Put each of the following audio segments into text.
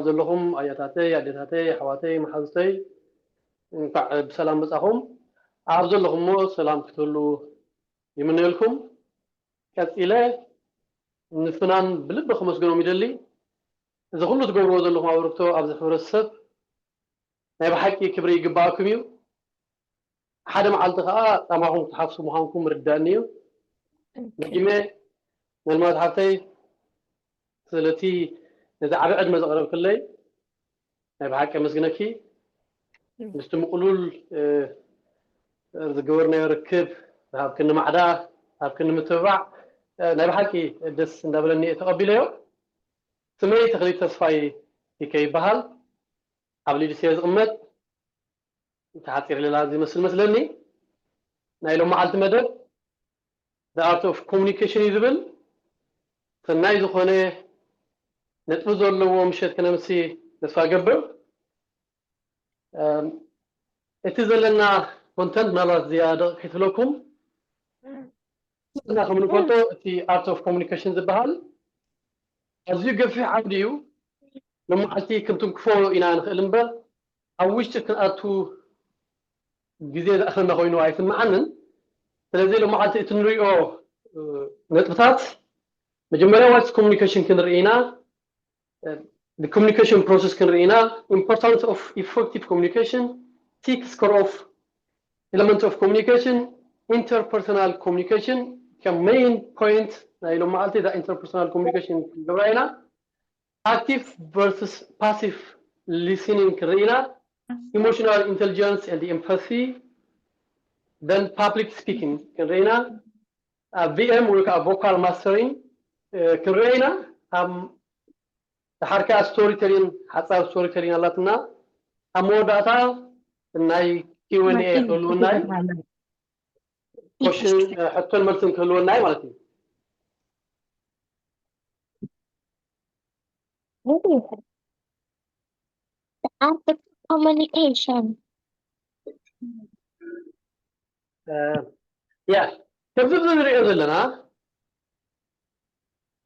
ዘለኹም ኣያታተይ፣ ኣዴታተይ፣ ኣሕዋተይ፣ መሓዙተይ፣ እንኳዕ ብሰላም መጻኹም። ኣብ ዘለኹሞ ሰላም ክትህሉ ይምነየልኩም። ቀጺለ ንፍናን ብልቢ ከመስግኖም ይደሊ። እዚ ኩሉ ትገብርዎ ዘለኹም ኣበርክቶ ኣብዚ ሕብረተሰብ ናይ ብሓቂ ክብሪ ይግባኣኩም እዩ። ሓደ መዓልቲ ከኣ ጻማኹም ክትሓፍሱ ምዃንኩም ርዳኒ እዩ። ደጊመ መልማት ሓፍተይ ስለቲ ነዚ ዓቢ ዕድመ ዘቕረብክለይ ናይ ብሓቂ ኣመስግነኪ። ምስቲ ምቕሉል ዝገበርናዮ ርክብ ዝሃብክኒ ማዕዳ፣ ዝሃብክኒ ምትብባዕ ናይ ብሓቂ ደስ እንዳበለኒ እየ ተቐቢለዮ። ስመይ ተኽሊት ተስፋይ ይከ ይበሃል። ኣብ ሊድስ እየ ዝቕመጥ። ተሓፂር ሌላ ዝመስል መስለኒ። ናይ ሎም መዓልቲ መደብ The Art of Communication እዩ ዝብል ሰናይ ዝኾነ ነጥቢ ዘለዎ ምሸት ክነምሲ ተስፋ ገብር። እቲ ዘለና ኮንተንት ምናልባት ዝያዳ ከይትብለኩም እና ከም ንፈልጦ እቲ Art of Communication ዝበሃል ኣዝዩ ገፊሕ ዓውዲ እዩ። ሎም መዓልቲ ክንትንክፎ ኢና ንኽእል እምበር ኣብ ውሽጢ ክንኣቱ ግዜ ዝኣኸና ኮይኑ ኣይስምዓንን። ስለዚ ሎም መዓልቲ እቲ ንሪኦ ነጥብታት መጀመርያ ዋትስ ኮሚኒኬሽን ክንርኢ ኢና። ኮሚኒኬሽን ፕሮሰስ ክንርኢ ኢና። Importance of effective communication, six core of element of communication, interpersonal communication ከም ሜይን ፖይንት ናይ ሎም መዓልቲ እዛ ኢንተርፐርሶናል ኮሚኒኬሽን ክንገብራ ኢና። Active versus passive listening ክንርኢ ኢና። Emotional intelligence and empathy, then public speaking ክንርኢ ኢና። ቪኤም ወይ ከዓ ቮካል ማስተሪንግ ክንርኢ ኢና። ድሓር ከዓ ስቶሪ ቴሊን ሓፃር ስቶሪ ቴሊን ኣላትና። ኣብ መወዳእታ ናይ ኪወንኤ ክህልውና እዩ። ኮሽን ሕቶን መልስን ክህልወና እዩ ማለት እዩ። What is it? The art of communication. ያ ከምዚ ንሪኦ ዘለና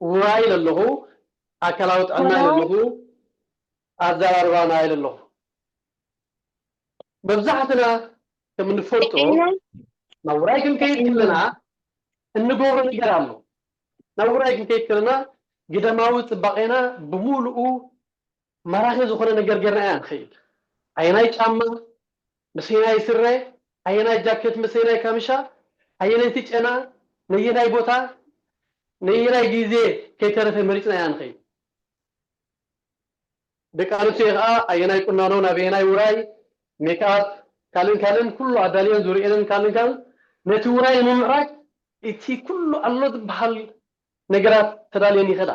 ውራይ ኣለኹ፣ ኣካላዊ ጥዕና ኣለኹ፣ ኣዘራርባና ኣለኹ። መብዛሕትና ከም እንፈልጦ ናብ ውራይ ክንከይድ ከለና እንገብሮ ነገር ኣሎ። ናብ ውራይ ክንከይድ ከለና ግዳማዊ ፅባቄና ብምሉኡ ማራኺ ዝኾነ ነገር ጌርና ኢና ንኸይድ። ኣየናይ ጫማ፣ መሰየናይ ስረ፣ ኣየናይ ጃኬት፣ መሰየናይ ካምሻ፣ ኣየነይቲ ጨና፣ ነየናይ ቦታ፣ ነየናይ ግዜ ከይተረፈ መሪፅና ኢና ንኸይድ። ደቂ ኣንስትዮ ከዓ ኣየናይ ቁናኖ፣ ናበየናይ ውራይ፣ ሜክኣፕ፣ ካልእን ካልእን ኩሉ ኣዳልየን ዙርኤንን ካልእን ካልእን ነቲ ውራይ ንምምዕራግ እቲ ኩሉ ኣሎ ዝበሃል ነገራት ተዳልየን ይኸዳ።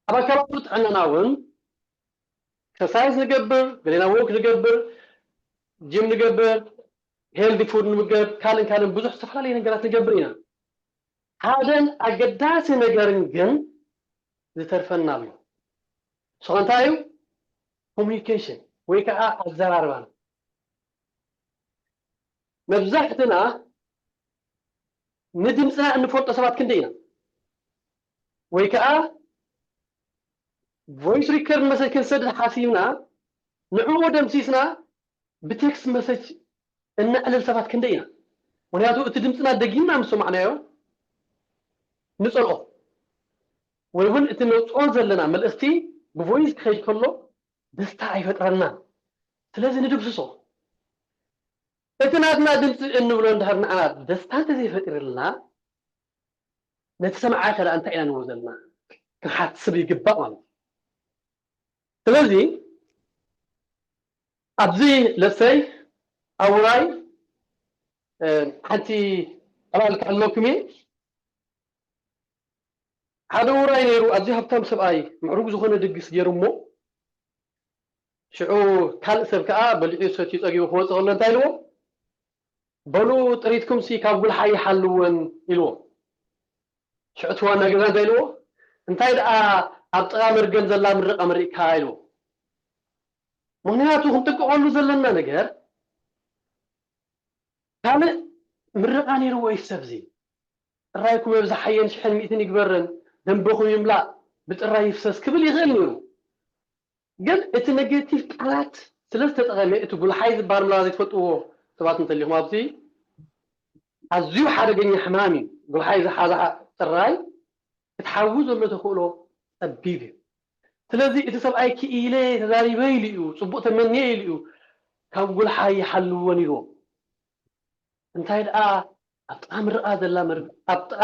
ኣብ ኣካላዊ ጥዕናና እውን ኤክሰርሳይዝ ንገብር፣ ገሌና ዎክ ንገብር፣ ጂም ንገብር፣ ሄልዲ ፉድ ንምገብ፣ ካልእን ካልእን ብዙሕ ዝተፈላለዩ ነገራት ንገብር ኢና። ሓደን ኣገዳሲ ነገርን ግን ዝተርፈና ኣሎ። ንሱ እንታይ እዩ? ኮሚኒኬሽን ወይ ከዓ ኣዘራርባና። መብዛሕትና ንድምፅና እንፈልጦ ሰባት ክንደይ ኢና? ወይ ከዓ ቮይስ ሪከርድ መሰጅ ክንሰድድ ሓሲብና ንዕኡ ደምሲስና ብቴክስት መሰጅ እነዕልል ሰባት ክንደይ ኢና? ምክንያቱ እቲ ድምፅና ደጊምና ምስ ሰማዕናዮ ንፀልኦ ወይ እውን እቲ ነውፅኦ ዘለና መልእኽቲ ብቮይስ ክኸይድ ከሎ ደስታ ኣይፈጥረልናን። ስለዚ ንድምስሶ። እቲ ናትና ድምፂ እንብሎ እንድሕር ንዓና ደስታ እንተዘይፈጢርልና ነቲ ሰማዓይ ከ እንታይ ኢና ንብሎ ዘለና ክንሓስብ ይግባእ ማለት እዩ። ስለዚ ኣብዚ ለሰይ ኣብ ውራይ ሓንቲ ዕላል ክሕለኩም እየ። ሓደ ውራይ ነይሩ፣ ኣዝዩ ሃብታም ሰብኣይ ምዕሩግ ዝኾነ ድግስ ገይሩ እሞ ሽዑ ካልእ ሰብ ከዓ በሊዑ ሰትዩ ፀጊቡ ክወፅእ ከሎ እንታይ ኢልዎ? በሉ ጥሪትኩም ሲ ካብ ጉልሓ ይሓልወን ኢልዎ። ሽዑ እቲ ዋና ገዛ እንታይ ኢልዎ? እንታይ ደኣ ኣብ ጥቓ መርገም ዘላ ምርቓ መሪቕካ ኢልዎ። ምክንያቱ ክንጥንቀቐሉ ዘለና ነገር ካልእ ምርቓ ነይርዎ እዩ ሰብዚ። ጥራይኩም ኣብዝሓየን ሽሕን ሚእትን ይግበረን፣ ደንበኹም ይምላእ፣ ብጥራይ ይፍሰስ ክብል ይኽእል ነይሩ። ግን እቲ ኔጌቲቭ ቃላት ስለ ዝተጠቐመ፣ እቲ ጉልሓይ ዝበሃል ምናልባት ዘይትፈልጥዎ ሰባት እንተሊኹም፣ ኣብዚ ኣዝዩ ሓደገኛ ሕማም እዩ። ጉልሓይ ዝሓዛ ጥራይ ክትሓዊ ዘሎ ተኽእሎ ጸቢብ እዩ። ስለዚ እቲ ሰብኣይ ክኢለ ተዛሪበ ኢሉ እዩ፣ ጽቡቕ ተመንየ ኢሉ እዩ፣ ካብ ጉልሓይ ይሓልዎ ነይርዎ። እንታይ ደኣ ኣብ ጥቓ ምርቓ ዘላ መር- ኣብ ጥቓ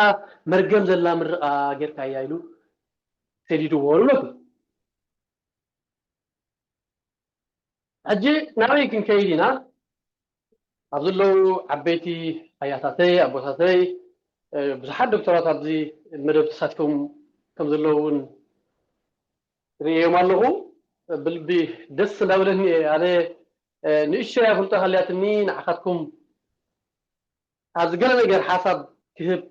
መርገም ዘላ ምርቓ ጌርካያ ኢሉ ሰዲድዎ ንብለኩም። ሕጂ ናበይ ክንከይድ ኢና? ኣብ ዘለዉ ዓበይቲ ኣያታተይ ኣቦታተይ፣ ብዙሓት ዶክተራት ኣብዚ መደብ ተሳቲፎም ከም ዘለዉ እውን ርእዮም ኣለኹ። ብልቢ ደስ እንዳበለኒ እየ። ኣነ ንእሽተይ ኣፍልጦ ሃልያትኒ ንዓኻትኩም ኣብዚ ገለ ነገር ሓሳብ ክህብ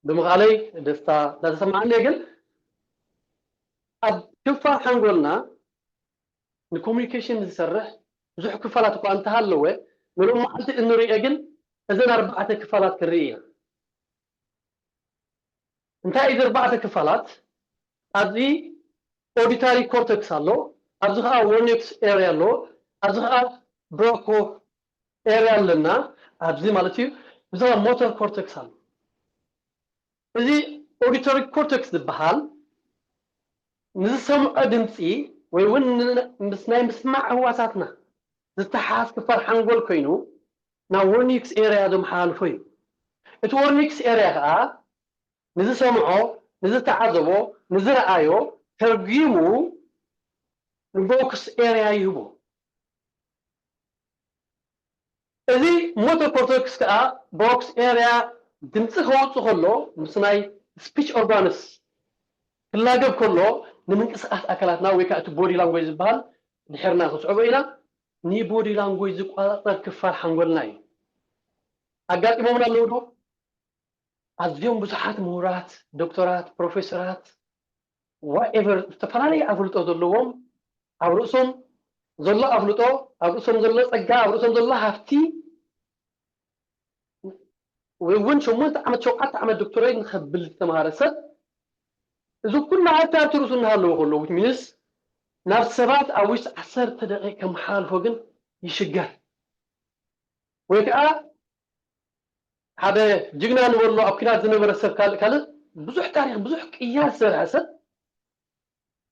ብምኽኣለይ ደስታ እንዳተሰማዓኒ እየ። ግን ኣብ ክፋል ሓንጎልና ንኮሚኒኬሽን ዝሰርሕ ብዙሕ ክፋላት እኳ እንተሃለወ፣ ንሎም መዓልቲ እንሪኦ ግን እዘን ኣርባዕተ ክፋላት ክንርኢ ኢና። እንታይ እዩ ኣርባዕተ ክፋላት? ኣብዚ ኦዲታሪ ኮርተክስ ኣሎ፣ ኣብዚ ከዓ ወርኒክስ ኤሪያ ኣሎ፣ ኣብዚ ከዓ ብሮኮ ኤሪያ ኣለና። ኣብዚ ማለት እዩ ብዛዕባ ሞተር ኮርተክስ ኣሎ። እዚ ኦዲቶሪ ኮርተክስ ዝበሃል ንዝሰምዖ ድምፂ ወይ እውን ን- ምስ ናይ ምስማዕ ህዋሳትና ዝተሓዝ ክፋል ሓንጎል ኮይኑ ናብ ወርኒክስ ኤሪያ ዘመሓላልፎ እዩ። እቲ ወርኒክስ ኤሪያ ከዓ ንዝሰምዖ፣ ንዝተዓዘቦ፣ ንዝረኣዮ ተርጒሙ ንቦክስ ኤሪያ ይህቦ። እዚ ሞተር ኮርተክስ ከዓ ቦክስ ኤሪያ ድምፂ ከውፅእ ከሎ ምስ ናይ ስፒች ኦርጋንስ ክላገብ ከሎ ንምንቅስቃስ ኣካላትና ወይ ከዓ እቲ ቦዲ ላንጎጅ ዝበሃል ድሕርና ክስዕቦ ኢና። ንቦዲ ላንጎጅ ዝቆፃፀር ክፋል ሓንጎልና እዩ። ኣጋጢሞምና ኣለዉ ዶ? ኣዝዮም ብዙሓት ምሁራት፣ ዶክተራት፣ ፕሮፌሰራት፣ ዋትኤቨር፣ ዝተፈላለየ ኣፍልጦ ዘለዎም ኣብ ርእሶም ዘሎ ኣፍልጦ፣ ኣብ ርእሶም ዘሎ ፀጋ፣ ኣብ ርእሶም ዘሎ ሃፍቲ ወይ እውን ሸሞንተ ዓመት ሸውዓተ ዓመት ዶክተሬት ንኸብል ዝተምሃረ ሰብ እዚ ኩሉ ሃብቲ ኣብቲ ርእሱ እናሃለዎ ከሎ which means ናብ ሰባት ኣብ ውሽጢ ዓሰርተ ደቂቕ ከመሓላልፎ ግን ይሽገር። ወይ ከዓ ሓደ ጅግና ንበሎ ኣብ ኲናት ዝነበረ ሰብ ካልእ ካልእ ብዙሕ ታሪክ ብዙሕ ቅያ ዝሰርሐ ሰብ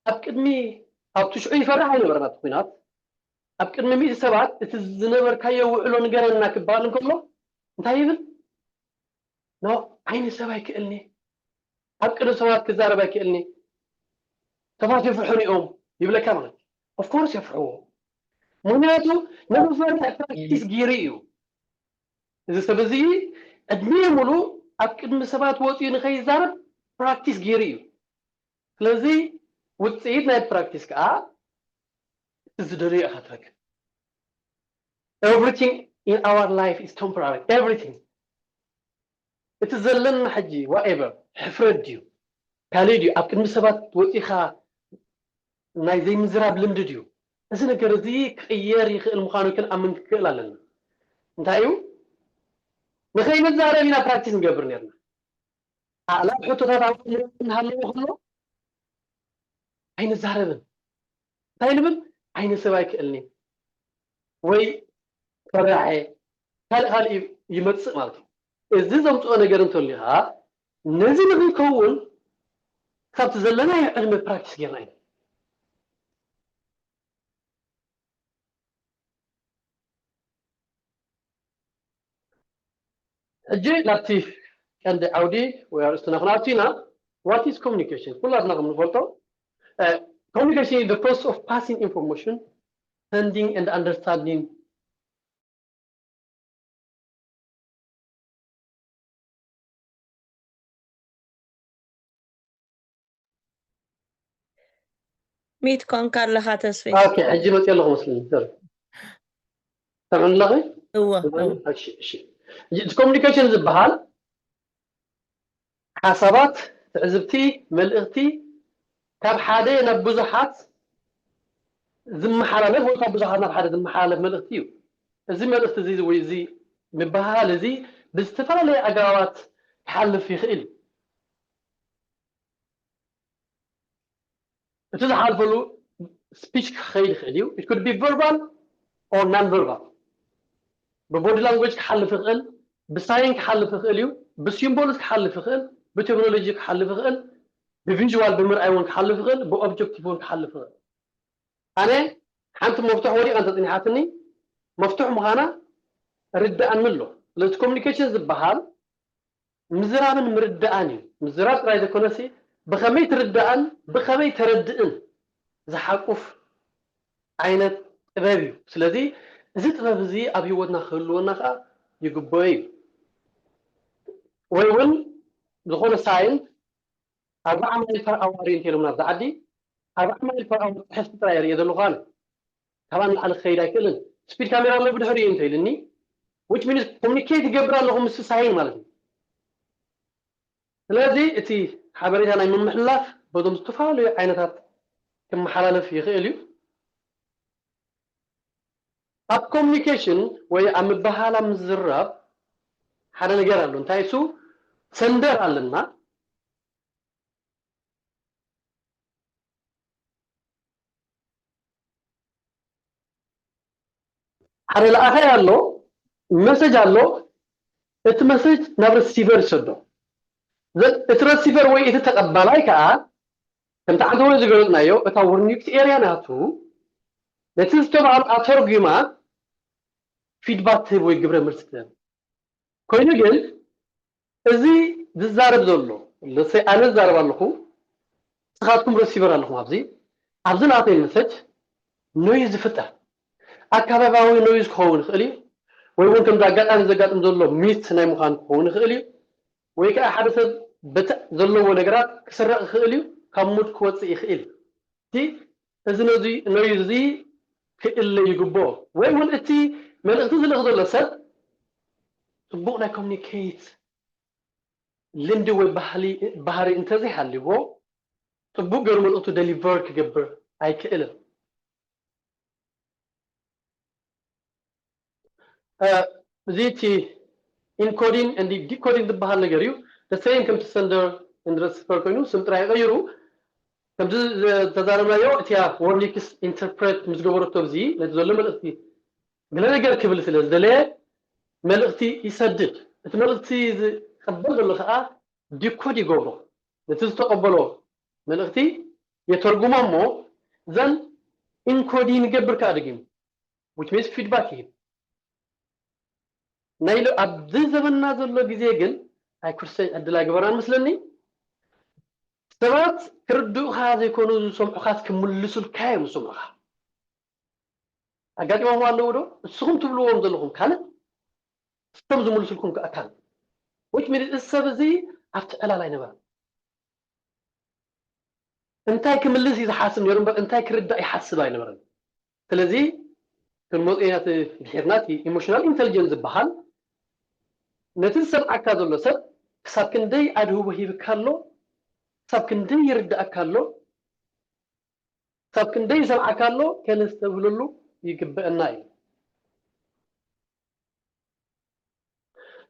ኣብ ቅድሚ ኣብቲ ሽዑ ይፈርሕ ኣይነበረን ኣብቲ ኲናት ኣብ ቅድሚ ሚእቲ ሰባት እቲ ዝነበርካዮ ውዕሎ ንገረና ክበሃል እንከሎ እንታይ ይብል? ኖ ዓይኒ ሰብ ኣይክእልኒ ኣብ ቅድሚ ሰባት ክዛረብ ኣይክእልኒ ሰባት ይፍርሑኒ እዮም ይብለካ ማለት እዩ። ኦፍኮርስ የፍርሕዎ ምክንያቱ ነመፈርሕ ፕራክቲስ ገይሩ እዩ። እዚ ሰብ እዚ ዕድሚኡ ሙሉእ ኣብ ቅድሚ ሰባት ወፂኡ ንኸይዛረብ ፕራክቲስ ገይሩ እዩ። ስለዚ ውፅኢት ናይ ፕራክቲስ ከዓ እቲ ዝደልዮ ኢኻ ትረክብ። Everything in our life is temporary. Everything እቲ ዘለና ሕጂ whatever ሕፍረት ድዩ ካልእ ድዩ ኣብ ቅድሚ ሰባት ወፂኻ ናይ ዘይምዝራብ ልምዲ ድዩ? እዚ ነገር እዚ ክቕየር ይኽእል ምዃኑ ክንኣምን ክክእል ኣለና። እንታይ እዩ ንኸይንዛረብ ኢና ፕራክቲስ ንገብር ነርና። ኣእላፍ ሕቶታት ኣብ እናሃለዎ ከሎ ኣይንዛረብን እንታይ ንብል ዓይኒ ሰብ ኣይክእልኒ ወይ ፈራሐ ካልእ ካልእ ይመፅእ ማለት እዩ። እዚ ዘምፅኦ ነገር እንተልዩ ከዓ ነዚ ንክንከውን ካብቲ ዘለናዮ ዕድመ ፕራክቲስ ጌርና ኢና። ሕጂ ናብቲ ቀንዲ ዓውዲ ወይ ኣርእስትና ክንኣቱ ኢና። What is communication? ኩላትና ከም ንፈልጦ communication is the process of passing information, sending and understanding ሚት ኮንካ ኣለኻ ተስፈይ። ኦኬ፣ ሕጂ መፅእ ኣለኹ መስለኒ። ሰምዕኒ ኣለኺ? እወ። እቲ ኮሚኒኬሽን ዝበሃል ሓሳባት፣ ትዕዝብቲ፣ መልእኽቲ ካብ ሓደ ናብ ብዙሓት ዝመሓላለፍ ወይ ካብ ብዙሓት ናብ ሓደ ዝመሓላለፍ መልእኽቲ እዩ። እዚ መልእኽቲ እዚ ወይ እዚ ምብህሃል እዚ ብዝተፈላለየ ኣገባባት ክሓልፍ ይኽእል እዩ። እቲ ዝሓልፈሉ speech ክኸይድ ይኽእል እዩ። It could be verbal or non verbal። ብ body language ክሓልፍ ይኽእል፣ ብ sign ክሓልፍ ይኽእል እዩ፣ ብ symbols ክሓልፍ ይኽእል፣ ብ technology ክሓልፍ ይኽእል፣ ብ visual ብምርኣይ እውን ክሓልፍ ይኽእል፣ ብ objective እውን ክሓልፍ ይኽእል። ኣነ ሓንቲ መፍትሕ ወዲቓ እንተፅኒሓትኒ መፍትሕ ምዃና ርድኣኒ ኣሎ። ስለዚ communication ዝበሃል ምዝራብን ምርዳእን እዩ። ምዝራብ ጥራይ ዘይኮነሲ ብኸመይ ትርዳእን ብኸመይ ተረድእን ዝሓቁፍ ዓይነት ጥበብ እዩ። ስለዚ እዚ ጥበብ እዚ ኣብ ህይወትና ክህልወና ከዓ ይግበኦ እዩ። ወይ እውን ዝኾነ ሳይን ኣርባዓ ማይል ፐር ኣዋር እዩ እንተኢሎምና ኣብዚ ዓዲ ኣርባዓ ማይል ፐር ኣዋር ፅሕፍቲ ጥራይ እየ ርእየ ዘለኹ ኣነ። ካብኣ ንላዕሊ ክኸይድ ኣይክእልን። ስፒድ ካሜራ ኣሎ ብድሕሪኡ እንተኢልኒ which means communicate ይገብር ኣለኹ ምስ ሳይን ማለት እዩ። ስለዚ እቲ ሓበሬታ ናይ ምምሕልላፍ በዞም ዝተፈላለዩ ዓይነታት ክመሓላለፍ ይኽእል እዩ። ኣብ communication ወይ ኣብ ምብህሃል ኣብ ምዝራብ ሓደ ነገር ኣሎ። እንታይ እሱ? ሰንደር ኣለና። ሓደ ለኣኻይ ኣሎ፣ መሰጅ ኣሎ። እቲ መሰጅ ናብ receiver ይሰዶ። ዘ- እቲ receiver ወይ እቲ ተቐባላይ ከዓ ከምቲ ዓንተወይ ዝገለፅናዮ እታ ወርኒክስ ኤርያ ናቱ ነቲ ዝተባሃሉ ኣተርጒማ ፊድባክ ትህብ ወይ ግብረ መልሲ ትህብ። ኮይኑ ግን እዚ ዝዛረብ ዘሎ ለሰይ ኣነ ዝዛረብ ኣለኹ፣ ንስኻትኩም receiver ኣለኹም ኣብዚ ኣብዚ ናተይ መሰጅ ኖይዝ ዝፍጠር ኣካባቢያዊ ኖይዝ ክኸውን ይኽእል እዩ፣ ወይ እውን ከምዚ ኣጋጣሚ ዘጋጥም ዘሎ ሚት ናይ ምዃን ክኸውን ይኽእል እዩ፣ ወይ ከዓ ሓደ ሰብ በቲ ዘለዎ ነገራት ክስረቕ ይኽእል እዩ፣ ካብ ሙድ ክወፅእ ይኽእል እዩ። እቲ እዚ ነዚ ኖይዝ እዚ ክእለ ይግብኦ፣ ወይ እውን እቲ መልእኽቲ ዝልእኽ ዘሎ ሰብ ፅቡቕ ናይ ኮሚኒኬት ልምዲ ወይ ባህሊ ባህሪ እንተዘይሃልዎ ፅቡቕ ገይሩ መልእኽቱ ደሊቨር ክገብር ኣይክእልን። እዚ እቲ ኢንኮዲን እንዲ ዲኮዲን ዝበሃል ነገር እዩ። ተሰይን ከምቲ ሰንደር እንድረስፈር ኮይኑ ስም ጥራይ ይቐይሩ። ከምዚ ዝተዛረብናዮ እቲያ ወርኒክስ ኢንተርፕሬት ምስ ገበረቶ እዚ ነቲ ዘሎ መልእኽቲ ገለ ነገር ክብል ስለ ዝደለየ መልእኽቲ ይሰድድ። እቲ መልእኽቲ ዝቀበል ዘሎ ከዓ ዲኮድ ይገብሮ። ነቲ ዝተቀበሎ መልእኽቲ የተርጉሞ እሞ ዘን ኢንኮዲን ይገብር ከዓ ደጊሙ which means feedback ይህብ። ናይ ሎ ኣብዚ ዘበንና ዘሎ ግዜ ግን ኣይኩርሰይ ዕድል ኣይገበራን መስለኒ። ሰባት ክርድኡኻ ዘይኮኑ ዝሰምዑኻስ ክምልሱልካ እዮም ዝሰምዑኻ። ኣጋጢሞም ኣለዉ ዶ? እስኹም ትብልዎም ዘለኹም ካልእ እሶም ዝምልሱልኩም ከዓ ካልእ። Which means እዚ ሰብ እዚ ኣብቲ ዕላል ኣይነበረን። እንታይ ክምልስ እዩ ዝሓስብ ነይሩ እምበር እንታይ ክርዳእ ይሓስብ ኣይነበረን። ስለዚ ክንመፁ ኢና እቲ ድሒርና እቲ ኢሞሽናል ኢንተሊጀንስ ዝበሃል ነቲ ዝሰምዓካ ዘሎ ሰብ ክሳብ ክንደይ ኣድህቦ ሂብካ ኣሎ፣ ክሳብ ክንደይ ይርዳእካ ኣሎ፣ ክሳብ ክንደይ ይሰምዓካ ኣሎ ከነስተብህለሉ ይግበአና እዩ።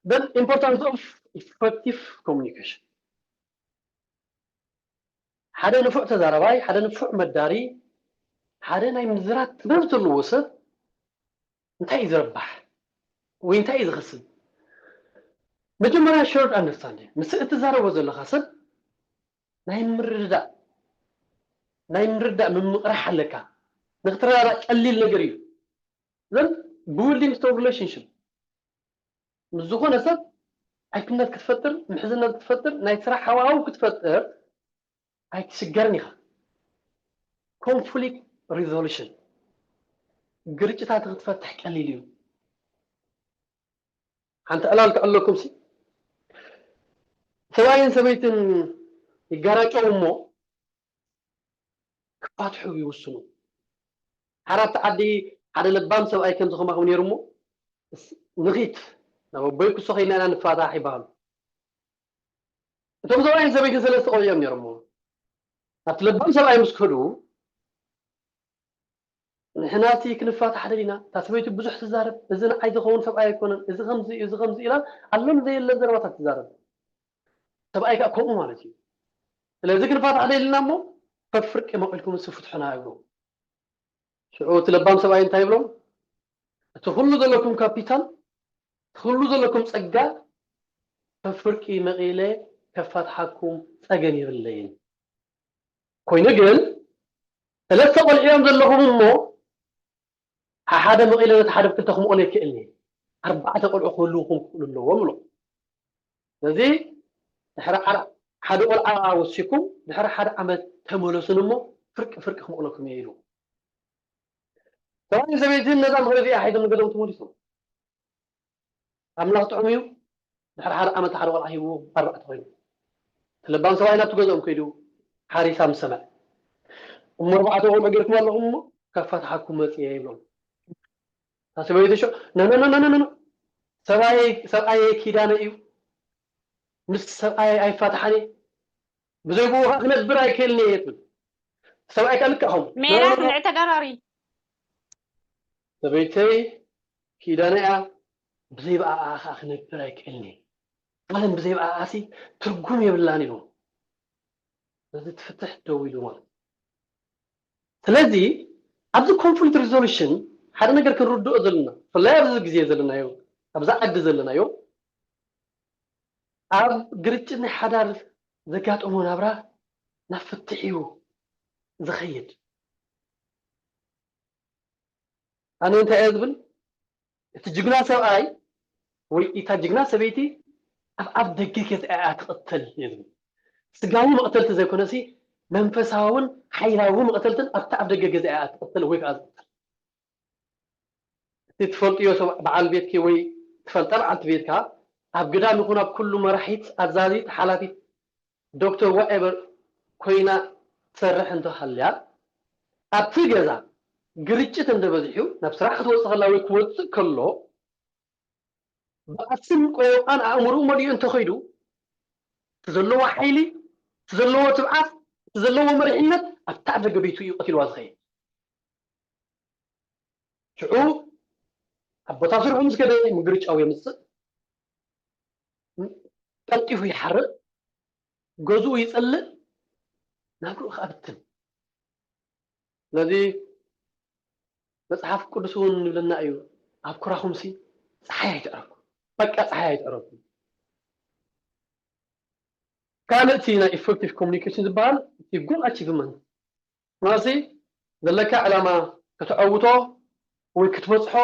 Then importance of effective communication። ሓደ ንፉዕ ተዛረባይ፣ ሓደ ንፉዕ መዳሪ፣ ሓደ ናይ ምዝራብ ጥበብ ዘለዎ ሰብ እንታይ እዩ ዝረባሕ ወይ እንታይ እዩ ዝኸስብ? መጀመርያ ሸርድ ኣንደርስታንዲንግ ምስ እትዛረቦ ዘለኻ ሰብ ናይ ምርዳእ ናይ ምርዳእ ምምቕራሕ ኣለካ። ንክትረዳዳእ ቀሊል ነገር እዩ። ዘን ቢልዲንግ ስትሮንግ ሪሌሽንሽፕ ምስ ዝኾነ ሰብ ኣይክነት ክትፈጥር ምሕዝነት ክትፈጥር ናይ ስራሕ ሃዋህው ክትፈጥር ኣይትስገርን ኢኻ። ኮንፍሊክት ሪዞሉሽን ግርጭታት ክትፈትሕ ቀሊል እዩ። ሓንቲ ዕላል ክዕለኩም ሲ ሰብኣይን ሰበይትን ይጋራጨው እሞ ክፋትሑ ይውስኑ። ሓራብቲ ዓዲ ሓደ ለባም ሰብኣይ ከም ዝኸማኹም ነይሩ እሞ ንኺት ናብ ኣቦይ ክሶ ኸይድና ኢና ንፋታሕ ይበሃሉ። እቶም ሰብኣይን ሰበይትን ሰለስተ ቆልዑ እዮም ነይሮሞ። ናብቲ ለባም ሰብኣይ ምስ ከዱ ንሕና እቲ ክንፋታሕ ደሊና እታ ሰበይቲ ብዙሕ ትዛረብ፣ እዚ ንዓይ ዝኸውን ሰብኣይ ኣይኮነን፣ እዚ ከምዚ እዩ፣ እዚ ከምዚ ኢላ ኣሎን ዘየለን ዘረባታት ትዛረብ። ሰብኣይ ከዓ ከምኡ ማለት እዩ። ስለዚ ክንፋታሕ ደሊና እሞ ፈፍርቂ መቒልኩም ንሱ ፍትሑና እብሉ። ሽዑ እቲ ለባም ሰብኣይ እንታይ ይብሎም? እቲ ኩሉ ዘለኩም ካፒታል፣ እቲ ኩሉ ዘለኩም ጸጋ፣ ከም ፍርቂ መቒለ ከፋትሓኩም ጸገም የብለይን። ኮይኑ ግን ሰለስተ ቆልዑ እዮም ዘለኹም እሞ፣ ሓደ መቒለ ነቲ ሓደ ብክልተ ክምቐሎ ይክእል እየ። ኣርባዕተ ቆልዑ ክህልውኹም ክኽእሉ ኣለዎም ብሎ። ስለዚ ድሕሪ ዓር-፣ ሓደ ቆልዓ ወሲኩም ድሕሪ ሓደ ዓመት ተመለሱን እሞ ፍርቂ ፍርቂ ክምቕለኩም እየ ኢሉ። ሰብኣይን ሰበይትን ነዛ ምኽሪ እዚኣ ሒዞም ንገዝኦም ተመሊሶም። ኣምላኽ ጥዑም እዩ። ድሕሪ ሓደ ዓመት ሓደ ቆልዓ ሂብዎ ኣርባዕተ ኮይኑ። እቲ ለባም ሰብኣይ ናብቲ ገዝኦም ከይዱ ሓሪሳ ምስ ሰምዐ፣ እሞ ኣርባዕተ ቆልዑ ጌርኩም ኣለኹም እሞ ካብ ፋትሓኩም መፅየ ይብሎም። እታ ሰበይቲ ሸ-፣ ኖ፣ ኖ፣ ኖ፣ ኖ፣ ኖ፣ ኖ። ሰብኣየይ፣ ሰብኣየይ ኪዳነ እዩ። ምስ ሰብኣየይ ኣይፋትሓን እየ። ብዘይ ብኡ ከዓ ክነብር ኣይክእልን እየ ትብል። ሰብኣይ ከዓ ልክዕ ከምኡ። ኖ፣ ኖ፣ ሜላት ኖ፣ ኖ። ንዕ ተጋራሪ። ሰበይተይ ኪዳነ እያ። ብዘይ ብኣኣ ከዓ ክነብር ኣይክእልን እየ። ዓለም ብዘይ ብኣኣሲ ትርጉም የብላን ኢሉ። ስለዚ ትፍትሕ ደው ኢሉ ማለት እዩ። ስለዚ ኣብዚ ኮንፍሊክት ሪዞሉሽን ሓደ ነገር ክንርድኦ ዘለና፣ ብፍላይ ኣብዚ ግዜ ዘለናዮ፣ ኣብዛ ዓዲ ዘለናዮ፣ ኣብ ግርጭት ናይ ሓዳር ዘጋጠሞ ናብራ ናብ ፍትሕ እዩ ዝኸይድ። ኣነ እንታይ እየ ዝብል? እቲ ጅግና ሰብኣይ ወይ እታ ጅግና ሰበይቲ ኣብ ኣፍ ደገ ገዛ እያ ትቕተል እየ ዝብል። ስጋዊ መቕተልቲ ዘይኮነሲ መንፈሳውን ሓይላዊ መቕተልትን ኣብታ ኣፍ ደገ ገዛ እያ ትቕተል ወይ ከዓ ዝቕተል። እቲ ትፈልጥዮ ሰብ በዓል ቤትኪ ወይ ትፈልጣ በዓልቲ ቤትካ ኣብ ግዳም ይኹን ኣብ ኩሉ መራሒት፣ ኣዛዚት፣ ሓላፊት፣ ዶክተር ዋኤቨር ኮይና ትሰርሕ እንተሃልያ፣ ኣብቲ ገዛ ግርጭት እንተበዚሑ ናብ ስራሕ ክትወፅእ ከላ ወይ ክወፅእ ከሎ ብኣስን ቆዮቃን ኣእምርኡ መሊኡ እንተኸይዱ እቲ ዘለዎ ሓይሊ፣ እቲ ዘለዎ ትብዓት፣ እቲ ዘለዎ መሪሕነት ኣብታ ደገ ቤቱ እዩ ቀቲልዋ ዝኸይድ። ሽዑ ኣብ ቦታ ስርሑ ምስ ከደ ምግርጫው የምፅእ፣ ቀልጢፉ ይሓርቕ፣ ገዝኡ ይፀልእ፣ ናብርኡ ከዓ ብትን። ስለዚ መፅሓፍ ቅዱስ እውን ይብለና እዩ፣ ኣብ ኩራኹምሲ ፀሓይ ኣይትዕረፉ። በቃ ፀሓይ ኣይትዕረፉ። ካልእ እቲ ናይ ኢፌክቲቭ ኮሚኒኬሽን ዝበሃል እቲ ጎል ኣቺቭመንት ማለትሲ ዘለካ ዕላማ ከተዐውቶ ወይ ክትበፅሖ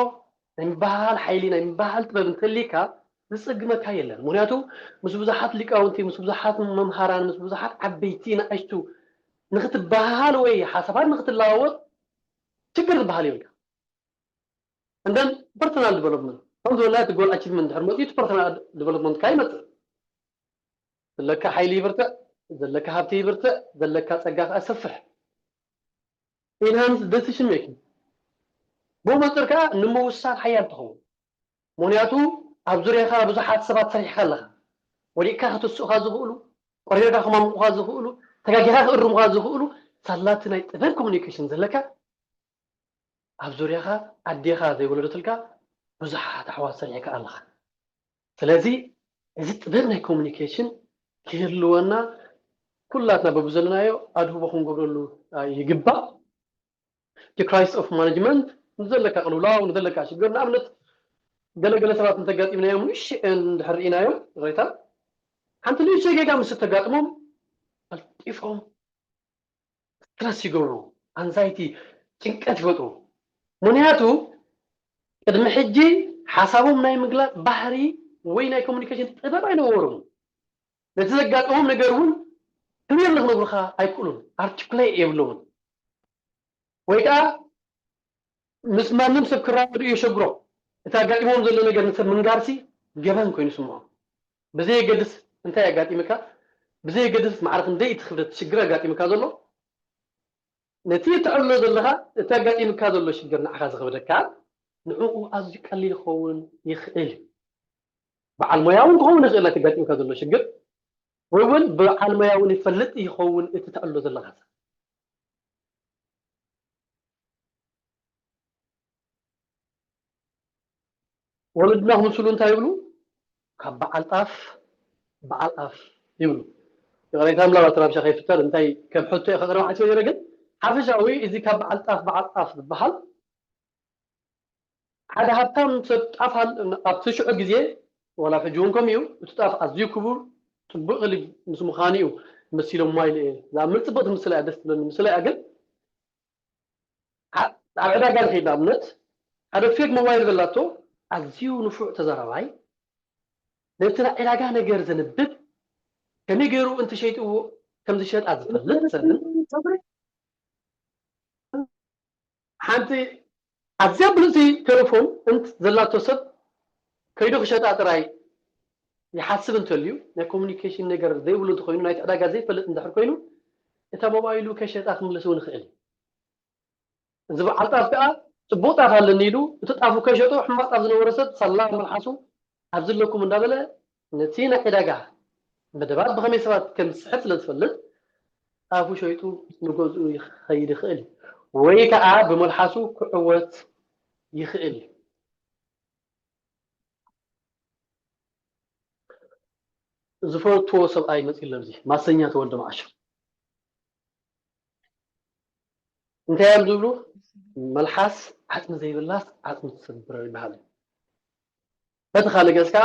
ናይ ምበሃል ሓይሊ ናይ ምበሃል ጥበብ እንተልካ ዝፅግመካ የለን። ምክንያቱ ምስ ብዙሓት ሊቃውንቲ፣ ምስ ብዙሓት መምሃራን፣ ምስ ብዙሓት ዓበይቲ ንኣሽቱ ንክትበሃል ወይ ሓሳባት ንክትለዋወጥ ችግር ዝበሃል የብልካ። እንደን ፐርሰናል ዲቨሎፕመንት ከም ዝበልና እቲ ጎል ኣቺቭመንት ድሕር መፅኡ እቲ ፐርሰናል ዲቨሎፕመንት ካ ይመፅእ። ዘለካ ሓይሊ ይብርትዕ፣ ዘለካ ሃብቲ ይብርትዕ፣ ዘለካ ፀጋ ከዓ ይሰፍሕ። ኢንሃንስ ዴሲሽን ሜኪንግ ብኡ መፅር ከዓ ንምውሳን ሓያል ትኸውን። ምክንያቱ ኣብ ዙርያኻ ብዙሓት ሰባት ሰሪሕካ ኣለኻ። ወዲቅካ ክትስኡኻ ዝኽእሉ፣ ቆሪርካ ከማምቑኻ ዝኽእሉ፣ ተጋጊኻ ክእርሙኻ ዝኽእሉ ሳላቲ ናይ ጥበብ ኮሚኒኬሽን ዘለካ ኣብ ዙርያኻ ኣዴኻ ዘይወለደትልካ ብዙሓት ኣሕዋት ሰሪሕካ ኣለኻ። ስለዚ እዚ ጥበብ ናይ ኮሚኒኬሽን ክህልወና ኩላትና በብዘለናዮ ኣድህቦ ክንገብረሉ ይግባእ። እቲ ክራይሲስ ኦፍ ማኔጅመንት ንዘለካ ቅልውላው ንዘለካ ሽግር ንኣብነት ገለገለ ሰባት እንተጋጢምናዮም ንእሽተን እንድሕር ርኢናዮም ይቕሬታ ሓንቲ ንእሽተይ ጌጋ ምስ እተጋጥሞም ቀልጢፎም ስትረስ ይገብሩ፣ ኣንዛይቲ ጭንቀት ይፈጥሩ። ምክንያቱ ቅድሚ ሕጂ ሓሳቦም ናይ ምግላፅ ባህሪ ወይ ናይ ኮሚኒኬሽን ጥበብ ኣይነበሮምን። ነቲ ዘጋጠሞም ነገር እውን ክብር ንክነግሩካ ኣይክእሉን፣ ኣርቲኩሌት የብሎምን። ወይ ከዓ ምስ ማንም ሰብ ክራኸዱ የሸግሮም። እቲ ኣጋጢሞም ዘሎ ነገር ንሰብ ምንጋርሲ ገበን ኮይኑ ይስምዖም። ብዘየገድስ እንታይ ኣጋጢምካ፣ ብዘየገድስ ማዕረ ክንደይ እቲ ክብደት ሽግር ኣጋጢምካ ዘሎ፣ ነቲ እትዕልሎ ዘለኻ፣ እቲ ኣጋጢምካ ዘሎ ሽግር ንዓኻ ዝኸብደካ፣ ንዕኡ ኣዝዩ ቀሊል ክኸውን ይኽእል እዩ። በዓል ሞያ እውን ክኸውን ይኽእል፣ እቲ ኣጋጢምካ ዘሎ ሽግር፣ ወይ እውን በዓል ሞያ እውን ይፈልጥ ይኸውን እቲ ተዕልሎ ዘለኻ ሰብ። ወለድና ክምስሉ እንታይ ይብሉ? ካብ በዓል ጣፍ በዓል ኣፍ ይብሉ። ይቕሬታ ምላባት ረብሻ ከይፍጠር እንታይ ከም ሕቶ እየ ከቕርብ ሓሲበ ነይረ፣ ግን ሓፈሻዊ እዚ ካብ በዓል ጣፍ በዓል ጣፍ ዝበሃል ሓደ ሃብታም ሰብ ጣፍ ኣብቲ ሽዑ ግዜ ዋላ ሕጂ እውን ከምኡ እዩ። እቲ ጣፍ ኣዝዩ ክቡር ጽቡቕ እኽሊ ምስ ምዃኑ እዩ መሲሎምዋ ኢለ እየ ዝኣምን። ጽብቕቲ ምስላ እያ፣ ደስ ትብለኒ ምስላ እያ። ግን ኣብ ዕዳጋ ንኸይድ ንኣብነት ሓደ ፌክ ሞባይል ዘላቶ ኣዝዩ ንፉዕ ተዛራባይ ነቲ ናይ ዕዳጋ ነገር ዘንብብ ከመይ ገይሩ እንተሸይጥዎ ከም ዝሸጣ ዝፈልጥ ሰብን ሓንቲ ኣዝያ ብልጽቲ ቴሌፎን እንት ዘላቶ ሰብ ከይዱ ክሸጣ ጥራይ ይሓስብ እንተልዩ ናይ ኮሚኒኬሽን ነገር ዘይብሉ እንተኮይኑ ናይቲ ዕዳጋ ዘይፈልጥ እንድሕር ኮይኑ እታ ሞባይሉ ከሸጣ ክምልስ እውን ይኽእል እዩ። እዚ በዓል ጣፍ ከዓ ጽቡቕ ጣፍ ኣለኒ ኢሉ እቲ ጣፉ ከይሸጦ ሕማቕ ጣፍ ዝነበሮ ሰብ ሳላ መልሓሱ ኣብዚ ኣለኩም እንዳበለ ነቲ ናይ ዕዳጋ መደባት ብኸመይ ሰባት ከም ዝስሕብ ስለ ዝፈልጥ ጣፉ ሸይጡ ንገዝኡ ይኸይድ ይኽእል እዩ ወይ ከዓ ብመልሓሱ ክዕወት ይኽእል እዩ። ዝፈትዎ ሰብኣይ መፂ ኣሎ ኣብዚ ማሰኛ ተወልደ መዓሾ እንታይ እዮም ዝብሉ? መልሓስ ዓፅሚ ዘይብላስ ዓፅሚ ትሰብር ይበሃል። በቲ ካልእ ገፅ ከዓ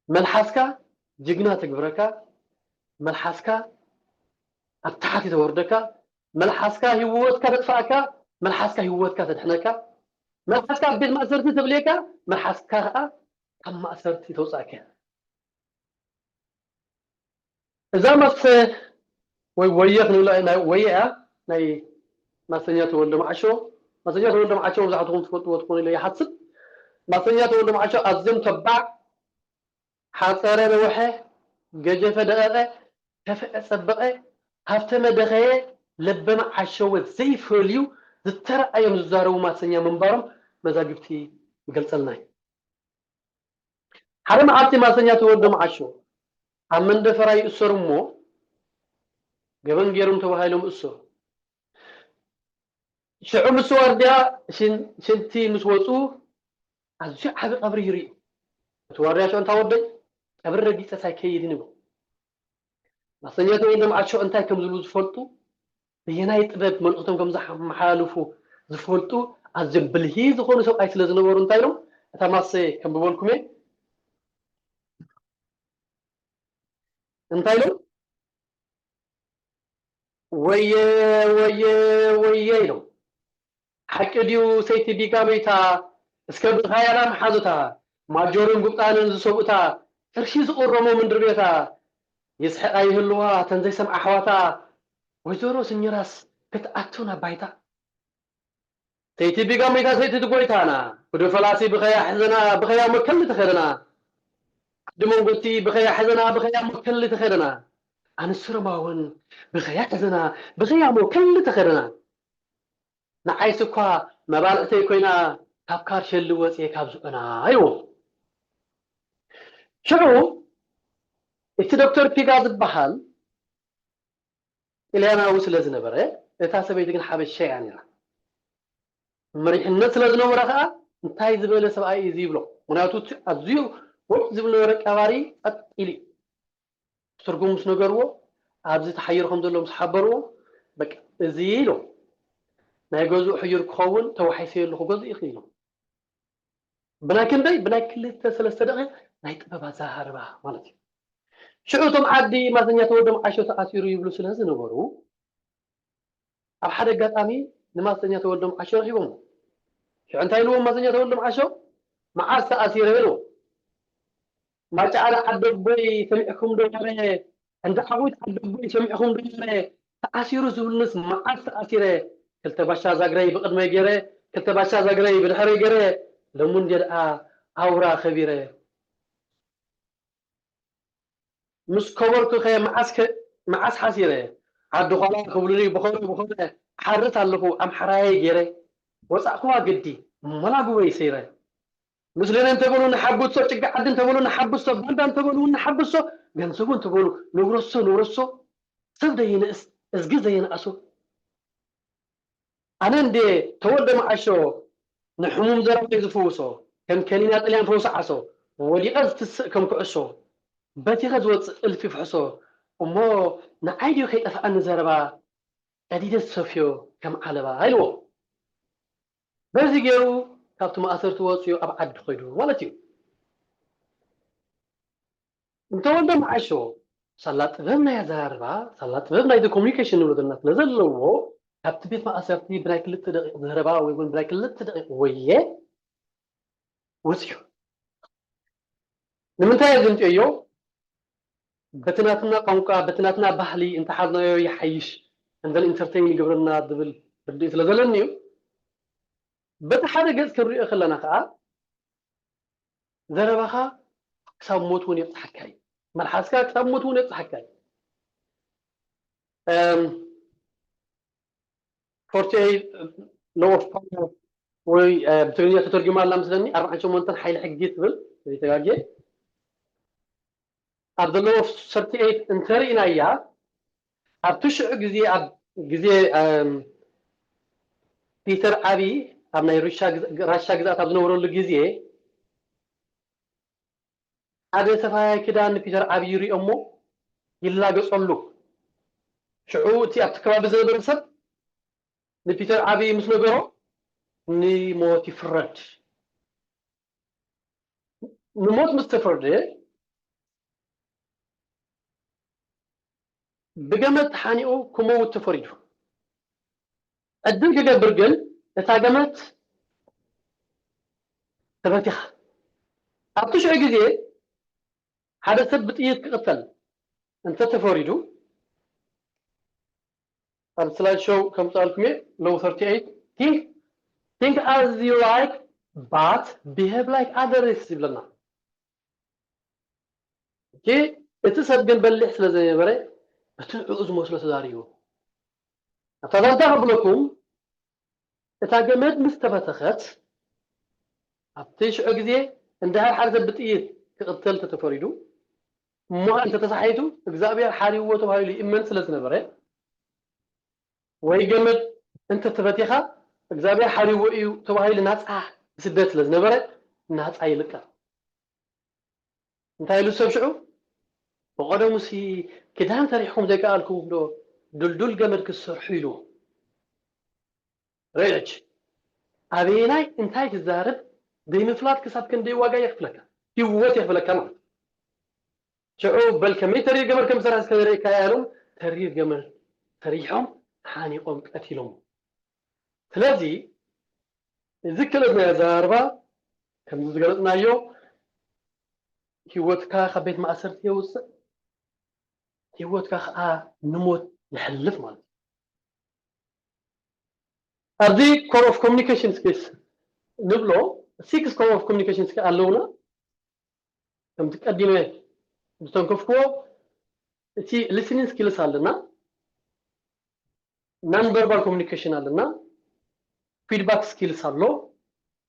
መልሓስካ ጅግና ተግብረካ፣ መልሓስካ ኣብ ታሕቲ ተወርደካ፣ መልሓስካ ህይወትካ ተጥፋእካ፣ መልሓስካ ህይወትካ ተድሕነካ፣ መልሓስካ ኣብ ቤት ማእሰርቲ ተብልየካ፣ መልሓስካ ከዓ ካብ ማእሰርቲ ተውፃእካ። እዛ ማሰ ወይ ወየ ክንብላ ናይ ወየ እያ ናይ ማሰኛ ተወልደ መዓሾ። ማሰኛ ተወልደ መዓሾ መብዛሕትኹም ትፈልጥዎ ትኾኑ ኢለ ይሓስብ። ማሰኛ ተወልደ መዓሾ ኣዝዮም ተባዕ ሓፀረ ነወሐ፣ ገጀፈ ደቐቐ፣ ከፍአ ፀበቐ፣ ሃብተመ ደኸየ፣ ለበመ ዓሸወ ዘይፈልዩ ዝተረኣዮም ዝዛረቡ ማሰኛ ምንባሮም መዛግብቲ ይገልፀልና እዩ። ሓደ መዓልቲ ማሰኛ ተወልደ መዓሾ ኣብ መንደፈራ ይእሰሩ እሞ ገበን ገይሮም ተባሂሎም እሰሩ። ሽዑ ምስ ዋርድያ ሽንቲ ምስ ወፁ ኣዝዩ ዓቢ ቀብሪ ይርእዩ። እቲ ዋርድያ ሽዑ እንታ ወደይ ቀብሪ ረጊፀስ ኣይከይድን ይብሎ። ማሰኛ ተወልደ መዓሾ እንታይ ከም ዝብሉ ዝፈልጡ በየናይ ጥበብ መልእኽቶም ከም ዝመሓላልፉ ዝፈልጡ ኣዝዮም ብልሂ ዝኾኑ ሰብኣይ ስለ ዝነበሩ እንታይ ኢሎም እታ ማሰ ከም ብበልኩሜ እንታይ ኢሎም ወየ ወየ ወየ ኢሎም ሓቂ ድዩ ሰይቲ ቢጋ መይታ እስከ ብኻያላ መሓዙታ ማጆርን ጉብጣንን ዝሰብኡታ ጥርሺ ዝቕረሞ ምንድር ቤታ ይስሕቓ ይህልዋ ተን ዘይሰምዓ ኣሕዋታ ወይዘሮ ስኝራስ ክትኣቱ ናብ ባይታ ሰይቲ ቢጋ መይታ ሰይቲ ትጎይታና ብዶ ፈላሲ ብኸያ ሕዘና ብኸያ መከል ተኸደና ዓዲ መንጎቲ ብኸያ ሕዘና ብኸያ መከል ተኸደና ኣንስርማውን ብኸያ ሕዘና ብኸያ መከል ተኸደና ንዓይስ እኳ መባልዕተይ ኮይና ካብ ካርሸሊ ወፅየ ካብ ዝዑና ኢልዎ። ሽዑ እቲ ዶክተር ፒጋ ዝበሃል ጥልያናዊ ስለ ዝነበረ እታ ሰበይቲ ግን ሓበሻ እያ ነይራ። መሪሕነት ስለ ዝነበራ ከዓ እንታይ ዝበለ ሰብኣይ እዩ ይብሎ። ምክንያቱ ኣዝዩ ወጥ ዝብል ነበረ ቀባሪ ጸጥ ኢሉ ትርጉም ምስ ነገርዎ ኣብዚ ተሓይሩ ከም ዘሎ ምስ ሓበርዎ በቃ እዚ ኢሎም ናይ ገዝኡ ሕዩር ክኸውን ተዋሒሰ ኣለኹ ገዝኡ ኢኺ ኢሎም ብናይ ክንደይ ብናይ ክልተ ሰለስተ ደቂቕ ናይ ጥበብ ኣዘራርባ ማለት እዩ ሽዑ እቶም ዓዲ ማዘኛ ተወልደ መዓሾ ተኣሲሩ ይብሉ ስለ ዝነበሩ ኣብ ሓደ ኣጋጣሚ ንማዘኛ ተወልደ መዓሾ ረኺቦም ሽዑ እንታይ ኢልዎም ማዘኛ ተወልደ መዓሾ መዓስ ተኣሲረ ኢልዎም ማጫ ኣነ ዓደቦይ ሰሚዕኩም ዶ ነረ እንዳ ዓዊት ዓደቦይ ሰሚዕኩም ዶ ነረ ተኣሲሩ ዝብልንስ መዓስ ተኣሲረ ክልተ ባሻ ዛግረይ ብቕድመይ ገይረ ክልተ ባሻ ዛግረይ ብድሕረይ ገይረ ሎሚ እንድየ ደኣ ኣውራ ከቢረ ምስ ከበርኩኸ መዓስ ሓሲረ ዓዲ ዃላ ክብሉኒ ብኸረ ብኸረ ሓርት ኣለኹ ኣምሓራየ ገይረ ወፃእክዋ ግዲ መላጉበይ ሰይረ ምስለነ እንተበሉ ንሓብሶ ጭጋ ዓዲ እንተበሉ ንሓብሶ ባንዳ እንተበሉ እውን ንሓብሶ ገንዘቡ እንተበሉ ንብረሶ ንብረሶ ሰብ ደይንእስ እዝጊ ዘይንኣሶ ኣነ እንዴ ተወልደ መዓሾ ንሕሙም ዘረባይ ዝፍውሶ ከም ከኒና ጥልያን ፈውሲ ዓሶ ወዲቐ ዝትስእ ከም ኩዕሶ በቲኸ ዝወፅእ እልፊ ፍሕሶ እሞ ንዓይ ድዩ ከይጠፍኣኒ ዘረባ ቀዲደ ዝሰፍዮ ከም ዓለባ ኢልዎ። በዚ ገይሩ ካብቲ ማእሰርቲ ወፂኡ ኣብ ዓዲ ኮይዱ ማለት እዩ። እንተወልደ መዓሾ ሳላ ጥበብ ናይ ኣዘራርባ፣ ሳላ ጥበብ ናይ ኮሚኒኬሽን ንብሎ ዘለና ስለ ዘለዎ፣ ካብቲ ቤት ማእሰርቲ ብናይ ክልተ ደቂቕ ዘረባ ወይ እውን ብናይ ክልተ ደቂቕ ወየ ወፂኡ። ንምንታይ ዘምፅኦዮ? በቲ ናትና ቋንቋ፣ በቲ ናትና ባህሊ እንተሓዝናዮ ይሓይሽ፣ እንደን ኢንተርቴይን ይገብረና ዝብል ርድእ ስለ ዘለኒ እዩ። በቲ ሓደ ገፅ ክንሪኦ ከለና ከዓ ዘረባኻ ክሳብ ሞት እውን የብፅሓካ እዩ። መልሓስካ ክሳብ ሞት እውን የብፅሓካ እዩ። ፎርቲ ኤይት ሎ ኦፍ ፓወር ወይ ብትግርኛ ተተርጉማ ኣላ ምስለኒ ኣርባዓን ሸሞንተን ሓይሊ ሕጊ ትብል ዘይተጋጌ ኣብ ዘሎ ሰርቲ ኤይት እንተርኢናያ ኣብቲ ሽዑ ግዜ ኣብ ግዜ ፒተር ዓቢ ኣብ ናይ ራሻ ግዝኣት ኣብ ዝነበረሉ ግዜ ሓደ ሰፋያ ክዳን ንፒተር ዓቢ ይሪኦ እሞ ይላገጸሉ። ሽዑ እቲ ኣብቲ ከባቢ ዝነበረ ሰብ ንፒተር ዓቢ ምስ ነገሮ ንሞት ይፍረድ። ንሞት ምስ ተፈርደ ብገመድ ተሓኒቑ ክመውት ተፈሪዱ። ዕድል ክገብር ግን እታ ገመድ ተበቲኻ። ኣብቲ ሽዑ ግዜ ሓደ ሰብ ብጥይት ክቕተል እንተተፈሪዱ ኣብ ስላይድ ሾው ከምፅኣልኩም እየ። ሎው ሰርቲ ኤይት think think as you like but behave like others ይብለና። እቲ ሰብ ግን በሊሕ ስለ ዘይነበረ እቲ ንዕኡ ዝመስሎ ተዛሪቡ። ኣብታ ዛንታ ከብለኩም እታ ገመድ ምስ ተፈተኸት ኣብቲ ሽዑ ግዜ እንድሕር ሓደ ሰብ ብጥይት ክቕተል ተተፈሪዱ እሞ እንተተሳሒቱ እግዚኣብሔር ሓሪዎ ተባሂሉ ይእመን ስለ ዝነበረ ወይ ገመድ እንተተፈቲኻ እግዚኣብሔር ሓሪዎ እዩ ተባሂሉ ናፃ ይስደድ ስለ ዝነበረ ናፃ ይልቀቕ። እንታይ ኢሉ ሰብ ሽዑ ብቐደሙሲ ክዳን ሰሪሕኩም ዘይከኣልኩም ዶ ድልዱል ገመድ ክትሰርሑ ኢሉ ርዕጅ ኣበየናይ እንታይ ትዛረብ ዘይምፍላጥ ክሳብ ክንደይ ዋጋ የኽፍለካ ህይወት የኽፍለካ ማለት ሽዑ በል ከመይ ተሪር ገመድ ከም ዝሰርሕ እስከ ንርእየካ ያሎም ተሪር ገመድ ሰሪሖም ሓኒቆም ቀቲሎም ስለዚ እዚ ክእለት ናይ ኣዘራርባ ከምዚ ዝገለፅናዮ ህይወትካ ካብ ቤት ማእሰርቲ የውፅእ ህይወትካ ከዓ ንሞት የሕልፍ ማለት እዩ ኣብዚ core of communication skills ንብሎ six core of communication skills ኣለውና ከምቲ ቀዲመ ዝተንከፍክዎ እቲ listening skills ኣለና non verbal communication ኣለና feedback skills ኣሎ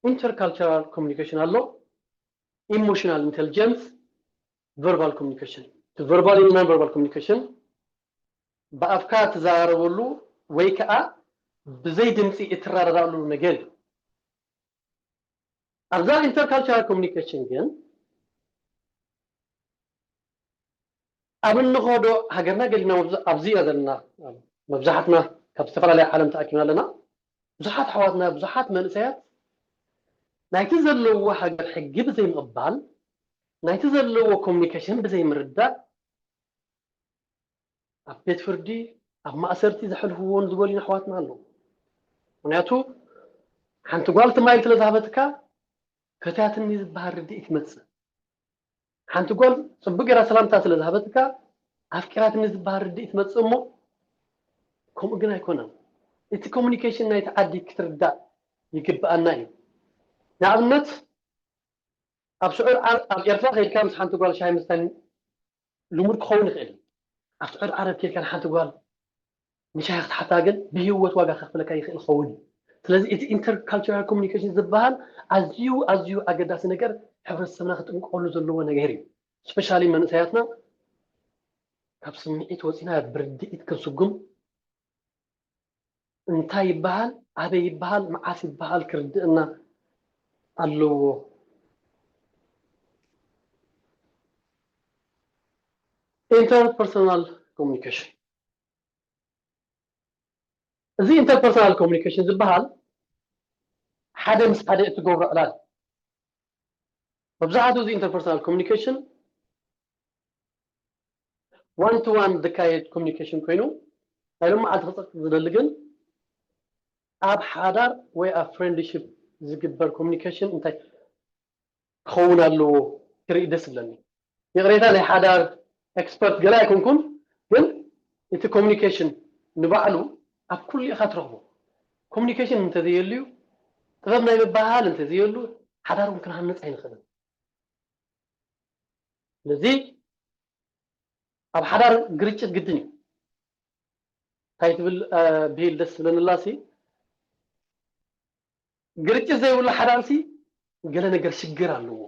intercultural communication ኣሎ emotional intelligence verbal communication verbal non verbal communication ብኣፍካ ትዘራረበሉ ወይ ከዓ ብዘይ ድምፂ እትረዳዳእሉ ነገር እዩ ኣብዛ intercultural communication ግን ኣብ እንኸዶ ሃገርና ገዲና ኣብዚ ኢና ዘለና መብዛሕትና ካብ ዝተፈላለየ ዓለም ተኣኪብና ኣለና ብዙሓት ኣሕዋትና ብዙሓት መንእሰያት ናይቲ ዘለዎ ሃገር ሕጊ ብዘይምቕባል ናይቲ ዘለዎ communication ብዘይምርዳእ ኣብ ቤት ፍርዲ ኣብ ማእሰርቲ ዘሕልፍዎን ዝበሉን ኣሕዋትና ኣለዉ ምክንያቱ ሓንቲ ጓል ትማይል ስለ ዝሃበትካ ፈትያትኒ ዝበሃል ርድኢት ይመፅእ ሓንቲ ጓል ፅቡቅ ገይራ ሰላምታ ስለ ዝሃበትካ ኣፍቂራትኒ ዝበሃል ርድኢት ይመፅእ እሞ ከምኡ ግን ኣይኮነን እቲ communication ናይቲ ዓዲ ክትርዳእ ይግብኣና እዩ ንኣብነት ኣብ ስዑድ ዓረብ ኣብ ኤርትራ ከይድካ ምስ ሓንቲ ጓል ሻሂ ምስታይ ልሙድ ክኸውን ይኽእል ኣብ ስዑድ ዓረብ ከይድካ ንሓንቲ ጓል ንሻሂ ክትሓታ ግን ብህይወት ዋጋ ከኽፍለካ ይኽእል ክኸውን እዩ ስለዚ እቲ intercultural communication ዝበሃል ኣዝዩ ኣዝዩ ኣገዳሲ ነገር ሕብረተሰብና ክጥንቀቐሉ ዘለዎ ነገር እዩ especially መንእሰያትና ካብ ስምዒት ወፂና ብርድኢት ክንስጉም እንታይ ይበሃል ኣበይ ይበሃል መዓስ ይበሃል ክርድእና ኣለዎ interpersonal communication እዚ interpersonal communication ዝበሃል ሓደ ምስ ሓደ እትገብሮ ዕላል። መብዛሕትኡ እዚ interpersonal communication one to one ዝካየድ communication ኮይኑ፣ ናይ ሎም መዓልቲ ክፀቅጥ ዝደሊ ግን ኣብ ሓዳር ወይ ኣብ friendship ዝግበር communication እንታይ ክኸውን ኣለዎ ክርኢ ደስ ይብለኒ። ይቕሬታ፣ ናይ ሓዳር expert ገለ ኣይኮንኩን፣ ግን እቲ communication ንባዕሉ ኣብ ኩሉ ኢኻ ትረኽቦ። Communication እንተዘየልዩ፣ ጥበብ ናይ ምባሃል እንተዘየሉ፣ ሓዳር እውን ክንሃንፅ ኣይንኽእልን። ስለዚ ኣብ ሓዳር ግርጭት ግድን እዩ። እንታይ ትብል ብሂል ደስ ዝብለንላሲ፣ ግርጭት ዘይብሉ ሓዳርሲ ገለ ነገር ሽግር ኣለዎ።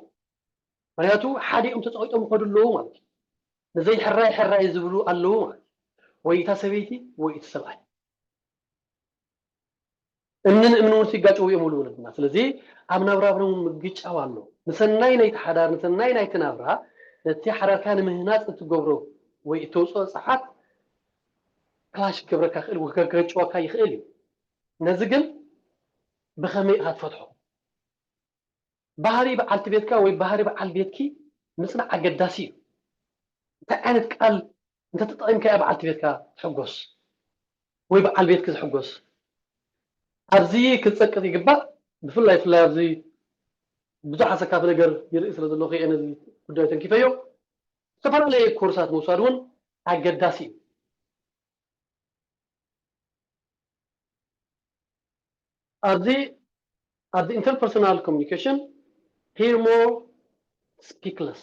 ምክንያቱ ሓዲኦም ተፀቂጦም ይኸዱ ኣለዉ ማለት እዩ። ንዘይ ሕራይ ሕራይ ዝብሉ ኣለዉ ማለት እዩ። ወይ እታ ሰበይቲ ወይ እቲ ሰብኣይ እምንን እምንን እውን ሲጋጭው እዮም ውሉ ወለድና። ስለዚ ኣብ ናብራብና እውን ምግጫው ኣሎ። ንሰናይ ናይቲ ሓዳር፣ ንሰናይ ናይቲ ናብራ፣ ነቲ ሓዳርካ ንምህናፅ እትገብሮ ወይ እተውፅኦ ፀዓት ክላሽ ክገብረካ ይኽእል ወይ ከገጭወካ ይኽእል እዩ። ነዚ ግን ብኸመይ ኢኻ ትፈትሖ? ባህሪ በዓልቲ ቤትካ ወይ ባህሪ በዓል ቤትኪ ምፅናዕ ኣገዳሲ እዩ። እንታይ ዓይነት ቃል እንተተጠቒምካ እያ በዓልቲ ቤትካ ትሕጎስ ወይ በዓል ቤትኪ ዝሕጎስ? ኣብዚ ክትፀቅጥ ይግባእ። ብፍላይ ፍላይ ኣብዚ ብዙሕ ኣሰካፊ ነገር ይርኢ ስለ ዘለኹ እየ ነዚ ጉዳይ ተንኪፈዮ። ዝተፈላለየ ኮርሳት ምውሳድ እውን ኣገዳሲ እዩ። ኣብዚ ኣብዚ interpersonal communication hear more, speak less።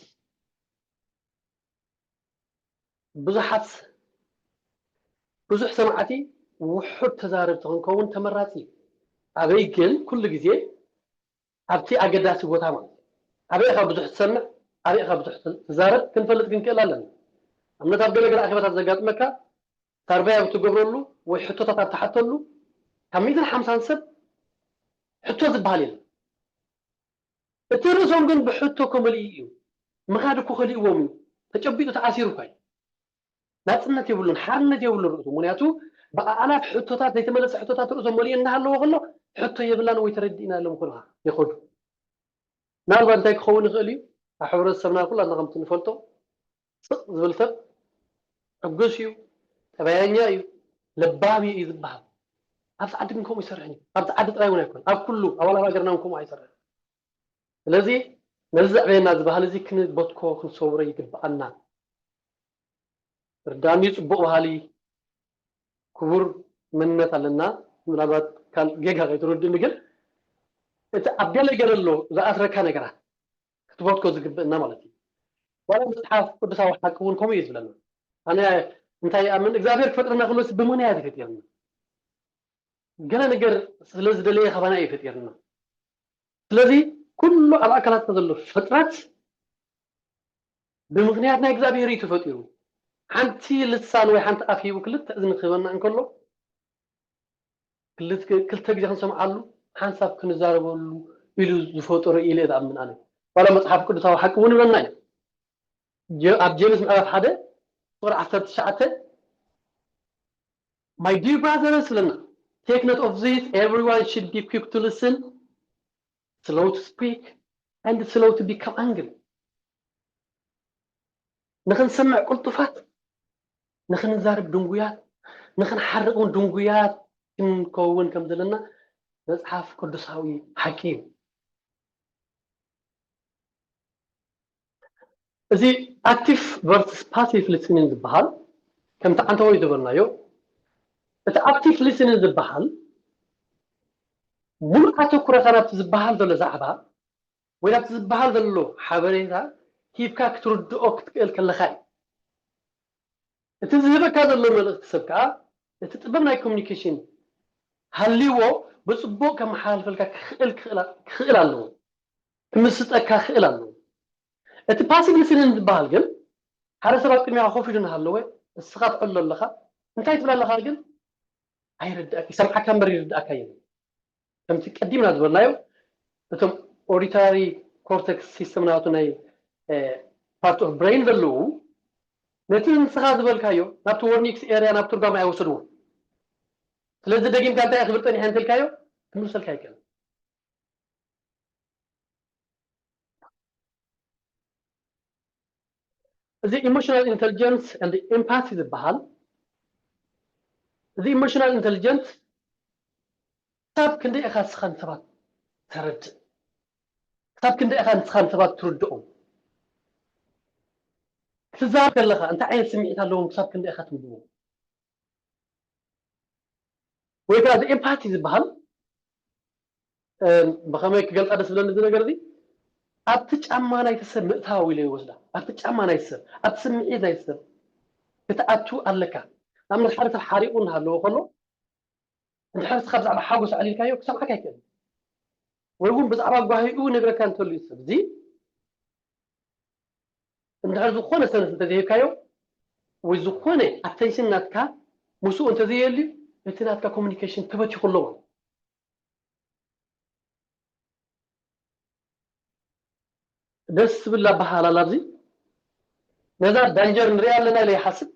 ብዙሓት ብዙሕ ሰማዕቲ ውሑድ ተዛረብቲ ክንከውን ተመራፂ እዩ። ኣበይ ግን ኩሉ ግዜ ኣብቲ ኣገዳሲ ቦታ ማለት እዩ። ኣበይ ኢኻ ብዙሕ ትሰምዕ፣ ኣበይ ኢኻ ብዙሕ ትዛረብ ክንፈልጥ ክንክእል ኣለና። ኣብነት ኣብ ገለገለ ኣኼባታት ዘጋጥመካ ሳርቨይ ኣብ ትገብረሉ ወይ ሕቶታት ኣብ ትሓተሉ ካብ ሚእትን ሓምሳን ሰብ ሕቶ ዝበሃል የለን። እቲ ርእሶም ግን ብሕቶ ከመልኡ እዩ። ምኻድ እኮ ከሊእዎም እዩ። ተጨቢጡ ተኣሲሩ እኳ እዩ። ናፅነት የብሉን፣ ሓርነት የብሉን ርእሱ። ምክንያቱ ብኣእላፍ ሕቶታት፣ ዘይተመለሰ ሕቶታት ርእሶም መሊኡ እናሃለዎ ከሎ ሕቶ የብላን ወይ ተረዲእና ኢሎም ከሎ ይኸዱ። ምናልባት እንታይ ክኸውን ይኽእል እዩ? ኣብ ሕብረተሰብና ኩላትና ከምቲ ንፈልጦ ስቕ ዝብል ሰብ ዕጉስ እዩ፣ ጠባያኛ እዩ፣ ለባም እዩ ዝበሃል። ኣብዚ ዓዲ ግን ከምኡ ይሰርሕን እዩ። ኣብዚ ዓዲ ጥራይ እውን ኣይኮን፣ ኣብ ኩሉ ኣብ ኣላፍ ሃገርና እውን ከምኡ ኣይሰርሕን። ስለዚ ነዚ ዘዕበየና ዝበሃል እዚ ክንበትኮ ክንሰውሮ ይግብኣና። ርዳሚ ጽቡቕ ባህሊ ክቡር መንነት ኣለና። ምናልባት ካል ጌጋ ከይትረድእኒ ግን እቲ ኣብ ገለ ገለ ኣሎ ዝኣስረካ ነገራት ክትበትኮ ዝግብእና ማለት እዩ። ዋላ መጽሓፍ ቅዱሳዊ ሓቂ እውን ከምኡ እዩ ዝብለና። ኣነ እንታይ ይኣምን እግዚኣብሔር ክፈጥረና ከሎ ብምኽንያት እዩ ፈጢርና። ገለ ነገር ስለ ዝደለየ ካባና እዩ ፈጢርና። ስለዚ ኩሉ ኣብ ኣካላትና ዘሎ ፍጥረት ብምኽንያት ናይ እግዚኣብሔር እዩ ተፈጢሩ። ሓንቲ ልሳን ወይ ሓንቲ ኣፍ ሂቡ ክልተ እዝኒ ክህበና እንከሎ ክልተ ግዜ ክንሰምዓሉ ሓንሳብ ክንዛረበሉ ኢሉ ዝፈጠሮ ኢለ እየ ዝኣምን ኣነ። ዋላ መፅሓፍ ቅዱሳዊ ሓቂ እውን ይብለና እዩ። ኣብ ጀምስ ምዕራፍ ሓደ ቁፅሪ ዓሰርተ ትሽዓተ my dear brothers ይብለና take note of this everyone should be quick to listen slow to speak and slow to become angry ንኽንሰምዕ ቅልጡፋት ንኽንዛረብ ድንጉያት ንኽንሓርቕ እውን ድንጉያት ክንከውን ከም ዘለና መፅሓፍ ቅዱሳዊ ሓቂ እዩ። እዚ active versus passive listening ዝበሃል ከምቲ ዓንተወይ ዝበልናዮ እቲ active listening ዝበሃል ሙሉእ ኣተኩረኻ ናብቲ ዝበሃል ዘሎ ዛዕባ ወይ ናብቲ ዝበሃል ዘሎ ሓበሬታ ሂብካ ክትርድኦ ክትክእል ከለኻ እዩ። እቲ ዝህበካ ዘሎ መልእኽቲ ሰብ ከዓ እቲ ጥበብ ናይ ኮሚኒኬሽን ሃልይዎ ብፅቡቕ ከመሓላልፈልካ ክኽእል ኣለዎ፣ ክምስጠካ ክኽእል ኣለዎ። እቲ ፓሲቭ ሊስኒንግ ዝበሃል ግን ሓደ ሰብ ኣብ ቅድሚኻ ኮፍ ኢሉ እናሃለወ እስኻ ትዕሎ ኣለኻ እንታይ ትብል ኣለኻ ግን ኣይርድኣካ ይሰምዓካ እምበር ይርድኣካ የለን። ከምቲ ቀዲምና ዝበልናዮ እቶም ኦዲታሪ ኮርተክስ ሲስተም ናቱ ናይ ፓርት ኦፍ ብሬን ዘለዉ ነቲ ንስኻ ዝበልካዮ ናብቲ ወርኒክስ ኤርያ ናብ ትርጓም ኣይወሰድዎ። ስለዚ ደጊምካ እንታይ ክብል ጸኒሐ እንተልካዮ ክምልሰልካ ይክእል። እዚ emotional intelligence and empathy ዝበሃል፣ እዚ emotional intelligence ክሳብ ክንደይ ኢኻ ንስኻ ንሰባት ተረድእ፣ ክሳብ ክንደይ ኢኻ ንስኻ ንሰባት ትርድኦም፣ ክትዛረብ ከለኻ እንታይ ዓይነት ስምዒት ኣለዎም ክሳብ ክንደይ ኢኻ ትንብቦም። ወይ ከዓ እዚ empathy ዝበሃል ብኸመይ ክገልፃ ደስ ዝብለኒ እዚ ነገር እዚ፣ ኣብቲ ጫማ ናይቲ ሰብ ምእታው ኢለ ይወስዳ። ኣብቲ ጫማ ናይቲ ሰብ፣ ኣብቲ ስምዒት ናይቲ ሰብ ክትኣቱ ኣለካ። ንኣብነት ሓደ ሰብ ሓሪቑ እናሃለወ ከሎ እንድሕር እስኻ ብዛዕባ ሓጎስ ኣዕሊልካዮ ክሰምዓካ ኣይክእልን፣ ወይ እውን ብዛዕባ ጓሂኡ ይነግረካ እንተልዩ ሰብ እዚ እንድሕር ዝኾነ ሰነድ እንተዘይሂብካዮ ወይ ዝኾነ attention ናትካ ምስኡ እንተዘየልዩ እቲ ናትካ communication ተበቲኹ ኣሎ ማለት። ደስ ዝብል ኣበሃህላ ኣብዚ ነዛ ዳንጀር ንሪኣ ኣለና ኢለ ይሓስብ።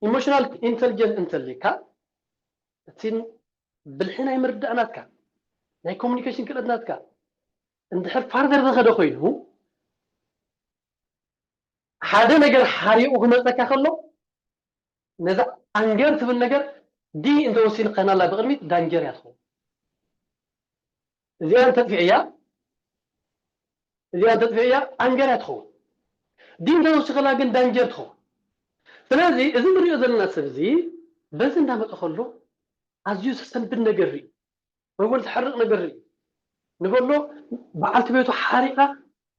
Emotional intelligence እንተልካ እቲ ብልሒ ናይ ምርዳእ ናትካ ናይ communication ክእለት ናትካ እንድሕር further ዝኸደ ኮይኑ ሓደ ነገር ሓሪቑ ክመፀካ ከሎ ነዛ ኣንገር ትብል ነገር ዲ እንተወሲንካናላ ብቕድሚት ዳንጀር እያ ትኸውን። እዚኣ እንተጥፊዕያ እዚኣ እንተጥፊዕያ ኣንገር እያ ትኸውን። ዲ እንተወሲኸላ ግን ዳንጀር ትኸውን። ስለዚ እዚ ንሪኦ ዘለና ሰብ እዚ በዚ እንዳመፀ ከሎ ኣዝዩ ዘሰንብድ ነገር ርኢ ወይ እውን ዘሕርቕ ነገር ርኢ። ንበሎ በዓልቲ ቤቱ ሓሪቓ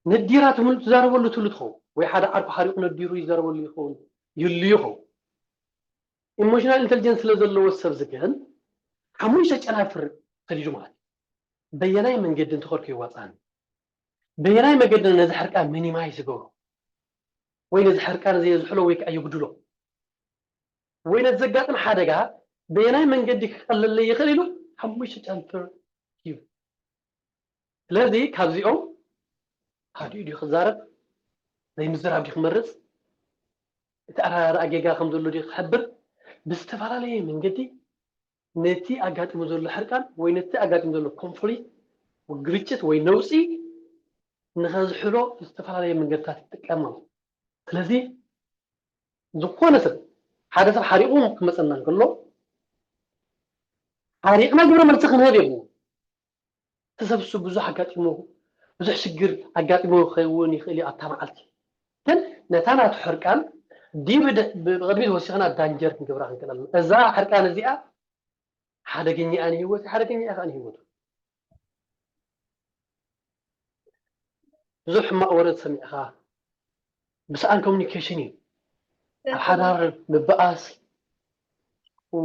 ነዲራ ትዛረበሉ ትህሉ ትኸውን ወይ ሓደ ዓርኩ ሓሪቑ ነዲሩ ይዛረበሉ ይኸውን ይህሉ ይኸውን። Emotional intelligence ስለ ዘለዎ ሰብ ግን ሓሙሽተ ጨናፍር ሰዲዱ ማለት እዩ። በየናይ መንገዲ እንተኸድኩ ይዋፃኒ፣ በየናይ መንገዲ ነዚ ሕርቃን minimize ይገብሮ ወይ ነዚ ሕርቃን እዚ የዝሕሎ ወይ ከዓ ይጉድሎ ወይ ነቲ ዘጋጥም ሓደጋ በየናይ መንገዲ ክቐለለይ ይኽእል ኢሉ ሓሙሽተ ጨንፍር እዩ። ስለዚ ካብዚኦም ሃዲኡ ድዩ ክዛረብ ዘይምዝራብ ድዩ ክመርፅ እቲ ኣረዳድኣ ጌጋ ከም ዘሎ ድዩ ክሕብር ብዝተፈላለየ መንገዲ ነቲ ኣጋጢሙ ዘሎ ሕርቃን ወይ ነቲ ኣጋጢሙ ዘሎ conflict ግርጭት ወይ ነውፂ ንኸዝሕሎ ዝተፈላለየ መንገድታት ይጥቀም ማለት። ስለዚ ዝኾነ ሰብ ሓደ ሰብ ሓሪቑ ክመፀና እንከሎ ሓሪቕና ግብረ መልሲ ክንህብ የብሉ። እቲ ሰብ እሱ ብዙሕ ኣጋጢሙ ብዙሕ ሽግር ኣጋጢሙ ክኸውን ይኽእል እዩ ኣብታ መዓልቲ። ግን ነታ ናቱ ሕርቃን ዲብ ብቕድሚት ወሲኽና ዳንጀር ክንገብራ ክንክእል ኣለና። እዛ ሕርቃን እዚኣ ሓደገኛ እያ ንህይወት ሓደገኛ እያ ከዓ ንህይወቱ። ብዙሕ ሕማቕ ወረ ሰሚዕኻ ብሰኣን communication እዩ ኣብ ሓዳር ምብኣስ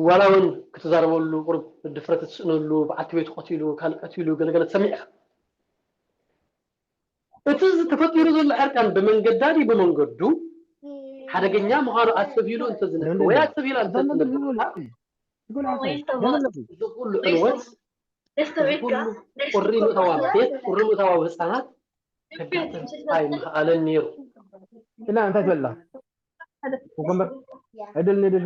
ዋላ እውን ክትዛረበሉ ቁሩብ ድፍረት ትስእነሉ በዓልቲ ቤቱ ቀቲሉ ካልእ ቀቲሉ ገለገለ ትሰሚዕ ኢኻ። እቲ ተፈጢሩ ዘሎ ሕርቃን ብመንገዳ ድዩ ብመንገዱ ሓደገኛ ምዃኑ ኣስተብሂሉ እንተዝነግር ወይ ኣስተብሂላ እንተዝነግር እዚ ኩሉ ዕንወት እዚ ኩሉ ቁሪ ምእታው ኣብ ቤት ቁሪ ምእታው ኣብ ህፃናት ከጋጥም ኣይምኽኣለን ነይሩ። እና እንታይ ትበላ ወገንበር ዕድል ንድል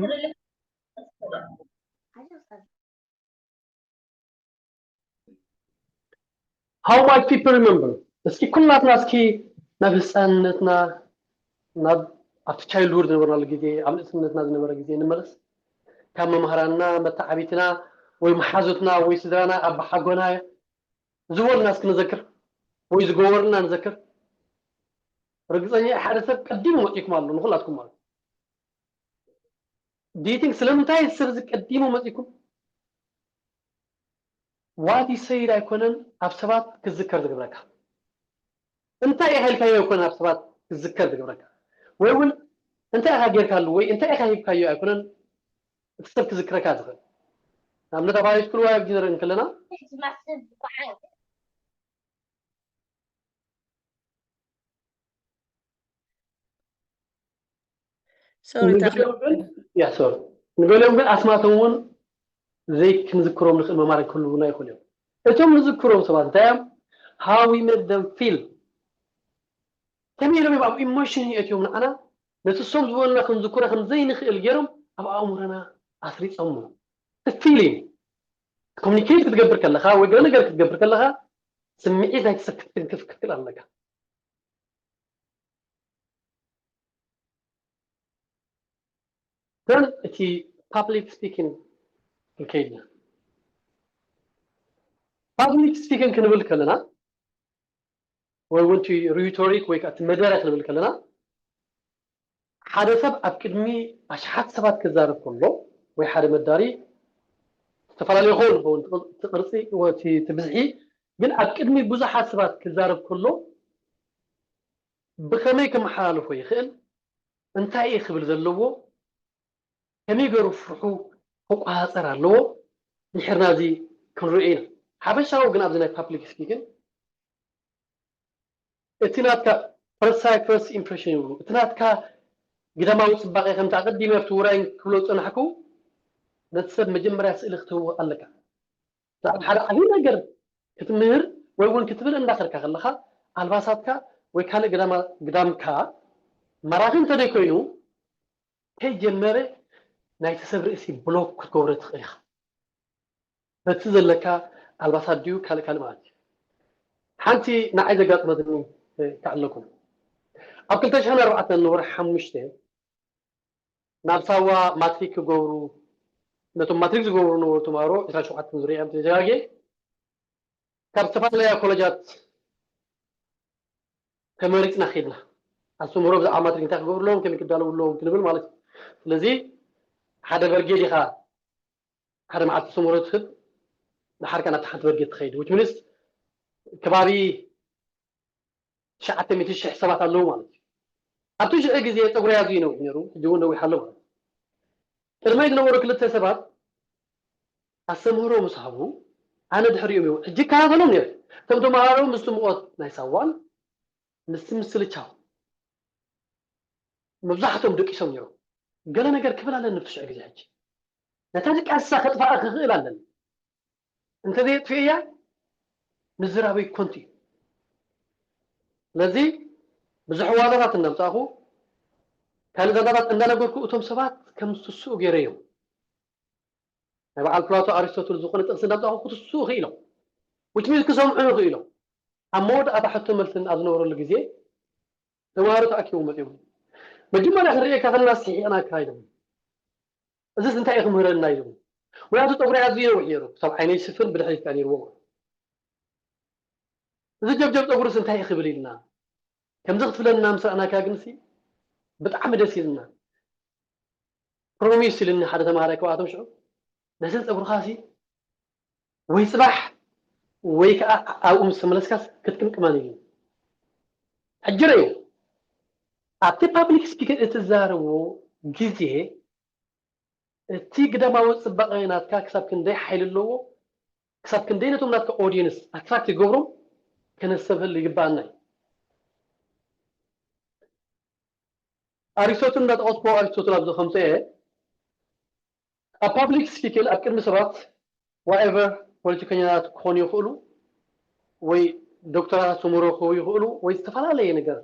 How might people remember? እስኪ ኩላትና እስኪ ናብ ህፃንነትና ናብ ኣብቲ childhood ዝነበርናሉ ግዜ ኣብ ንእስነትና ዝነበረ ግዜ ንመለስ። ካብ መማህራንና መተዓቢትና ወይ መሓዙትና ወይ ስድራና ኣባሓጎና ዝበሉና እስኪ ንዘክር ወይ ዝገበሩልና ንዘክር። ርግፀኛ እየ ሓደ ሰብ ቀዲሙ መፂእኩም ኣሎ ንኩላትኩም ኣሎ። Do you think ስለምንታይ እዚ ሰብ እዚ ቀዲሙ መፂእኩም? What he said ኣይኮነን ኣብ ሰባት ክዝከር ዝገብረካ። እንታይ ኢኻ ኢልካዮ ኣይኮነን ኣብ ሰባት ክዝከር ዝገብረካ። ወይ እውን እንታይ ኢኻ ጌርካሉ ወይ እንታይ ኢኻ ሂብካዮ ኣይኮነን እቲ ሰብ ክዝክረካ ዝኽእል። ንኣብነት ኣብ ሃይስኩል ወይ ኣብ ጅነር እንከለና ሶሪ ንገሊኦም ግን ኣስማቶም እውን ዘይክንዝክሮም ንኽእል መማር ክህልውና ይኽእሉ እዮም። እቶም ንዝክሮም ሰባት እንታይ እዮም? How we made them feel ከመይ ኢሎም እዮም ኣብ ኢሞሽን የእትዮም ንዓና ነቲ እሶም ዝበሉና ክንዝክሮ ከም ዘይንኽእል ገይሮም ኣብ ኣእምሮና ኣስሪፆሞ። ፊሊንግ ኮሚኒኬት ክትገብር ከለኻ ወይ ገለ ነገር ክትገብር ከለኻ ስምዒት ናይቲ ሰብ ክትትንክፍ ክትክእል ኣለካ። ግን እቲ ፓብሊክ ስፒኪንግ ክንከይድ ኢና። ፓብሊክ ስፒኪንግ ክንብል ከለና ወይ እውን እቲ ሪቶሪክ ወይ ከዓ እቲ መደረ ክንብል ከለና ሓደ ሰብ ኣብ ቅድሚ ኣሽሓት ሰባት ክዛረብ ከሎ ወይ ሓደ መዳሪ ዝተፈላለዩ ክኸውን ይኸውን እቲ ቅርፂ እቲ ብዝሒ ግን ኣብ ቅድሚ ብዙሓት ሰባት ክዛረብ ከሎ ብኸመይ ከመሓላልፎ ይኽእል እንታይ እዩ ክብል ዘለዎ ከመይ ገይሩ ፍርሑ ክቆፃፀር ኣለዎ ድሕርና እዚ ክንሪኦ ኢና ሓበሻዊ ግን ኣብዚ ናይ ፓብሊክ ስፒኪንግ እቲ ናትካ ፈረስታይ ፈርስት ኢምፕሬሽን ይብሉ እቲ ናትካ ግዳማዊ ፅባቐ ከምቲ ኣቐዲመ ኣብቲ ውራይ ክብሎ ዝፀናሕኩ ነቲ ሰብ መጀመርያ ስእሊ ክትህቦ ኣለካ ብዛዕባ ሓደ ዓብዪ ነገር ክትምህር ወይ እውን ክትብል እንዳኸድካ ከለኻ ኣልባሳትካ ወይ ካልእ ግዳምካ ማራኺ እንተደይ ኮይኑ ከይጀመረ ናይቲ ሰብ ርእሲ ብሎክ ክትገብሮ ትኽእል ኢኻ በቲ ዘለካ ኣልባሳት ድዩ ካልእ ካልእ ማለት እዩ ሓንቲ ንዓይ ዘጋጥመትኒ ከዕለኩም ኣብ ክልተ ሽሕን ኣርባዕተን ንወርሒ ሓሙሽተ ናብ ሳዋ ማትሪክ ክገብሩ ነቶም ማትሪክ ዝገብሩ ነበሩ ተማሃሮ ዕስራን ሸውዓተን ዙርያ እዮም ተዘጋጌ ካብ ዝተፈላለያ ኮለጃት ተመሪፅና ኬድና ኣስተምህሮ ብዛዕባ ማትሪክ እንታይ ክገብርሎም ከመይ ክዳለውሎም ክንብል ማለት እዩ ስለዚ ሓደ በርጌድ ኢኻ ሓደ መዓልቲ ኣስተምህሮ ትህብ ንሓርካ ናብቲ ሓንቲ በርጌድ ትኸይድ which means ከባቢ ትሽዓተ ሚእቲ ሽሕ ሰባት ኣለዉ ማለት እዩ ኣብቲ ሽሕ ግዜ ፀጉሪ ያዙ ነዊሕ ነይሩ ሕጂ እውን ነዊሕ ኣሎ ማለት እዩ ቅድመይ ዝነበሩ ክልተ ሰባት ኣስተምህሮ ምስ ሃቡ ኣነ ድሕሪኦም እዮም ሕጂ ይከታተሎም ነይሩ እቶም ተምሃሮ ምስቲ ሙቐት ናይ ሳዋን ምስቲ ምስልቻው መብዛሕትኦም ደቂሶም ነይሮም ገለ ነገር ክብል ኣለኒ ብትሽዑ ግዜ ሕጂ ነታ ድቃሳ ከጥፋኣ ክኽእል ኣለኒ እንተዘየጥፍእያ ምዝራበይ ኮንቱ እዩ ስለዚ ብዙሕ ዋዛታት እናምፃእኹ ካልእ ዛዛታት እንዳነገርኩ እቶም ሰባት ከም ዝትስኡ ገይረ እዮም ናይ በዓል ፕላቶ ኣሪስቶትል ዝኾነ ጥቕሲ እንዳምፃእኹ ክትስኡ ክኢሎም ውጭ ክሰምዑ ይኽኢሎም ኣብ መወዳእታ ሕቶ መልስን ኣብ ዝነበረሉ ግዜ ተማሃሮ ተኣኪቦም መፅዮም መጀመርያ ክንሪኤካ ከለና ስሒቕናካ ኢሎም እዚስ እንታይ እዩ ክምህረና ኢሎም ምክንያቱ ፀጉሪ ኣዝዩ ነዊሕ ነይሩ ክሳብ ዓይነይ ስፍር ብድሕሪት ከኣ ነይርዎ እዚ ጀብጀብ ፀጉርስ እንታይ እዩ ክብል ኢልና ከምዚ ክትብለና ምስ ረኣናካ ግንሲ ብጣዕሚ ደስ ኢልና ፕሮሚስ ኢልኒ ሓደ ተማሃራይ ካብኣቶም ሽዑ ነዚ ፀጉርኻሲ ወይ ፅባሕ ወይ ከዓ ኣብኡ ምስ ተመለስካስ ክትቅምቅመን እዩ ሕጂ ረዩ ኣብቲ ፓብሊክ ስፒክን እትዛረቦ ግዜ እቲ ግዳማዊ ፅባቐ ናትካ ክሳብ ክንደይ ሓይሊ ኣለዎ ክሳብ ክንደይ ነቶም ናትካ ኦዲየንስ ኣትራክት ይገብሮም ከነስተብህል ይግባኣና እዩ ኣሪስቶትል እንዳጠቐስኩ ኣሪስቶትል ኣብዚ ከምፀ ኣብ ፓብሊክ ስፒኪንግ ኣብ ቅድሚ ሰባት ዋኤቨር ፖለቲከኛታት ክኾኑ ይኽእሉ ወይ ዶክተራት ኣስተምህሮ ክህቡ ይኽእሉ ወይ ዝተፈላለየ ነገር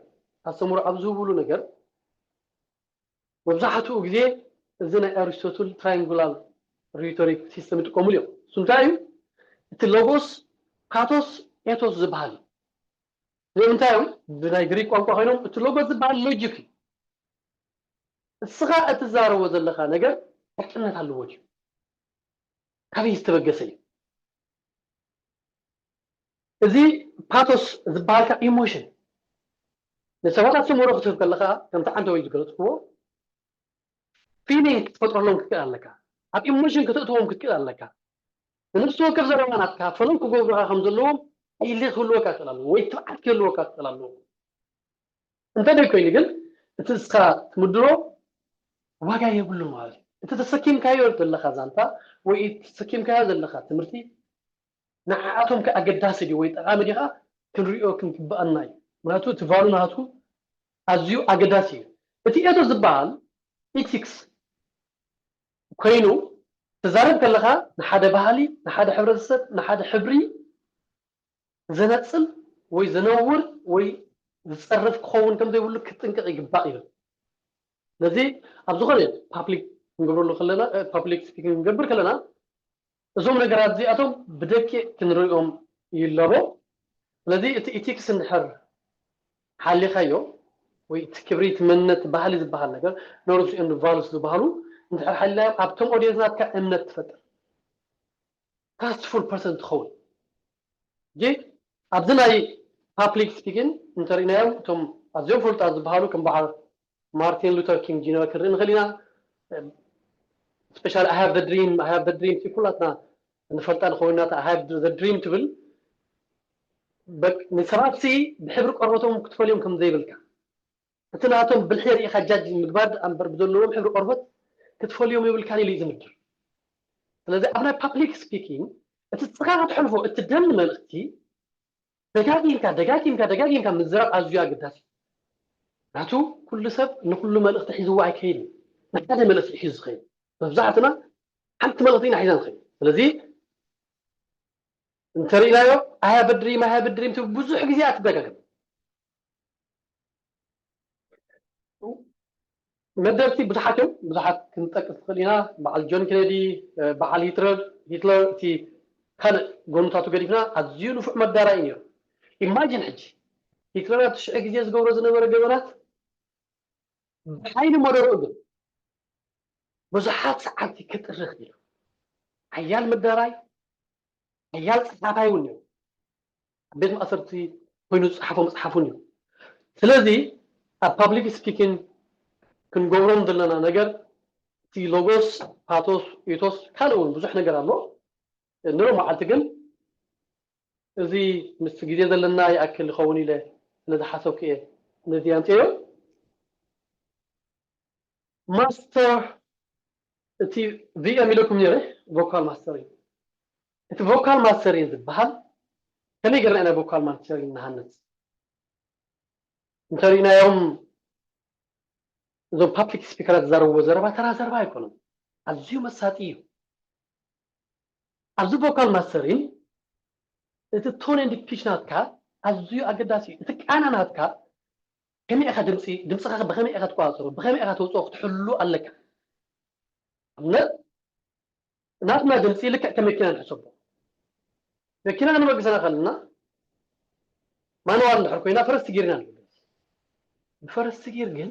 ኣስተምህሮ ኣብ ዝህብሉ ነገር መብዛሕትኡ ግዜ እዚ ናይ ኣሪስቶትል ትራይንጉላር ሪቶሪክ ሲስተም ይጥቀሙሉ እዮም እሱ እንታይ እዩ እቲ ሎጎስ ፓቶስ ኤቶስ ዝበሃል እዩ እዚኦም እንታይ እዮም ብናይ ግሪክ ቋንቋ ኮይኖም እቲ ሎጎስ ዝበሃል ሎጂክ እዩ እስኻ እትዛረቦ ዘለኻ ነገር ሓቅነት ኣለዎ ድዩ ካበይ ዝተበገሰ እዩ እዚ ፓቶስ ዝበሃልካ ኢሞሽን ንሰባት ኣስተምህሮ ክትህብ ከለካ ከምቲ ዓንተወይ ዝገለፅክዎ ፊሊንግ ክትፈጥረሎም ክትክእል ኣለካ ኣብ ኢሞሽን ከተእትዎም ክትክእል ኣለካ ንነፍሲ ወከፍ ዘረባ ናትካ ፈሎም ክገብሩካ ከም ዘለዎም ኢሊ ክህልወካ ክእል ኣለዎ ወይ ትብዓት ክህልወካ ክእል ኣለዎ እንተ ደይ ኮይኑ ግን እቲ እስኻ ትምድሮ ዋጋ የብሉ ማለት እዩ እቲ ተሰኪምካዮ ዘለካ ዛንታ ወይ ተሰኪምካዮ ዘለካ ትምህርቲ ንዓኣቶም ከ ኣገዳሲ ድዩ ወይ ጠቓሚ ዲኻ ክንሪኦ ክንግብኣና እዩ ምክንያቱ እቲ ቫሉ ናቱ ኣዝዩ ኣገዳሲ እዩ እቲ ኤቶ ዝበሃል ኢቲክስ ኮይኑ ትዛረብ ከለኻ ንሓደ ባህሊ ንሓደ ሕብረተሰብ ንሓደ ሕብሪ ዘነፅል ወይ ዘነውር ወይ ዝፀርፍ ክኸውን ከም ዘይብሉ ክጥንቀቕ ይግባእ ይብል ነዚ ኣብ ዝኾነ ፓብሊክ ክንገብረሉ ከለና ፓብሊክ ስፒኪንግ ክንገብር ከለና እዞም ነገራት እዚኣቶም ብደቂቕ ክንሪኦም ይለቦ። ስለዚ እቲ ኢቲክስ እንድሕር ሓሊኻዮ ወይ እቲ ክብሪ፣ እቲ መንነት፣ ባህሊ ዝበሃል ነገር፣ ኖርምስ ኤንድ ቫሉስ ዝበሃሉ እንድሕር ሓሊላዮም ኣብቶም ኦዲየንስ ናትካ እምነት ትፈጥር፣ ትራስትፉል ፐርሰን ትኸውን። ጂ ኣብዚ ናይ ፓብሊክ ስፒኪን እንተሪእናዮም እቶም ኣዝዮም ፍሉጣት ዝበሃሉ ከም በዓል ማርቲን ሉተር ኪንግ ጁኒየር ክንርኢ ንኽእል ኢና። ስፔሻሊ I have the dream, I have the dream ኩላትና ንፈልጣ ንኸውን ኢና። I have the dream ትብል ንሰባት ሲ ብሕብሪ ቆርበቶም ክትፈልዮም ከም ዘይብልካ፣ እቲ ናቶም ብልሒ ርኢኻ ጃጅ ምግባር ደኣ እምበር ብዘለዎም ሕብሪ ቆርበት ክትፈልዮም የብልካን ኢሉ እዩ ዝምድር። ስለዚ ኣብ ናይ ፓብሊክ ስፒኪንግ እቲ ንስኻ ከተሕልፎ እትደሊ መልእኽቲ ደጋጊምካ ደጋጊምካ ደጋጊምካ ምዝራብ ኣዝዩ ኣገዳሲ እዩ። ምክንያቱ ኩሉ ሰብ ንኩሉ መልእኽቲ ሒዝዎ ኣይከይድን። ንሓደ መልእኽቲ እዩ ሒዙ ዝኸይድ። መብዛሕትና ሓንቲ መልእኽቲ ኢና ሒዛ ንኸይድ። ስለዚ እንተሪእናዮ I have a dream, I have a dream ትብል ብዙሕ ግዜ ኣትደጋግም። መደርቲ ብዙሓት እዮም፣ ብዙሓት ክንጠቅስ ንኽእል ኢና። በዓል ጆን ኬነዲ፣ በዓል ሂትለር፣ ሂትለር እቲ ካልእ ጎንታቱ ገዲፍና ኣዝዩ ንፉዕ መዳራይ እዩ ነይሩ። ኢማጂን ሕጂ ሂትለር ኣብ ትሽዒ ግዜ ዝገብሮ ዝነበረ ገበናት ብሓይሊ መደርኡ ግን ብዙሓት ሰዓብቲ ክጥርኽ ኢሉ። ሓያል መዳራይ፣ ሓያል ጸሓፋይ እውን እዩ። ኣብ ቤት ማእሰርቲ ኮይኑ ዝጸሓፎ መጽሓፍ እውን እዩ። ስለዚ ኣብ ፓብሊክ ስፒኪንግ ክንገብሮም ዘለና ነገር እቲ ሎጎስ፣ ፓቶስ፣ ኢቶስ ካልእ እውን ብዙሕ ነገር ኣሎ። ንሎ መዓልቲ ግን እዚ ምስ ግዜ ዘለና ይኣክል ይኸውን ኢለ ስለ ዝሓሰብኩ እየ ነዚ ኣምፅዮ። ማስተር እቲ ቪኤም ኢለኩም ነይረ ቮካል ማስተሪንግ። እቲ ቮካል ማስተሪንግ ዝበሃል ከመይ ገርና ኢና ቮካል ማስተሪንግ ንሃነፅ? እንተሪእናዮም እዞም ፓብሊክ ስፒከራት ዝዛረብዎ ዘረባ ተራ ዘረባ ኣይኮነን። ኣዝዩ መሳጢ እዩ። ኣብዚ ቮካል ማስተሪንግ እቲ ቶን ኤንድ ፒች ናትካ ኣዝዩ ኣገዳሲ እዩ። እቲ ቃና ናትካ ከመይ ኢኻ ድምፂ ድምፅኻ ብኸመይ ኢኻ ትቆፃፀሮ ብኸመይ ኢኻ ተውፅኦ ክትሕሉ ኣለካ። ኣብነት ናትና ድምፂ ልክዕ ከም መኪና ንሕሰቦ። መኪና ክንበግሰና ከለና ማንዋል እንድሕር ኮይና ፈረስቲ ጊርና ንብል። ብፈረስቲ ጊር ግን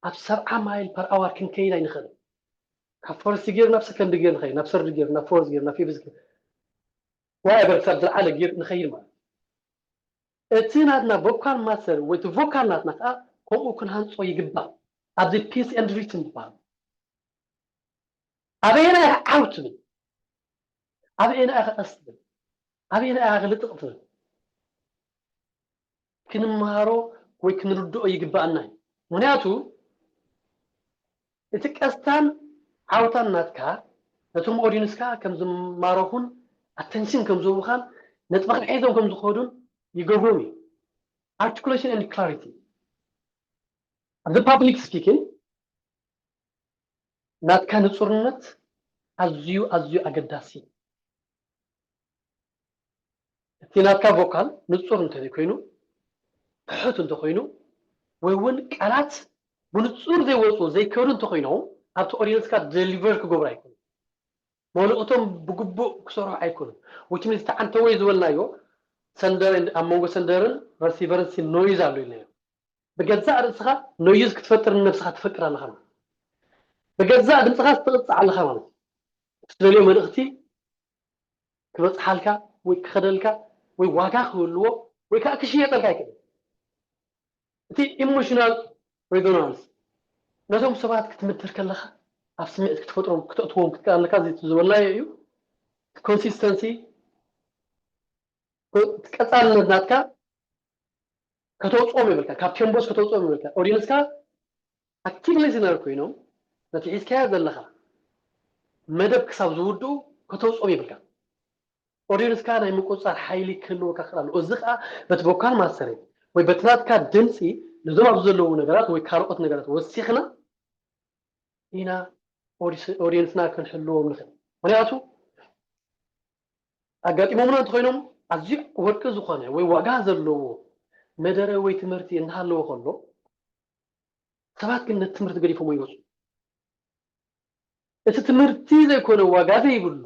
ኣብ ሰብዓ ማይል ፐር ኣዋር ክንከይድ ኣይንኽእልን። ካብ ፈረስቲ ጊር ናብ ሰከንድ ጊር ንኸይድ፣ ናብ ሰርድ ጊር፣ ናብ ፎርዝ ጊር፣ ናብ ፊፍዝ ጊር ዋይበር ክሳብ ዝለዓለ ጊር ንኸይድ ማለት እዩ። እቲ ናትና ቮካል ማስተር ወይ እቲ ቮካል ናትና ከዓ ከምኡ ክንሃንፆ ይግባእ። ኣብዚ ፒስ ኤንድ ሪትን ዝበሃል ኣበየና ኢኻ ዓው ትብል? ኣበየና ኢኻ ቀስ ትብል? ኣበየና ኢኻ ክልጥቕ ትብል? ክንመሃሮ ወይ ክንርድኦ ይግባኣና እዩ። ምክንያቱ እቲ ቀስታን ዓውታን ናትካ ነቶም ኦዲንስካ ከም ዝማረኹን ኣተንሽን ከም ዝህቡኻን ነጥብኻ ሒዞም ከም ዝኸዱን ይገብሮም እዩ። ኣርቲኩሌሽን ኤንድ ክላሪቲ ኣብዚ ፓብሊክ ስፒኪንግ ናትካ ንፁርነት ኣዝዩ ኣዝዩ ኣገዳሲ እዩ። እቲ ናትካ ቮካል ንፁር እንተዘይኮይኑ ትሑት እንተኮይኑ ወይ እውን ቃላት ብንፁር ዘይወፁ ዘይከዱ እንተኮይኖም ኣብቲ ኦዲንስካ ደሊቨር ክገብሩ ኣይኮኑ መልእክቶም ብግቡእ ክሰርሑ ኣይኮኑን። ውች ሚንስ ተዓንተወይ ዝበልናዮ ሰንደር ኣብ መንጎ ሰንደርን ረሲቨርን ሲ ኖይዝ ኣሎ ኢልናዮ። ብገዛእ ርእስኻ ኖይዝ ክትፈጥር ንነብስኻ ትፈቅድ ኣለኻ ማለት ብገዛእ ድምፅኻ ትቕፃዕ ኣለኻ ማለት ትደልዮ መልእኽቲ ክበፅሓልካ ወይ ክኸደልካ ወይ ዋጋ ክህልዎ ወይ ከዓ ክሽየጠልካ ኣይክእል። እቲ ኢሞሽናል ሬዞናንስ ነቶም ሰባት ክትምድር ከለኻ ኣብ ስምዒት ክትፈጥሮም ክተእትዎም ክትከኣለካ ዝበልናዮ እዩ። ኮንሲስተንሲ ቀፃልነት ናትካ ከተውፅኦም ይብልካ ካብ ቴምቦስ ከተውፅኦም ይብልካ ኦዲንስካ ኣክቲቭ ሊስነር ኮይኖም ነቲ ሒዝካዮ ዘለኻ መደብ ክሳብ ዝውድኡ ከተውፅኦም ይብልካ። ኦዲንስካ ናይ ምቁፅፃር ሓይሊ ክህልወካ ክእል ኣሎ። እዚ ከዓ በቲ ቮካል ማስተሪ ወይ በቲ ናትካ ድምፂ ነዞም ኣብዚ ዘለዉ ነገራት ወይ ካልኦት ነገራት ወሲኽና ኢና ኦዲንስና ክንሕልዎም ንኽእል። ምክንያቱ ኣጋጢሞምና እንተኮይኖም ኣዝዩ ወርቂ ዝኾነ ወይ ዋጋ ዘለዎ መደረ ወይ ትምህርቲ እናሃለዎ ከሎ ሰባት ግን ነቲ ትምህርቲ ገዲፎሞ ይወፁ። እቲ ትምህርቲ ዘይኮነ ዋጋ ዘይብሉ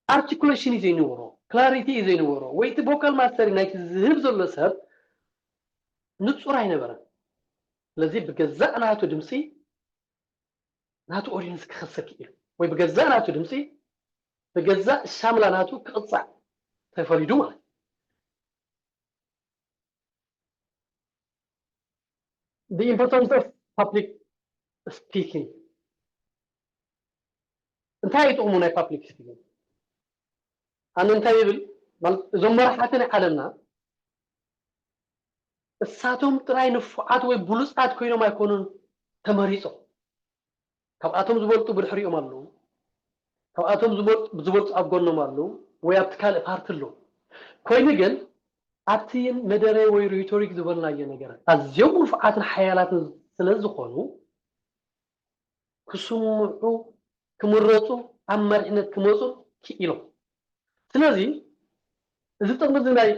ኣርቲኩሌሽን እዩ ዘይነበሮ፣ ክላሪቲ እዩ ዘይነበሮ፣ ወይ እቲ ቮካል ማስተሪ ናይቲ ዝህብ ዘሎ ሰብ ንጹር ኣይነበረን። ስለዚ ብገዛእ ናቱ ድምፂ ናቱ ኦዲየንስ ክኸሰ ክኢሉ፣ ወይ ብገዛእ ናቱ ድምፂ ብገዛእ ሻምላ ናቱ ክቕፃዕ ተፈሪዱ ማለት እዩ። The importance of public speaking። እንታይ እዩ ጥቕሙ ናይ ፓብሊክ ስፒኪንግ? ኣነ እንታይ ይብል ማለት፣ እዞም መራሕቲ ናይ ዓለምና እሳቶም ጥራይ ንፉዓት ወይ ብሉፃት ኮይኖም ኣይኮኑን ተመሪፆም። ካብኣቶም ዝበልጡ ብድሕሪኦም ኣለዉ። ካብኣቶም ዝበልጡ ዝበልጡ ኣብ ጎኖም ኣለዉ፣ ወይ ኣብቲ ካልእ ፓርቲ ኣለዉ። ኮይኑ ግን ኣብቲ መደረ ወይ ሪቶሪክ ዝበልናዮ ነገር ኣዝዮም ንፉዓትን ሓያላትን ስለ ዝኾኑ ክስምዑ፣ ክምረፁ፣ ኣብ መሪሕነት ክመፁ ክኢሎም። ስለዚ እዚ ጥቕሚ እዚ ናይ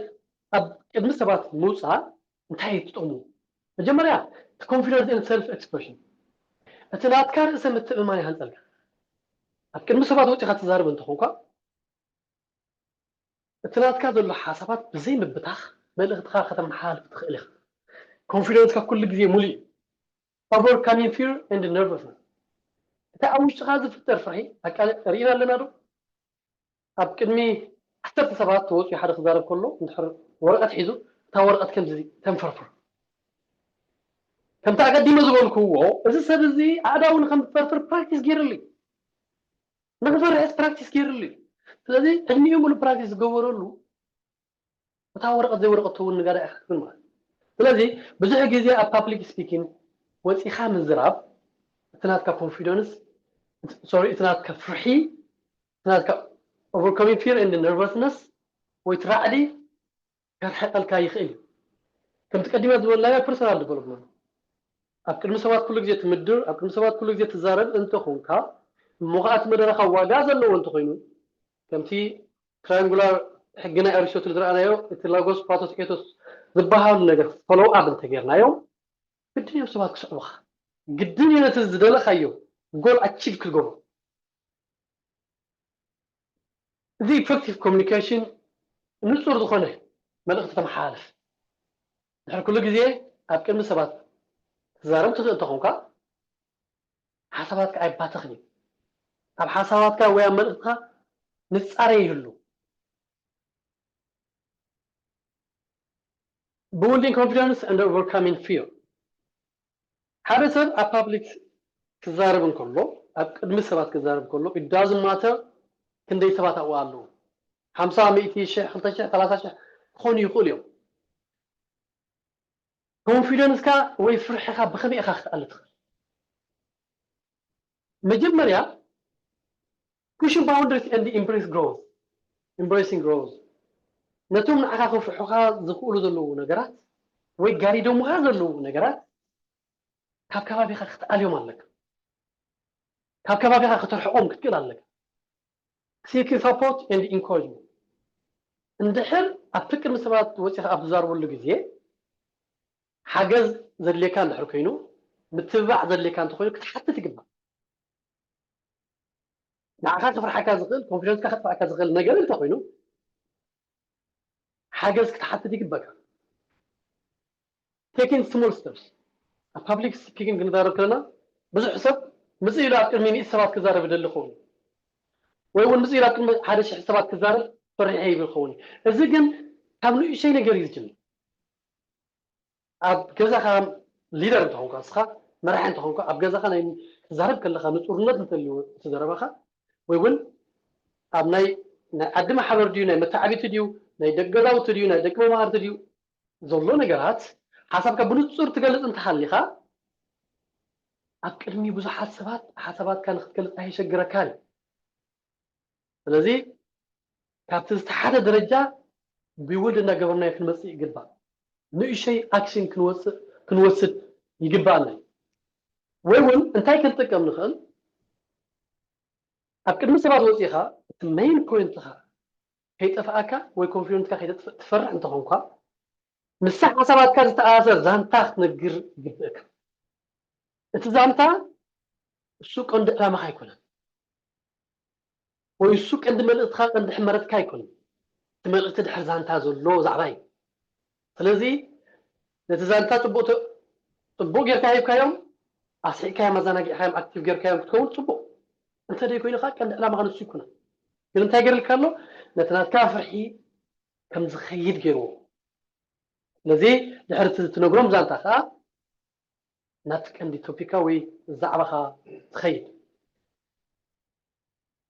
ኣብ ቅድሚ ሰባት ምውፃእ እንታይ እዩ ትጥቕሙ? መጀመርያ እቲ confidence in self expression፣ እቲ ናትካ ርእሰ ምትእምማን ይሃንፀልካ። ኣብ ቅድሚ ሰባት ወፂኻ ትዛረብ እንተኾንኳ እቲ ናትካ ዘሎ ሓሳባት ብዘይ ምብታኽ መልእኽትኻ ከተመሓላልፍ ትኽእል ኢኻ። ኮንፊደንስካ ኩሉ ግዜ ሙሉእ እዩ። Overcoming fear and nervousness፣ እቲ ኣብ ውሽጥኻ ዝፍጠር ፍርሒ ኣቃለ ርኢና ኣለና ዶ? ኣብ ቅድሚ ዓሰርተ ሰባት ተወፂኡ ሓደ ክዛረብ ከሎ እንድሕር ወረቐት ሒዙ እታ ወረቐት ከምዚ ተንፈርፍር። ከምቲ ኣቀዲመ ዝበልክዎ እዚ ሰብ እዚ ኣእዳው ንከምፈርፍር ፕራክቲስ ገይርሉ እዩ። ንክፈርሕስ ፕራክቲስ ገይርሉ እዩ። ስለዚ ዕድሚኡ ሙሉ ፕራክቲስ ዝገበረሉ እታ ወረቐት ዘይወረቐት ትኸውን ነጋዳ ኢኻ ክትብል ማለት እዩ። ስለዚ ብዙሕ ግዜ ኣብ ፓብሊክ ስፒኪንግ ወፂኻ ምዝራብ እቲ ናትካ ኮንፊደንስ፣ ሶሪ፣ እቲ ናትካ ፍርሒ፣ እቲ ናትካ overcoming fear and nervousness ወይ እቲ ራዕዲ ከርሕቀልካ ይኽእል እዩ። ከምቲ ቀዲማ ዝበልናዮ ፐርሰናል ዲቨሎፕመንት፣ ኣብ ቅድሚ ሰባት ኩሉ ግዜ ትምድር፣ ኣብ ቅድሚ ሰባት ኩሉ ግዜ ትዛረብ እንተኾንካ፣ እሞ ኸኣ እቲ መደረኻ ዋጋ ዘለዎ እንተኾይኑ፣ ከምቲ ትራያንጉላር ሕጊ ናይ ኣሪስቶትል ዝረኣናዮ፣ እቲ ላጎስ፣ ፓቶስ፣ ኤቶስ ዝበሃሉ ነገር ፎሎው ኣፕ እንተጌርናዮም፣ ግድን እዮም ሰባት ክስዕቡኻ። ግድን እዩ ነቲ ዝደለኻዮ ጎል ኣቺቭ ክትገብሮ። እዚ ኢፌክቲቭ ኮሚኒኬሽን ንጹር ዝኾነ መልእኽቲ ተመሓላልፍ። ድሕሪ ኩሉ ግዜ ኣብ ቅድሚ ሰባት ትዛረብ ትኽእል እንተኾንካ፣ ሓሳባትካ ኣይባተኽን እዩ። ኣብ ሓሳባትካ ወይ ኣብ መልእኽትኻ ንጻረ ይህሉ። Building confidence and overcoming fear። ሓደ ሰብ ኣብ ፓብሊክ ክዛረብ እንከሎ፣ ኣብ ቅድሚ ሰባት ክዛረብ እንከሎ፣ it doesn't matter ክንደይ ሰባት ኣብኡ ኣለዉ። ሓምሳ፣ ሚእቲ፣ ሽሕ፣ ክልተ ሽሕ፣ ሰላሳ ሽሕ ክኾኑ ይኽእሉ እዮም። ኮንፊደንስካ ወይ ፍርሕኻ ብኸመይ ኢኻ ክትኣሊ ትኽእል? መጀመርያ pushing boundaries and embrace growth, embracing growth፣ ነቶም ንዓኻ ከፍርሑኻ ዝኽእሉ ዘለዉ ነገራት ወይ ጋሪዶምኻ ዘለዉ ነገራት ካብ ከባቢኻ ክትኣልዮም ኣለካ። ካብ ከባቢኻ ከተርሕቖም ክትክእል ኣለካ። Seeking support and encouragement፣ እንድሕር ኣብቲ ቅድሚ ሰባት ወፂኻ ኣብ ትዛረበሉ ግዜ ሓገዝ ዘድልየካ እንድሕር ኮይኑ፣ ምትብባዕ ዘድልየካ እንተኾይኑ ክትሓትት ይግባእ። ንዓኻ ክፍርሓካ ዝኽእል፣ ኮንፊደንስካ ከጥፍኣካ ዝኽእል ነገር እንተኾይኑ ሓገዝ ክትሓትት ይግበካ። Taking small steps። ኣብ ፓብሊክ ስፒኪንግ ክንዛረብ ከለና ብዙሕ ሰብ ምጽእ ኢሉ ኣብ ቅድሚ ሚእቲ ሰባት ክዛረብ ይደሊ ይኸውን፣ ወይ እውን ምጽእ ኢሉ ኣብ ቅድሚ ሓደ ሽሕ ሰባት ክዛረብ ፈሪሐ ይብል ይኸውን። እዚ ግን ካብ ንእሽተይ ነገር እዩ ዝጅምር። ኣብ ገዛኻ ሊደር እንተኾንካ፣ ንስኻ መራሒ እንተኾንካ፣ ኣብ ገዛኻ ናይ ትዛረብ ከለኻ ንጹርነት እንተልዩ እቲ ዘረባኻ፣ ወይ እውን ኣብ ናይ ናይ ዓዲ ማሕበር ድዩ፣ ናይ መተዓቢቲ ድዩ፣ ናይ ደቂ ገዛውቲ ድዩ፣ ናይ ደቂ መማህርቲ ድዩ ዘሎ ነገራት ሓሳብካ ብንጹር ትገልጽ እንተሃሊኻ፣ ኣብ ቅድሚ ብዙሓት ሰባት ሓሳባትካ ንክትገልጽ ኣይሸግረካን እዩ። ስለዚ ካብቲ ዝተሓተ ደረጃ ቢውልድ እናገበርናዮ ክንመጽእ ይግባእ። ንእሸይ ኣክሽን ክንወጽእ ክንወስድ ይግባኣና እዩ። ወይ እውን እንታይ ክንጥቀም ንኽእል፣ ኣብ ቅድሚ ሰባት ወጺኻ እቲ ሜይን ፖይንትኻ ከይጠፍኣካ ወይ ኮንፊደንትካ ከይተጥፍእ ትፈርሕ እንተኾንኳ፣ ምስቲ ሓሳባትካ ዝተኣሳሰር ዛንታ ክትነግር ይግብእካ። እቲ ዛንታ እሱ ቀንዲ ዕላማኻ ኣይኮነን። ወይ እሱ ቀንዲ መልእኽትኻ ቀንዲ ሕመረትካ ኣይኮነን። እቲ መልእኽቲ ድሕሪ ዛንታ ዘሎ ዛዕባ እዩ። ስለዚ ነቲ ዛንታ ጽቡቕ ተ- ጽቡቕ ጌርካ ሂብካዮም፣ ኣስሒቕካዮም፣ ኣዘናጊዕካዮም፣ ኣክቲቭ ጌርካዮም ክትከውን ጽቡቕ። እንተ ደይኮይኑ ከዓ ቀንዲ ዕላማኻ ንሱ ይኮነ። ግን እንታይ ገይርልካ ኣሎ? ነቲ ናትካ ፍርሒ ከም ዝኸይድ ገይርዎ። ስለዚ ድሕሪ እቲ ትነግሮም ዛንታ ከዓ ናቲ ቀንዲ ቶፒካ ወይ ዛዕባኻ ትኸይድ።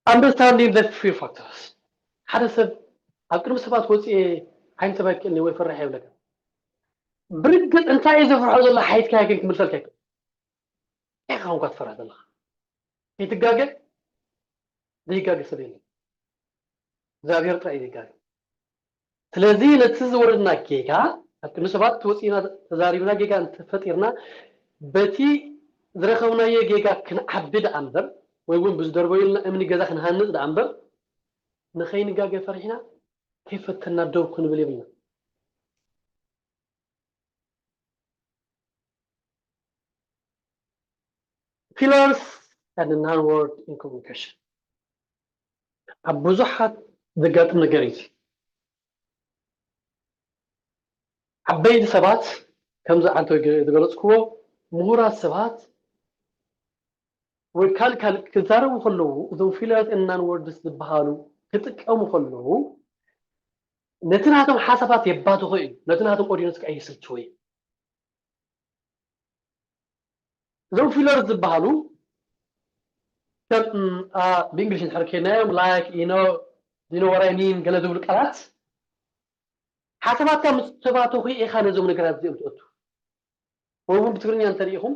Understanding the fear factors። ሓደ ሰብ ኣብ ቅድሚ ሰባት ወፅኤ ዓይኒ ተባኪልኒ ወይ ፈራሕ የብለካ። ብርግፅ እንታይ እዩ ዘፍርሖ ዘሎ ሓይትካ ግን ክምልሰልካ ይክእል። ኢኻ እንኳ ትፈርሕ ዘለኻ። ከይትጋገ ዘይጋገ ሰብ የለን። እግዚኣብሔር ጥራይ እዩ ዘይጋገ። ስለዚ ነቲ ዝወረድና ጌጋ ኣብ ቅድሚ ሰባት ተወፂእና ተዛሪብና ጌጋ እንተፈጢርና በቲ ዝረኸብናዮ ጌጋ ክንዓቢ ደኣ እምበር ወይ እውን ብዝደርበዩልና እምኒ ገዛ ክንሃንፅ ደኣ እምበር ንኸይንጋገ ፈሪሕና ከይፈተና ደው ክንብል የብልና። Fillers and non-word in communication ኣብ ብዙሓት ዘጋጥም ነገር እዩ። ዓበይቲ ሰባት ከምዚ ዓንተ ዝገለፅክዎ ምሁራት ሰባት ወይ ካልእ ካልእ ክዛረቡ ከለዉ እዞም fillers and non-words ዝበሃሉ ክጥቀሙ ከለዉ ነቲ ናቶም ሓሳባት የባትኾ እዩ፣ ነቲ ናቶም ኦዲየንስ ከዓ የስልችዎ እዩ። እዞም fillers ዝበሃሉ ከም ብእንግሊሽ እንድሕር ኬድናዮም like you know you know what I mean ገለ ዝብሉ ቃላት ሓሳባትካ ምስ ተባተኹ ኢኻ ነዞም ነገራት እዚኦም ትእቱ። ወይ እውን ብትግርኛ እንተሪኢኹም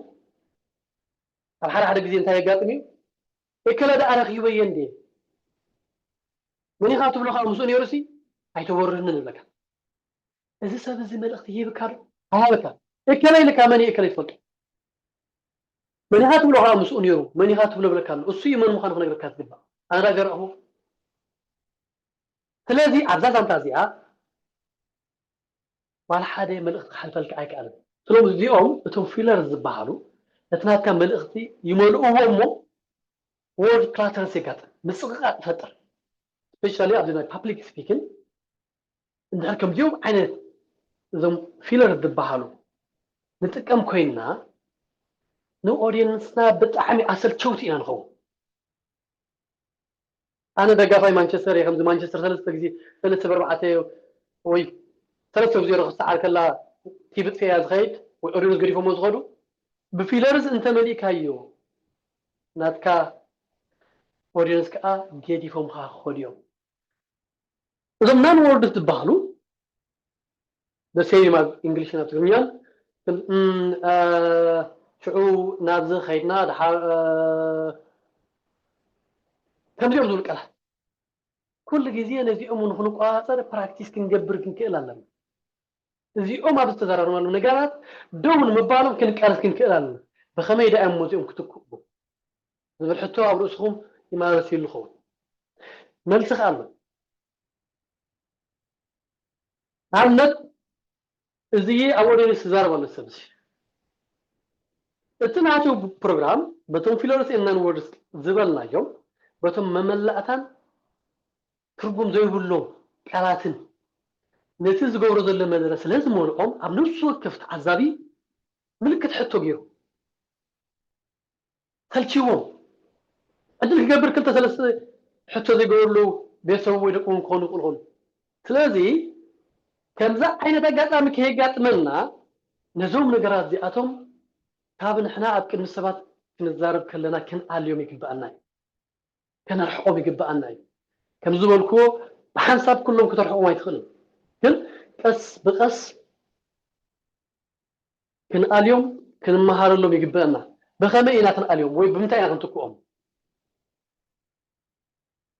ኣብ ሓደ ሓደ ግዜ እንታይ የጋጥም እዩ? እከለ ደኣ ረኺበዮ እንዴ መን ኢኻ ትብሎ ከዓ ምስኡ ነይሩ ሲ ኣይተወርህንን ይብለካ። እዚ ሰብ እዚ መልእኽቲ ይህብካ ዶ? ኣይሃበካ። እከለ ኢልካ መን እዩ እከለ ትፈልጦ? መን ኢኻ ትብሎ ከዓ ምስኡ ነይሩ መን ኢኻ ትብሎ ብለካ ኣሎ። እሱ እዩ መን ምዃኑ ክነግረካ ዝግባእ። ኣነ ዳ ዘረእኹ። ስለዚ ኣብዛ ዛንታ እዚኣ ዋላ ሓደ መልእኽቲ ክሓልፈልካ ኣይከኣልን። ስለዚ እዚኦም እቶም fillers ዝበሃሉ ነቲ ናትካ መልእኽቲ ይመልእዎ እሞ word clutters የጋጥም፣ ምጽቕቓጥ ይፈጥር። Especially ኣብዚ ናይ public speaking እንድሕር ከምዚኦም ዓይነት እዞም filler ዝበሃሉ ንጥቀም ኮይንና ንኦዲየንስና ብጣዕሚ ኣሰልቸውቲ ኢና ንኸውን። ኣነ ደጋፋይ ማንቸስተር እየ። ከምዚ ማንቸስተር ሰለስተ ግዜ ሰለስተ ብኣርባዕተ ወይ ሰለስተ ዜሮ ክሰዓር ከላ ቲቪ ጥፊኣ ዝኸይድ ወይ ኦዲየንስ ገዲፎሞ ዝኸዱ ብፊለርስ እንተመሊእካዮ ናትካ ኦዲየንስ ከዓ ገዲፎምካ ክኸዱ እዮም። እዞም non words ዝበሃሉ the same as English ናብ ትግርኛን ሽዑ ናብዚ ከይድና ድሓር ከምዚኦም ዝብሉ ቃላት ኩሉ ግዜ ነዚኦም ንክንቆፃፀር ፕራክቲስ ክንገብር ክንክእል ኣለና። እዚኦም ኣብ ዝተዘራረብናሉ ነገራት ደው ንምባሎም ክንቃለስ ክንክእል ኣለና። ብኸመይ ደኣ እሞ እዚኦም ክትክኡ ዝብል ሕቶ ኣብ ርእስኹም ይማለስ ይሉ ኸውን። መልሲ ከኣ ኣሎ። ንኣብነት እዚ ኣብ ወደኒ ዝዛረብ ኣሎ ሰብ እዚ እቲ ናቱ ፕሮግራም በቶም ፊሎርስ ኤናን ወርድስ ዝበልናዮም በቶም መመላእታን ትርጉም ዘይብሎም ቃላትን ነቲ ዝገብሮ ዘሎ መደረ ስለ ዝመልኦም ኣብ ነፍሲ ወከፍ ተዓዛቢ ምልክት ሕቶ ገይሩ ሰልችዎም ዕድል ክገብር ክልተ ሰለስተ ሕቶ ዘይገበሩ ቤተሰቡ ወይ ደቂ እውን ክኾኑ ይኽእሉ ኾኑ። ስለዚ ከምዚ ዓይነት ኣጋጣሚ ከየጋጥመና ነዞም ነገራት እዚኣቶም ካብ ንሕና ኣብ ቅድሚ ሰባት ክንዛረብ ከለና ክንኣልዮም ይግብኣና እዩ። ከነርሕቆም ይግብኣና እዩ። ከም ዝበልክዎ ብሓንሳብ ኩሎም ክተርሕቆም ኣይትኽእልን፣ ግን ቀስ ብቀስ ክንኣልዮም ክንመሃረሎም ይግብአና። ብኸመይ ኢና ክንኣልዮም ወይ ብምንታይ ኢና ክንትክኦም?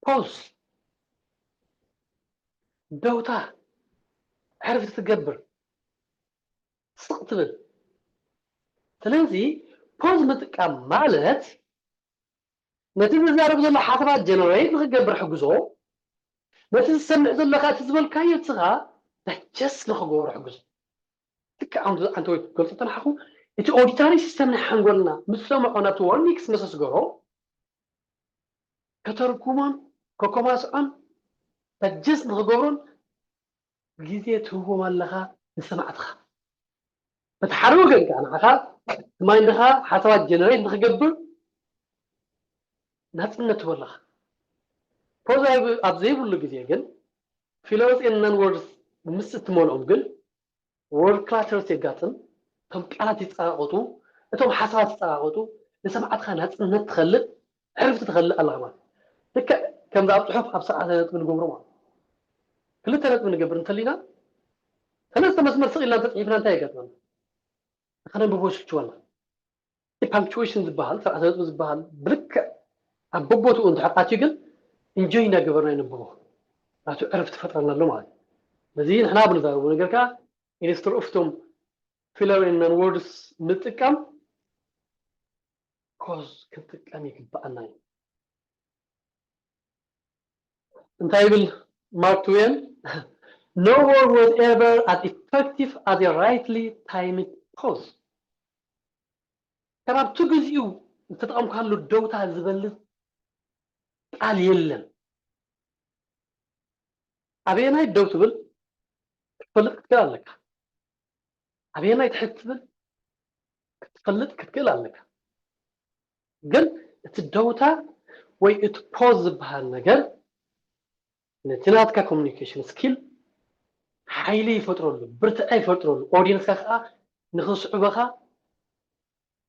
ፖዝ ደውታ ዕርፍቲ ትገብር ስቕ ትብል። ስለዚ ፖዝ ምጥቃም ማለት ነቲ ዝዛረብ ዘሎ ሓሳባት ጀነሬት ንክገብር ሕግዞ፣ ነቲ ዝሰምዕ ዘሎ ከዓ እቲ ዝበልካዮ ንስኻ ዳይጀስት ንክገብሮ ሕግዞ። ልክዕ ኣንተ ኣንተ ወይ ገልጾ ተናሓኹ እቲ ኦዲታሪ ሲስተም ናይ ሓንጎልና ምስ ሰምዖ ናብቲ ወርኒክስ መሰስገሮ ከተርጉሞን ከኮማስዖን ሰጀስት ንኽገብሩን ግዜ ትህቦም ኣለኻ ንሰማዕትኻ። በቲ ሓደ ወገን ከዓ ንዓኻ ማይንድኻ ሓሳባት ጀነሬት ንኽገብር ናፅነት ትህቦ ኣለኻ። ፖዝ ኣብ ዘይብሉ ግዜ ግን ፊለርስ ኤንድ ነን ወርድስ ምስ እትመልኦም ግን ወርድ ክላተርስ የጋጥም። እቶም ቃላት ይፀቃቐጡ፣ እቶም ሓሳባት ይፀቃቐጡ፣ ንሰማዕትኻ ናፅነት ትኸልእ፣ ዕርፍቲ ትኸልእ ኣለኻ ማለት እዩ። ልክዕ ከምዚ ኣብ ፅሑፍ ኣብ ስርዓተ ነጥቢ ንገብሮ ማለት እዩ። ክልተ ነጥቢ ንገብር እንተሊና ሰለስተ መስመር ስቕ ኢልና እንተፅሒፍና እንታይ የጋጥመና? ንኸነንብቦ ይስልችወና። እቲ ፓንክቹዌሽን ዝበሃል ስርዓተ ነጥቢ ዝበሃል ብልክዕ ኣብ በቦትኡ እንድሕር ኣትዩ ግን ኢንጆይ እናገበርና ይንብቦ ናቱ ዕርፍቲ ፈጥረና ኣሎ ማለት እዩ። ነዚ ንሕና ብንዛረቦ ነገር ከዓ ኢንስትር ኦፍቶም ፊለር ኤንድ ነን ወርድስ ምጥቃም ኮዝ ክንጥቀም ይግብኣና እዩ። እንታይ ይብል ማርክ ትዌን? No word was ever as effective as a rightly timed pause። ካብ ኣብቲ ግዚኡ ዝተጠቐምካሉ ደውታ ዝበልፅ ቃል የለን። ኣበየናይ ደው ትብል ክትፈልጥ ክትክእል ኣለካ። ኣበየናይ ትሕት ትብል ክትፈልጥ ክትክእል ኣለካ። ግን እቲ ደውታ ወይ እቲ ፖዝ ዝበሃል ነገር ነቲ ናትካ ኮሚኒኬሽን ስኪል ሓይሊ ይፈጥረሉ፣ ብርትዐ ይፈጥረሉ፣ ኦዲየንስካ ከዓ ንኽስዕበኻ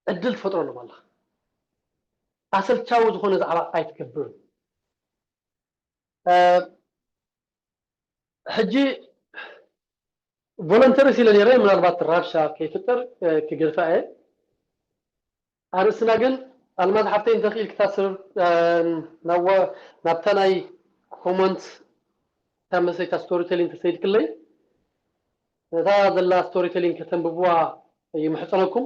ዕድል ትፈጥረሎም ኣለኻ። ኣሰልቻዊ ዝኾነ ዛዕባ ኣይትገብርን። ሕጂ ቮለንተርስ ኢለ ነይረ፣ ምናልባት ራብሻ ከይፍጠር ክገድፋ እየ። ኣርእስትና ግን ኣልማዝ ሓፍተይ እንተኽኢል ክታስር ናብታ ናይ ኮመንት እታ መሰይታ ስቶሪ ቴሊንግ ተሰይድክለይ ነታ ዘላ ስቶሪ ቴሊንግ ከተንብብዋ ይምሕፀነኩም።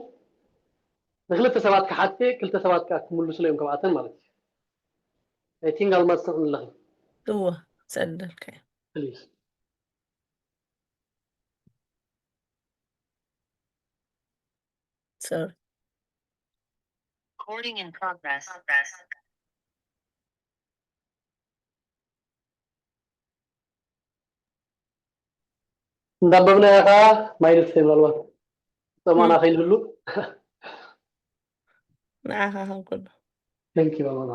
ንክልተ ሰባት ክሓቴ ክልተ ሰባት ከዓ ክምልሱለ እዮም ካብኣተን ማለት እዩ። I think ኣልማዝ ትስምዕኒ ኣለኺ። እወ ሰደልካ። Please. Sorry. Recording in progress. እንዳንበብናዮ ከዓ ማይልስ ምናልባት ሰማና ከይንህሉ ንዓኻ ከም ኩሉ Thank you ኣማና።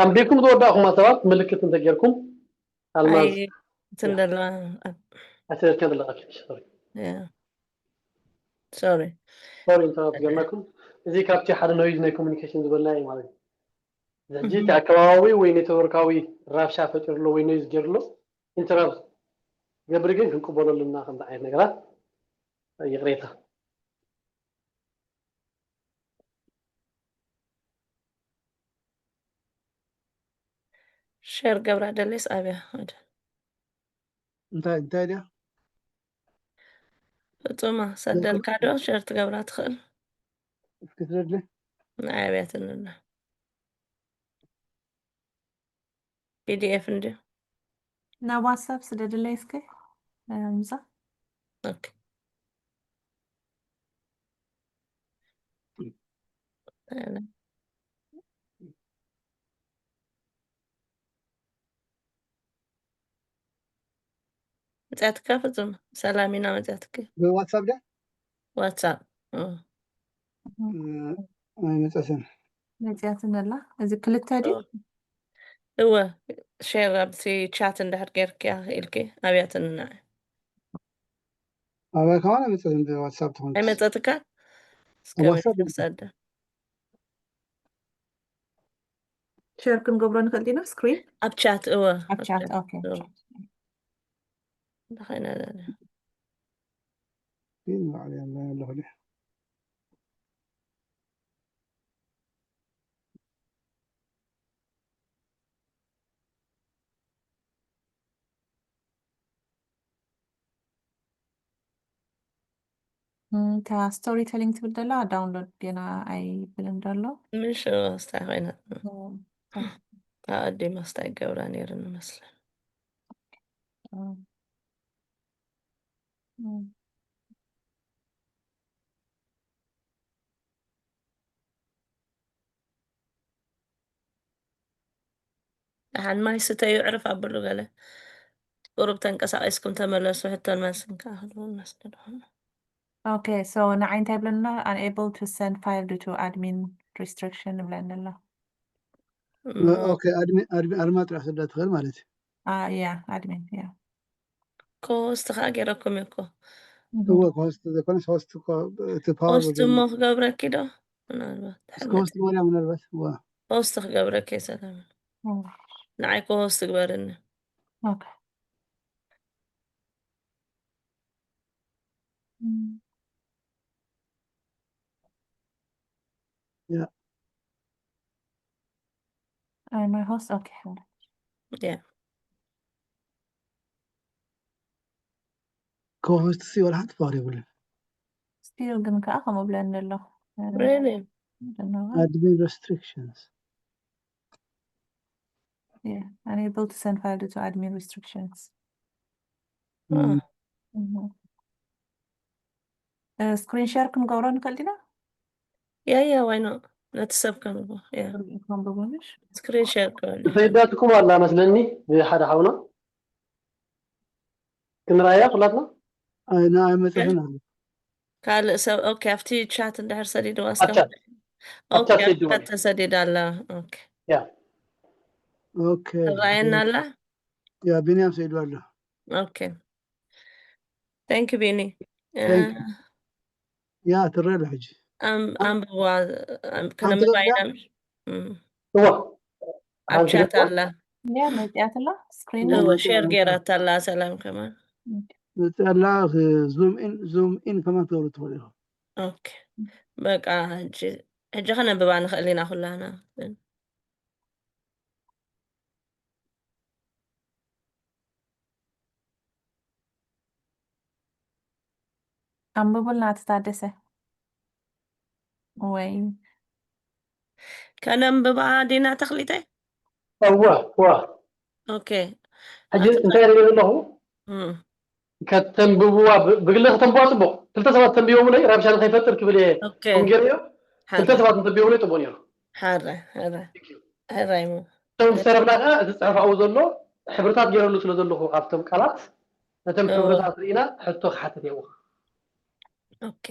ኣንቢብኩም ዝወዳእኹማ ሰባት ምልክት እንተጌርኩም ኣልማዝ እንትን ደላ ኣሰደድካ ዘለካ ሶሪ ሶሪ ሶሪ ኢንተራፕት ገርናኩም። እዚ ካብቲ ሓደ ኖይዝ ናይ ኮሚኒኬሽን ዝበልና እዩ ማለት እዩ። ሕጂ እቲ ኣከባባዊ ወይ ኔትወርካዊ ራብሻ ፈጢሩ ኣሎ ወይ ኖይዝ ገይሩ ኣሎ ኢንተራፕት ገብር ግን ክንቅበሎ ኣለና ከምዚ ዓይነት ነገራት። ይቕሬታ። ሸር ገብራ ደሌስ ኣብያ እንታይ እንታይ ድያ ፍጹማ ሰደልካ ዶ ሸር ትገብራ ትኽእል እስኪ ትረድለ ንዓይ ኣብያትንና ፒዲኤፍ እንድዩ ናብ ዋትሳፕ ስደድለይ እስከ ምዛ ኦኬ መፅያትካ ፍጹም ሰላም ኢና መፅያትክ ብዋትሳፕ ዳ ዋትሳፕ ኣይመፀትን መፅያትን ኣላ እዚ ክልተ ድዩ እወ ሼር ኣብቲ ቻት እንድሕር ጌርክያ ክኢልኪ ኣብያትንና ኣባይ ከማን ኣይመፀትን ብዋትሳፕ ትኾን ኣይመፀትካ እስከ ዋትሳፕ ሰደ ሸር ክንገብሮ ንኽእል ዲና ስክሪን ኣብ ቻት እወ ኣብ ቻት ኦኬ እወ። እንታይ ኮይና ዘላ ግን ባዕሉ ያለ ያለሁ ዲሕ እም፣ እታ ስቶሪ ቴሊንግ ትብል ደላ ዳውንሎድ ገና ኣይብልን ደሎ። ምሽ ስታይ ኮይና እም፣ ኣዲ መስታይ ገብራ ነይሩ ንመስለን እም፣ እም። ደሓን ማይ ስተዩ ዕርፍ ኣብሉ ገለ ቁሩብ ተንቀሳቂስኩም ተመለሱ። ሕቶን መልስን ከኣ ክህልውን መስል ድኾኑ። Okay, so ንዓይ እንታይ ይብለና? Unable to send file due to admin restriction ይብለኒ ኣሎ። እሞ Okay, admin admin ኣርማ ጥራሕ ስዳ ትኽእል ማለት እዩ። Ah, yeah, admin, yeah. ኮስት ከዓ ገይረኩም እዩ እኮ። እወ ክሆስት ዘይኮነስ ሆስት እኮ እቲ ፓወር ሆስት እሞ ክገብረኪ ዶ? ምናልባት እስከ ሆስት ወላ ምናልባት እዋ ሆስት ክገብረኪ እየ ሰላም። Oh, ንዓይ ኮ ሆስት ግበርኒ። okay. Mm. Yeah. Am I host? Okay, hold on. Yeah. ኮሆስት ሲ ወላ ሓንቲ ፓወር የብሉን። ስቲል ግን ከዓ ከምኡ ብለኒ ኣሎ። Really? ምንድን ነው? Admin restrictions. Yeah, unable to send file due to admin restrictions. Ah. Mm. Mhm. ስክሪን ሸር ክንገብሮ ንክእል ዲና? Yeah, yeah, why not? ነቲ ሰብ ከንብቦ። Yeah. ክንብቦ ምሽ? ስክሪን ሸር ክበል። ተሰይዳትኩም ኣላ መስለኒ ብሓደ ሓውና ክንረኣያ ኩላትና ኣይ ንኣይ መፅእን ኣሎ። ካልእ ሰብ ኦኬ፣ ኣብቲ ቻት እንድሕር ሰዲድዋ ኣብ ቻት ኣብ ቻት ሰዲድዋ። ተሰዲዳ ኣላ። ኦኬ። ያ Okay. ትረኣየና ኣላ? ያ ቢንያም ሰይዱ ኣሎ። ኦኬ። Thank you ቢኒ። Thank you. ያ ትረአ ኣሎ ሕጂ። ኣም- ኣንብብዋ ኣም- ኣንተ ክነንብባ ገዛ? ኢና። እም። እዋ ኣብ ቻት ኣላ። ያ መፅያት ኣላ ስክሪን እወ ሼር ገይራታ ኣላ። ሰላም ከማን። መፅያ ኣላ። ዙም ኢን ዙም ኢን ከማን ትገብሩ ትኽእሉ ኢኹም። ኦኬ። በቃ ሕጂ ሕጂ ከነንብባ ንኽእል ኢና ኩላና። ኣንብቡልና ኣቲ ታደሰ ወይ ከነንብባ ዲና ተኽሊተይ። እዋ እዋ ኦኬ። ሕጂ እንታይ ሪኦ ዘለኹ እም፣ ከተንብብዋ ብ- ብግለ ከተንብዋ ፅቡቅ ክልተ ሰባት ተንቢቦምለይ ረብሻ ንከይፈጥር ክብል እየ ኦኬ። ኩም ገይረዮ ሓደ ክልተ ሰባት እንተንቢቦምለይ ፅቡቅ ነይሩ ሓደ ሓደ ሓደ እሞ እቶም ዝሰረብና ከዓ እቲ ፅሑፍ ኣብኡ ዘሎ ሕብርታት ገይረሉ ስለ ዘለኹ ኣብቶም ቃላት ነቶም እዎ። ሕብርታት ርኢና ሕቶ ክሓትት እየ ኦኬ።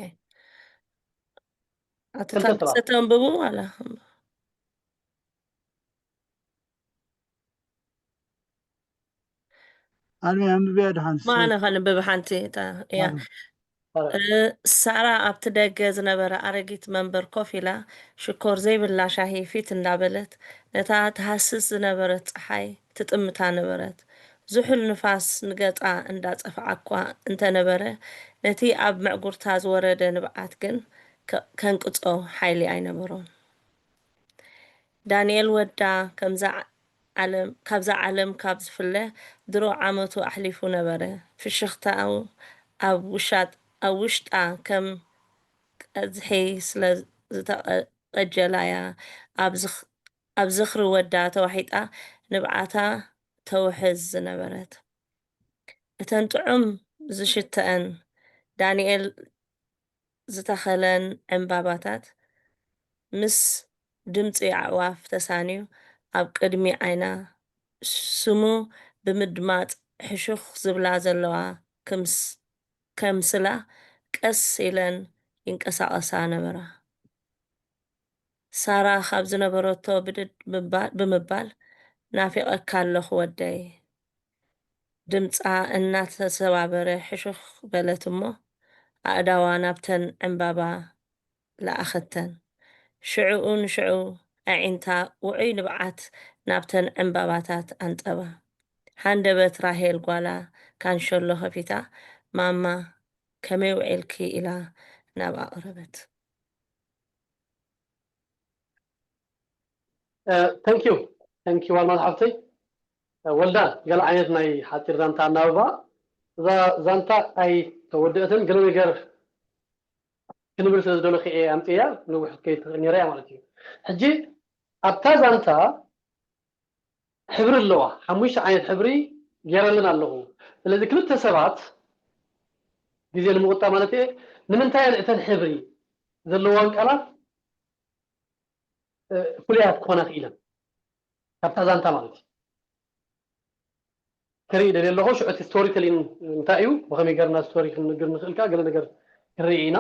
ኣቲ ክልተ ታደሰ ሰባት ተንብቡ ዋላ ኣነ ኣንብብያ ደሓን ማነ ከንብብ ሓንቲ እታ እያ። ኧረ፣ እ፣ ሳራ ኣብቲ ደገ ዝነበረ ኣረጊት መንበር ኮፍ ኢላ ሽኮር ዘይብላ ሻሂ ፊት እንዳበለት ነታ ትሃስስ ዝነበረት ጸሓይ ትጥምታ ነበረት። ዝሑል ንፋስ ንገጻ እንዳጸፍዓ እኳ እንተነበረ ነቲ ኣብ ምዕጉርታ ዝወረደ ንብዓት ግን ከ- ከንቅጾ ሓይሊ ኣይነበሮን። ዳንኤል ወዳ ከምዛ ዓለም ካብዛ ዓለም ካብ ዝፍለ ድሮ ዓመቱ ኣሕሊፉ ነበረ። ፍሽኽታኡ ኣብ ውሻጥ ኣብ ውሽጣ ከም ቀዝሒ ስለ ዝተቐጀላያ ኣብ ዝኽ- ኣብ ዝኽሪ ወዳ ተዋሒጣ ንብዓታ ተውሕዝ ዝነበረት። እተን ጥዑም ዝሽተኣን ዳንኤል ዝተኸለን ዕምባባታት ምስ ድምጺ ኣዕዋፍ ተሳንዩ ኣብ ቅድሚ ዓይና ስሙ ብምድማጽ ሕሹኽ ዝብላ ዘለዋ ክምስ- ከምስላ ቀስ ኢለን ይንቀሳቐሳ ነበራ። ሳራ ካብ ዝነበረቶ ብድድ ምባ- ብምባል ናፊቐካ ኣለኹ ወደይ። ድምጻ እናተሰባበረ ሕሹኽ በለት እሞ ኣእዳዋ ናብተን ዕምባባ ለኣኸተን። ሽዕኡ ንሽዑ ኣዒንታ ውዑይ ንብዓት ናብተን ዕምባባታት ኣንጠባ። ሃንደበት ራሄል ጓላ ካንሸሎ ከፊታ ማማ ከመይ ውዒልኪ ኢላ ናብኣ ቀረበት። Thank you thank you ኣልማዝ ሓፍተይ። ወልዳ ገለ ዓይነት ናይ ሓፂር ዛንታ ኣናብባ እዛ ዛንታ ኣይተወደአትን ገለ ነገር ክንብል ስለ ዝደለኹ እየ ኣምፅያ። ነዊሕ ክትከይድ ትኽእል ነይራ እያ ማለት እዩ። ሕጂ ኣብታ ዛንታ ሕብሪ ኣለዋ። ሓሙሽተ ዓይነት ሕብሪ ገይረለን ኣለኹ። ስለዚ ክልተ ሰባት፣ ግዜ ንምቁጣብ ማለት እየ፣ ንምንታይ እየን እተን ሕብሪ ዘለዋን ቃላት ፍሉያት ክኾና ክኢለን? ካብታ ዛንታ ማለት እዩ። ክርኢ ደልየ ኣለኹ። ሽዑ እቲ ስቶሪ ቴሊንግ እንታይ እዩ፣ ብኸመይ ገርና ስቶሪ ክንነግር ንኽእል ከኣ ገለ ነገር ክንርኢ ኢና።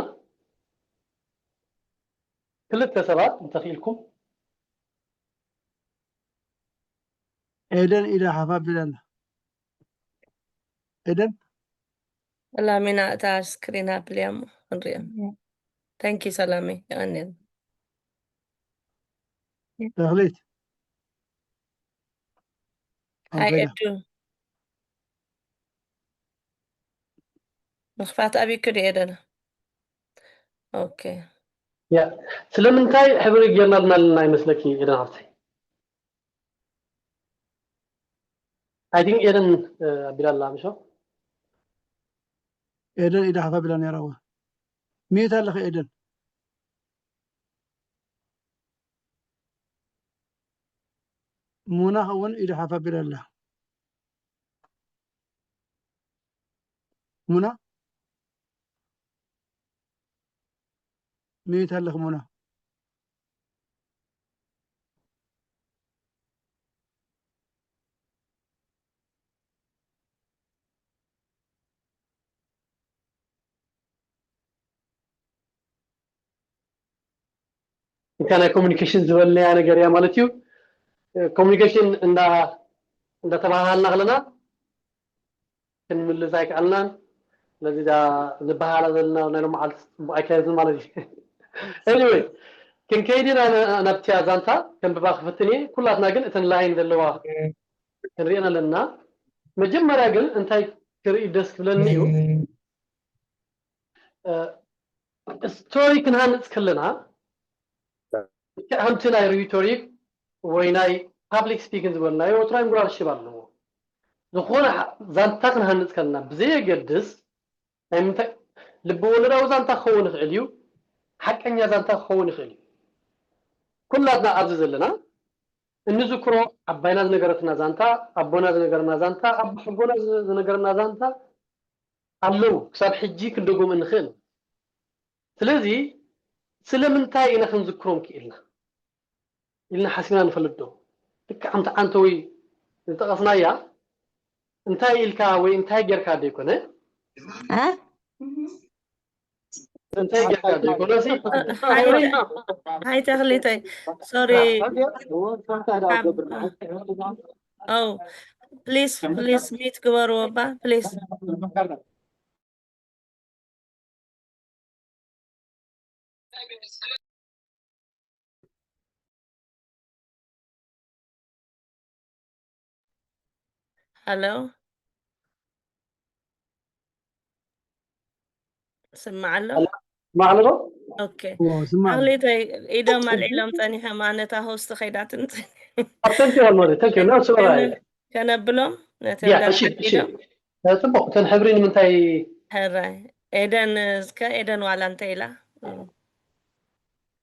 ክልተ ሰባት እንተኽኢልኩም። ኤደን ኢዳ ሓፍ ኣቢላ ኣላ። ኤደን ሰላሚና እታ ስክሪን ኣብልያ እሞ ክንሪኦ። ታንኪ ሰላሚ፣ የቐንየልና። ተኽሊት ሃይ ኤዱ። ምኽፋት ኣቢኩ ዶ ኤደና? ኦኬ። ያ ስለምንታይ ሕብሪ ጌርናልና ኣለና ይመስለኪ ኤደን ሓፍተይ? I think ኤደን ኣቢላ ኣላ ምሾ? ኤደን ኢዳ ሓፍ ኣቢላ ነይራ። እዋ ሚዩት ኣለኺ ኤደን። ሙና እውን ኢዳ ሓፍ ኣቢላ ኣላ። ሙና ሚዩት ኣለኺ ሙና። እንካ ናይ ኮሚኒኬሽን ዝበልናያ ነገር እያ ማለት እዩ። ኮሚኒኬሽን እንዳ እንዳተባሃልና ከለና ክንምልስ ኣይከኣልናን። ስለዚ ዳ ንበሃላ ዘለና ናይ ሎማዓልቲ ፅቡቅ ኣይካየድን ማለት እዩ። Anyway ክንከይድ ኢና ናብቲ ኣዛንታ ከንብባ ክፍትን እየ። ኩላትና ግን እተን ላይን ዘለዋ ክንሪአን ኣለና። መጀመርያ ግን እንታይ ክርኢ ደስ ክብለኒ እዩ፣ ስቶሪ ክንሃንፅ ከለና ከምቲ ናይ ሪቶሪክ ወይ ናይ ፓብሊክ ስፒክን ዝበልናዮ ወትራይ ምጉራር ሽብ ኣለዎ። ዝኾነ ዛንታ ክንሃንፅ ከለና ብዘየገድስ ናይ ምንታይ ልቢ ወለዳዊ ዛንታ ክኸውን ይኽእል እዩ፣ ሓቀኛ ዛንታ ክኸውን ይኽእል እዩ። ኩላትና ኣብዚ ዘለና እንዝክሮ ዓባይና ዝነገረትና ዛንታ፣ ኣቦና ዝነገረና ዛንታ፣ ኣቦ ሕጎና ዝነገረና ዛንታ ኣለዉ፣ ክሳብ ሕጂ ክንደጎም እንኽእል። ስለዚ ስለምንታይ ኢና ክንዝክሮም ክኢልና ኢልና ሓሲብና ንፈልጥ ዶ? ልክዕ ከምቲ ዓንተ ወይ ዝጠቐስናያ እንታይ ኢልካ ወይ እንታይ ጌርካ ዘይኮነ እንታይ ጌርካ ዘይኮነ ሃይ ተኽሊተይ ሶሪ ፕሊስ ፕሊስ ሚት ግበርዎ እባ ፕሊስ። ሃሎ ስማዕ ኣሎ ማዕለሎ ኦኬ ኣኽሊተይ ኢዶም ኣልዒሎም ጸኒሖም ኣነ እታ ሆስት ኸይዳትኒ ተንኪ ማለት ተንኪ ነው ስራ ከነብሎም ነቲ ያ እሺ እሺ ጽቡቅ እተን ሕብሪ ንምንታይ ሕራይ ኤደን እስከ ኤደን ዋላ እንታይ ኢላ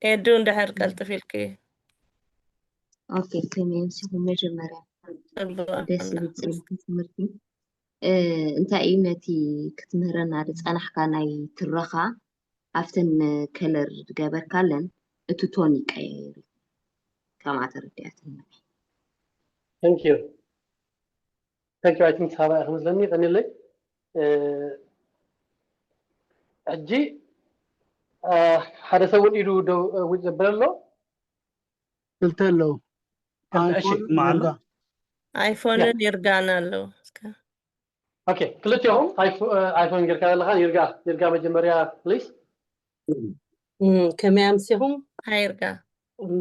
ኤዱ እንድሕር ቀልጥፍ ኢልኪ ኦኬ ከመይ ኣምሲኹም መጀመርያ ጽቡቅ ደስ ዝብል ጽቡቅ ትምህርቲ እንታይ እዩ ነቲ ክትምህረና ዝጸናሕካ ናይ ትረኻ ኣብተን ከለር ዝገበርካለን እቲ ቶን ይቀያየር እዩ ከምኣ ተረዲኣትኒ thank you thank you I think ሳባ ክመስለኒ ቀኒለይ ሕጂ ሓደ ሰብ እውን ኢዱ ደው ዘበለ ኣሎ ክልተ ኣለዉ እሺ ማዕላ ኣይፎንን ይርጋን ኣለዉ ኦኬ ክልቲኦም ኣይፎን ጌርካ ዘለካ ይርጋ ይርጋ መጀመርያ ፕሊስ ከመይ ኣምሲኹም ኣይርጋ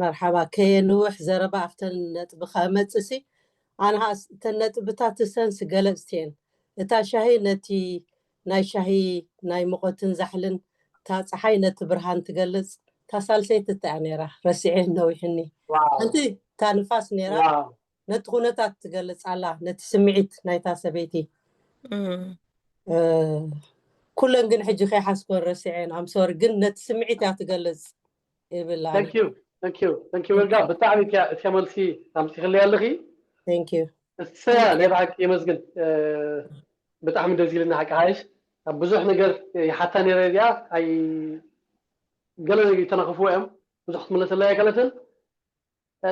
መርሓባ ከየንውሕ ዘረባ ኣብተን ነጥቢ ከመፅሲ ኣነ እተን ነጥብታት ሰንስ ገለፅቲ እየን እታ ሻሂ ነቲ ናይ ሻሂ ናይ ሙቐትን ዛሕልን እታ ፀሓይ ነቲ ብርሃን ትገልፅ እታ ሳልሰይቲ እታ እያ ነይራ ረሲዐ ነዊሕኒ ሓንቲ እታ ንፋስ ነይራ ነቲ ኩነታት ትገልፅ ኣላ ነቲ ስምዒት ናይታ ሰበይቲ ኩለን ግን ሕጂ ከይሓዝኮን ረሲዐን ኣምሶር ግን ነቲ ስምዒት እያ ትገልጽ ይብል thank you thank you thank you ወልዳ ብጣዕሚ እቲያ እቲያ መልሲ ኣምሲኽልያ ኣለኺ thank you እሰያ ናይ ብሓቂ የመስግን ብጣዕሚ ደስ ኢልና ሓቂ ሓይሽ ኣብ ብዙሕ ነገር ይሓታ ነረ እዚኣ ኣይ ገለ ነገር ይተናኽፍዎ እዮም ብዙሕ ክትምለሰላ ኣይከለትን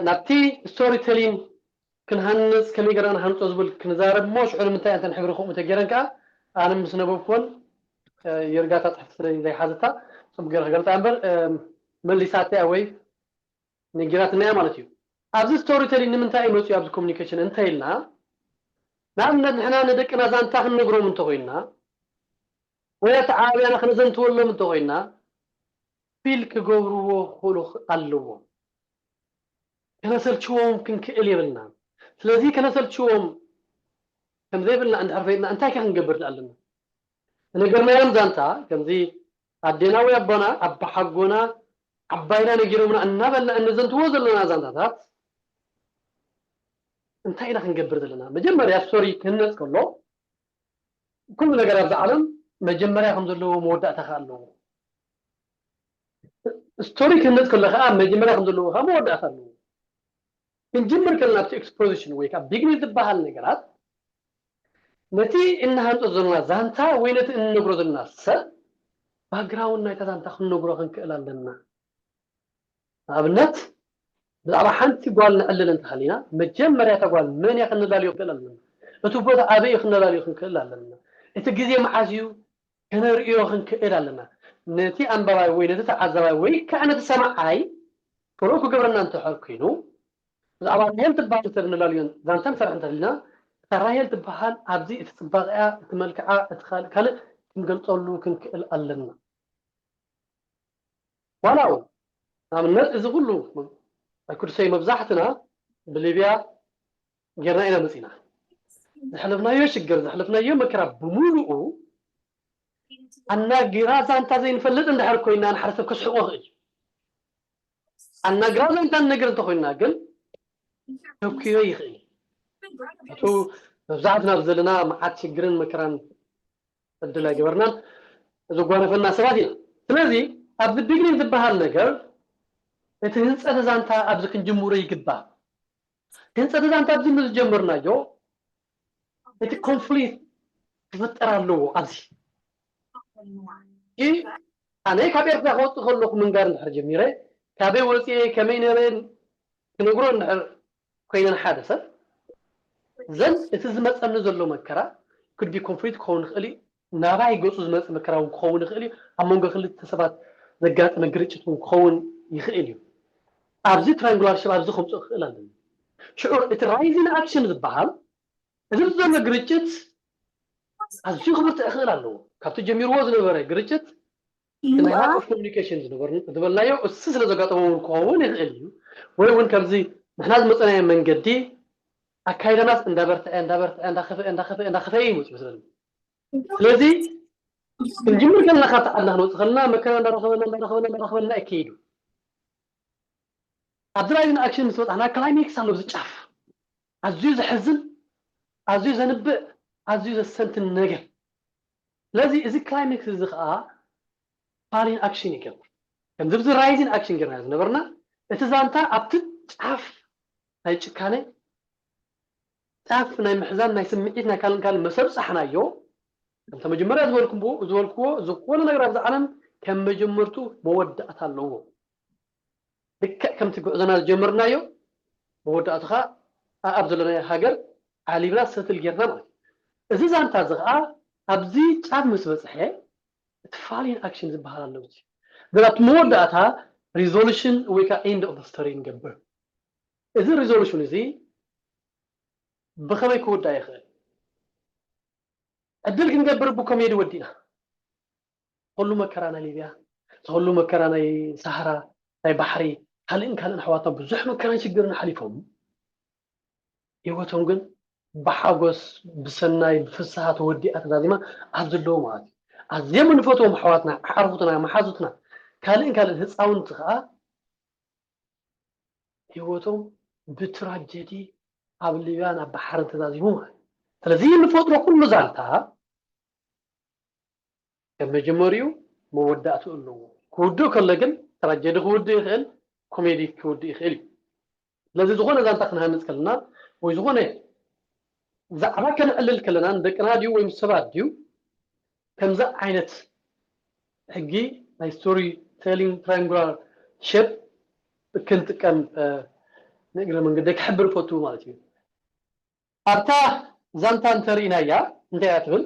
ናብቲ story telling ክንሃንፅ ከመይ ገርና ንሃንፆ ዝብል ክንዛረብ እሞ ሽዑ ንምንታይ እንተን ሕብሪ ከምኡ ተገይረን ከዓ ኣነ ምስ ነበብኩወን የርጋታ ፅሕፍቲ ስለ ዘይሓዘታ ፅቡቅ ገይረ ክገልፃ እምበር መሊሳተያ ወይ ነጊራትና እያ ማለት እዩ ኣብዚ story telling ንምንታይ እዩ መፅኡ ኣብዚ communication እንተ ኢልና ንኣብነት ንሕና ንደቅና ዛንታ ክንነግሮም እንተኮይንና ወይ ኣተዓባብያና ክነዘንትወሎም እንተኮይንና feel ክገብርዎ ክኽእሉ ኣለዎም ከነሰልችዎም ክንክእል የብልና ስለዚ ከነሰልችዎም ከምዘይብልና እንድሕር ፈይድና እንታይ ከ ክንገብር ኣለና ነገርናዮም ዛንታ ከምዚ ኣዴና ወይ ኣቦና ኣባሓጎና ዓባይና ነጊሮምና እናበልና እንዘንትዎ ዘለና ዛንታታት እንታይ ኢና ክንገብር ዘለና መጀመርያ story ክህነፅ ከሎ ኩሉ ነገር ኣብዚ ዓለም መጀመርያ ከም ዘለዎ መወዳእታ ከ ኣለዎ story ክህነፅ ከሎ ከዓ መጀመርያ ከም ዘለዎ ከዓ መወዳእታ ኣለዎ ክንጅምር ከለና ኣብቲ exposition ወይ ከዓ beginning ዝበሃል ነገራት ነቲ እንሃንፆ ዘለና ዛንታ ወይ ነቲ እንነግሮ ዘለና ሰብ background ናይታ ዛንታ ክንነግሮ ክንክእል ኣለና ንኣብነት ብዛዕባ ሓንቲ ጓል ንዕልል እንተሃሊና መጀመርያ እታ ጓል መን እያ ክንላልዮ ክንክእል ኣለና እቲ ቦታ ኣበይ እዩ ክንላልዮ ክንክእል ኣለና እቲ ግዜ መዓዝ እዩ ከነርእዮ ክንክእል ኣለና ነቲ ኣንባባይ ወይ ነቲ ተዓዛባይ ወይ ከዓ ነቲ ሰማዓይ ፍሩቕ ክገብረና እንተሕር ኮይኑ ብዛዕባ ራሄል ትበሃል እንተ ንላልዮን ዛንታ ንሰርሕ እንተልና እታ ራሄል ትበሃል ኣብዚ እቲ ፅባቐያ እቲ መልክዓ እቲ ካልእ ካልእ ክንገልፀሉ ክንክእል ኣለና ዋላ እውን ንኣብነት እዚ ኩሉ ኣይኩድሰይ መብዛሕትና ብሊብያ ጌርና ኢና መፂና ዘሕለፍናዮ ሽግር ዘሕለፍናዮ መከራ ብምሉኡ ኣናጊራ ዛንታ ዘይንፈልጥ እንድሕር ኮይና ንሓደ ሰብ ከስሕቆ ይኽእል ኣናጊራ ዛንታ ንነግር እንተኮይና ግን ተኪዮ ይኽእል እቱ መብዛሕትና ዘለና መዓት ሽግርን መከራን ዕድል ኣይገበርናን ዘጓነፈና ሰባት ኢና ስለዚ ኣብዚ ቢግኒንግ ዝበሃል ነገር እቲ ህንፀት ዛንታ ኣብዚ ክንጅምሮ ይግባእ ህንፀት ዛንታ ኣብዚ ምስ ጀመርናዮ እቲ ኮንፍሊክት ክፍጠር ኣለዎ ኣብዚ ኣነ ካብ ኤርትራ ክወፅእ ከለኩ ምንጋር እንድሕር ጀሚረ ካበይ ወፅኤ ከመይ ነረ ክነግሮ እንድሕር ኮይነ ንሓደ ሰብ ዘን እቲ ዝመፀኒ ዘሎ መከራ could be conflict ክኸውን ይኽእል እዩ ናባይ ገፁ ዝመፅእ መከራ እውን ክኸውን ይኽእል እዩ ኣብ መንጎ ክልተ ሰባት ዘጋጠመ ግርጭት እውን ክኸውን ይኽእል እዩ ኣብዚ triangular shape ኣብዚ ከምፅኦ ክኽእል ኣለኒ ሽዑ እቲ rising action ዝበሃል እዚ ዘሎ ግርጭት ኣዝዩ ክብርትዕ ክኽእል ኣለዎ ካብቲ ጀሚርዎ ዝነበረ ግርጭት ናይ lack of communication ዝበልናዮ እሱ ስለ ዘጋጠሞ እውን ክኸውን ይኽእል እዩ ወይ እውን ከምዚ ንሕና ዝመፀናዮ መንገዲ ኣካይዳናስ እንዳበርትዐ እንዳበርትዐ እንዳኸፍአ እንዳኸፍአ እንዳኸፍአ ይመፁ ይመስለኒ ስለዚ ክንጅምር ከለና ካብቲ ዓድና ክንወፅእ ከለና መከራ እንዳረኸበና እንዳረኸበና እንዳረኸበና ይከይዱ ኣብዚ rising action ምስ በፃሕና climax ኣሎ እዚ ጫፍ ኣዝዩ ዘሕዝን ኣዝዩ ዘንብዕ ኣዝዩ ዘሰንትን ነገር ስለዚ እዚ climax እዚ ከዓ falling action ይገብር ከምዚ ብዚ rising action ጌርና ዝነበርና እቲ ዛንታ ኣብቲ ጫፍ ናይ ጭካነ ጫፍ ናይ ምሕዛን ናይ ስምዒት ናይ ካልእ ካልእ መሰብ ፃሕናዮ ከምተ መጀመርያ ዝበልኩም ዝበልክዎ ዝኾነ ነገር ኣብዚ ዓለም ከም መጀመርቱ መወዳእታ ኣለዎ ልክዕ ከምቲ ጉዕዞና ዝጀመርናዮ መወዳእቱ ከዓ ኣብ ዘለናዮ ሃገር ዓሊብና ሰትል ጌርና ማለት እዩ እዚ ዛንታ እዚ ከዓ ኣብዚ ጫፍ ምስ በፅሐ እቲ falling action ዝበሃል ኣሎ እዚ ኣብቲ መወዳእታ resolution ወይ ከዓ end of the story ንገብር እዚ resolution እዚ ብኸመይ ክውዳእ ይኽእል ዕድል ክንገብር ብኮሜዲ ወዲእና ኩሉ መከራ ናይ ሊብያ ኩሉ መከራ ናይ ሳህራ ናይ ባሕሪ ካልእን ካልእን ኣሕዋትና ብዙሕ መከራን ሽግርን ሓሊፎም ህይወቶም ግን ብሓጎስ ብሰናይ ብፍስሃ ተወዲኣ ተዛዚማ ኣብ ዘለዉ ማለት እዩ ኣዝዮም እንፈትዎም ኣሕዋትና ዓርኹትና መሓዙትና ካልእን ካልእን ህፃውንቲ ከዓ ህይወቶም ብትራጀዲ ኣብ ሊብያን ኣብ ባሕርን ተዛዚሙ ማለት ስለዚ ንፈጥሮ ኩሉ ዛንታ ከም መጀመሪኡ መወዳእትኡ ኣለዎ። ክውድእ ከሎ ግን ትራጀዲ ክውድእ ይኽእል፣ ኮሜዲ ክውድእ ይኽእል እዩ። ስለዚ ዝኾነ ዛንታ ክንሃንፅ ከለና ወይ ዝኾነ ዛዕባ ከነዕልል ከለና ንደቅና ድዩ ወይ ምስ ሰባት ድዩ ከምዚ ዓይነት ሕጊ ናይ ስቶሪ ቴሊንግ ትራያንጉላር ሸፕ ክንጥቀም ንእግረ መንገዲ ክሕብር ፈቱ ማለት እዩ። ኣብታ ዛንታ እንተርኢናያ እንታይ እያ ትብል?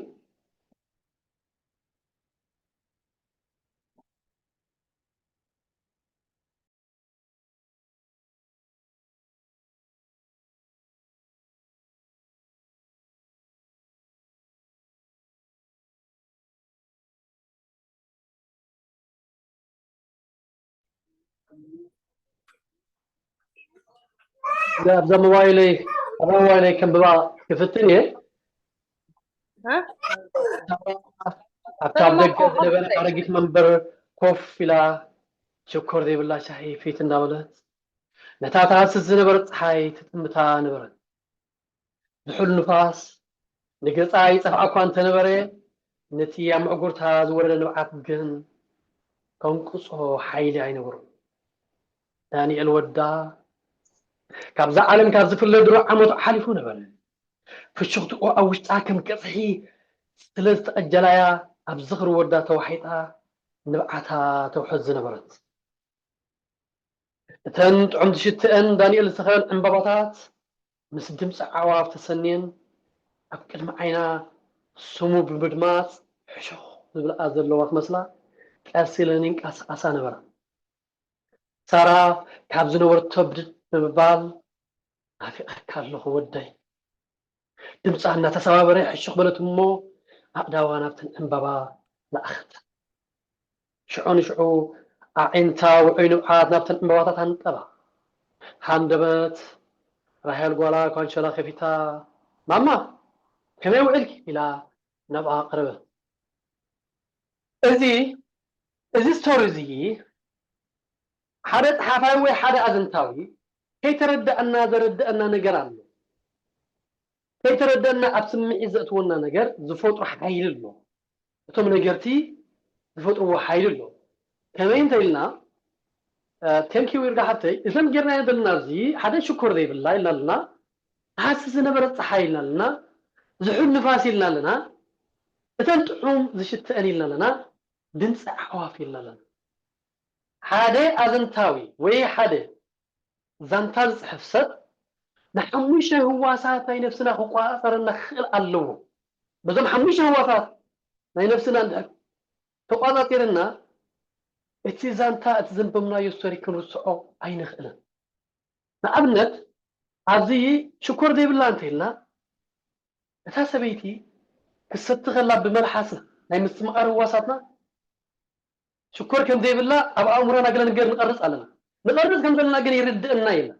ኣብዛ ሞባይለይ ኣብዛ ሞባይለይ ከንብባ ክፍትን እየ። ኣብታ ኣብ ደገ ዝነበረ ኣረጊት መንበር ኮፍ ኢላ ሽኮር ዘይብላ ሻሂ ፊት እንዳበለት ነታ ትሃስስ ዝነበረት ፀሓይ ትጥምታ ነበረት። ዝሑል ንፋስ ንገጻ ይጸፍዓ እኳ እንተነበረ፣ ነቲ ኣብ ምዕጉርታ ዝወረደ ንብዓት ግን ከንቅጾ ሓይሊ ኣይነበሮን። ዳንኤል ወዳ ካብዛ ዓለም ካብ ዝፍለ ድሮ ዓመቱ ሓሊፉ ነበረ። ፍሽኽትኡ ኣብ ውሽጣ ከም ቀጽሒ ስለ ዝተቐጀላያ ኣብ ዝኽሪ ወዳ ተዋሒጣ ንብዓታ ተውሕዝ ዝነበረት። እተን ጥዑም ዝሽትአን ዳንኤል ዝተኸበን ዕምባባታት ምስ ድምፂ ኣዕዋፍ ተሰንየን ኣብ ቅድሚ ዓይና ስሙ ብምድማፅ ሕሹኽ ዝብልኣ ዘለዋ ክመስላ ቀስ ኢለን ይንቀሳቐሳ ነበራ። ሳራ ካብ ዝነበረቶ ብድድ ብምባል ናፊቐካ ኣለኹ ወደይ። ድምፃ እናተሰባበረ ሕሹኽ በለት እሞ ኣእዳዋ ናብተን ዕምባባ ለኣኸት። ሽዑ ንሽዑ ኣዒንታ ውዑይ ንብዓት ናብተን ዕምባባታት ኣንጠባ። ሃንደበት ራሄል ጓላ ኳንሸላ ከፊታ፣ ማማ ከመይ ውዕልኪ? ኢላ ናብኣ ቀረበት። እዚ እዚ ስቶሪ እዚ ሓደ ጸሓፋይ ወይ ሓደ ኣዘንታዊ ከይተረዳእና ዘረድአና ነገር ኣሎ። ከይተረዳእና ኣብ ስምዒት ዘእትወና ነገር ዝፈጥሮ ሓይሊ ኣሎ። እቶም ነገርቲ ዝፈጥርዎ ሓይሊ ኣሎ። ከመይ እንተ ኢልና፣ ቴንኪ ዊርጋ ሓብተይ፣ እዘን ጌርናዮ ዘለና ኣብዚ ሓደ ሽኮር ዘይብላ ኢልና ኣለና፣ ሃሲ ዝነበረት ፀሓይ ኢልና ኣለና፣ ዝሑል ንፋስ ኢልና ኣለና፣ እተን ጥዑም ዝሽተአን ኢልና ኣለና፣ ድምፂ ኣዕዋፍ ኢልና ኣለና። ሓደ ኣዘንታዊ ወይ ሓደ ዛንታ ዝፅሕፍ ሰብ ንሓሙሽተ ህዋሳት ናይ ነፍስና ክቆፃፀረና ክኽእል ኣለዎ። በዞም ሓሙሽተ ህዋሳት ናይ ነፍስና እንድሕር ተቆፃፂርና እቲ ዛንታ እቲ ዘንበብናዮ ስቶሪ ክንርስዖ ኣይንኽእልን። ንኣብነት ኣብዚ ሽኮር ዘይብላ እንተኢልና እታ ሰበይቲ ክትሰቲ ከላ ብመልሓስና ናይ ምስትምቓር ህዋሳትና ሽኮር ከም ዘይብላ ኣብ ኣእምሮና ገለ ነገር ንቐርጽ ኣለና። ንቐርጽ ከም ዘለና ግን ይርድእና የለን።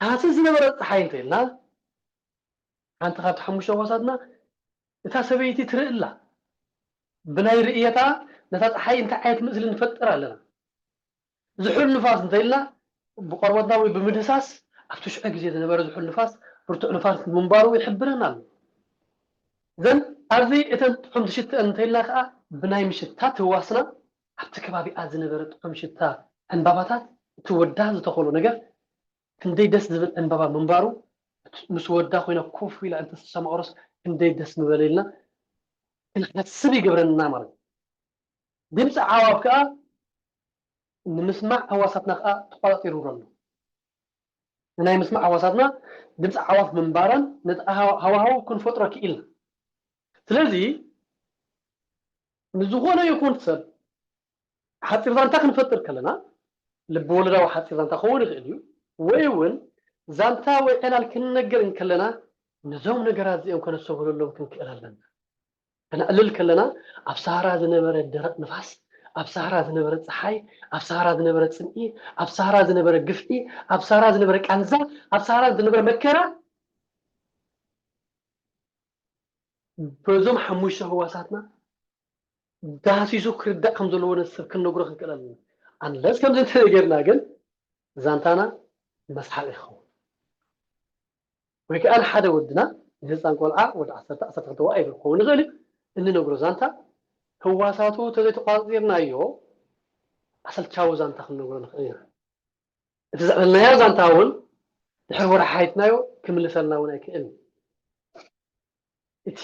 ታህስስ ዝነበረ ጸሓይ እንተ ኢልና ሓንቲ ካብቲ ሓሙሽተ ህዋሳትና እታ ሰበይቲ ትርኢ ኣላ። ብናይ ርእየታ ነታ ጸሓይ እንታይ ዓይነት ምስሊ ንፈጥር ኣለና። ዝሑል ንፋስ እንተ ኢልና ብቆርበትና ወይ ብምድህሳስ ኣብቲ ሽዑ ግዜ ዝነበረ ዝሑል ንፋስ ብርቱዕ ንፋስ ምንባሩ ይሕብረና ኣሎ። ዘን ኣብዚ እተን ጥዑም ዝሽትአን እንተ ኢልና ከዓ ብናይ ምሽታ ትህዋስና ኣብቲ ከባቢኣ ዝነበረ ጥዑም ሽታ ዕምባባታት እቲ ወዳ ዝተኸሎ ነገር ክንደይ ደስ ዝብል ዕምባባ ምንባሩ ምስ ወዳ ኮይና ኮፍ ኢላ እንተሰማቕሮስ ክንደይ ደስ ምበለ ኢልና ክንሓስብ ይገብረና ማለት እዩ። ድምፂ ዓዋፍ ከዓ ንምስማዕ ህዋሳትና ከዓ ተቋፃፂሩ ኣሎ። ንናይ ምስማዕ ህዋሳትና ድምፂ ዓዋፍ ምንባረን ነቲ ሃዋህው ክንፈጥሮ ክኢልና። ስለዚ ንዝኾነ ይኹን ሰብ ሓፂር ዛንታ ክንፈጥር ከለና ልቢ ወለዳዊ ሓፂር ዛንታ ክኸውን ይኽእል እዩ፣ ወይ እውን ዛንታ ወይ ዕላል ክንነገር እንከለና ነዞም ነገራት እዚኦም ከነስተብህለሎም ክንክእል ኣለና። ከነዕልል ከለና ኣብ ሳህራ ዝነበረ ደረቕ ንፋስ፣ ኣብ ሳህራ ዝነበረ ፀሓይ፣ ኣብ ሳህራ ዝነበረ ፅምኢ፣ ኣብ ሳህራ ዝነበረ ግፍዒ፣ ኣብ ሳህራ ዝነበረ ቃንዛ፣ ኣብ ሳህራ ዝነበረ መከራ በዞም ሓሙሽተ ህዋሳትና ዳህሲሱ ክርዳእ ከም ዘለዎ ነቲ ሰብ ክንነግሮ ክንክእል ኣለና። ኣንለስ ከምዚ እንተነገርና ግን ዛንታና መስሓቂ ክኸውን ወይ ከዓ ንሓደ ወድና ንህፃን ቆልዓ ወዲ ዓሰርተ ዓሰርተ ክልተ ዋይ ክኸውን ይኽእል እዩ። እንነግሮ ዛንታ ህዋሳቱ ተዘይተቋፂርናዮ ኣሰልቻዊ ዛንታ ክንነግሮ ንኽእል ኢና። እቲ ዘዕለልናዮ ዛንታ እውን ድሕሪ ወርሒ ሓይትናዮ ክምልሰልና እውን ኣይክእልን። እቲ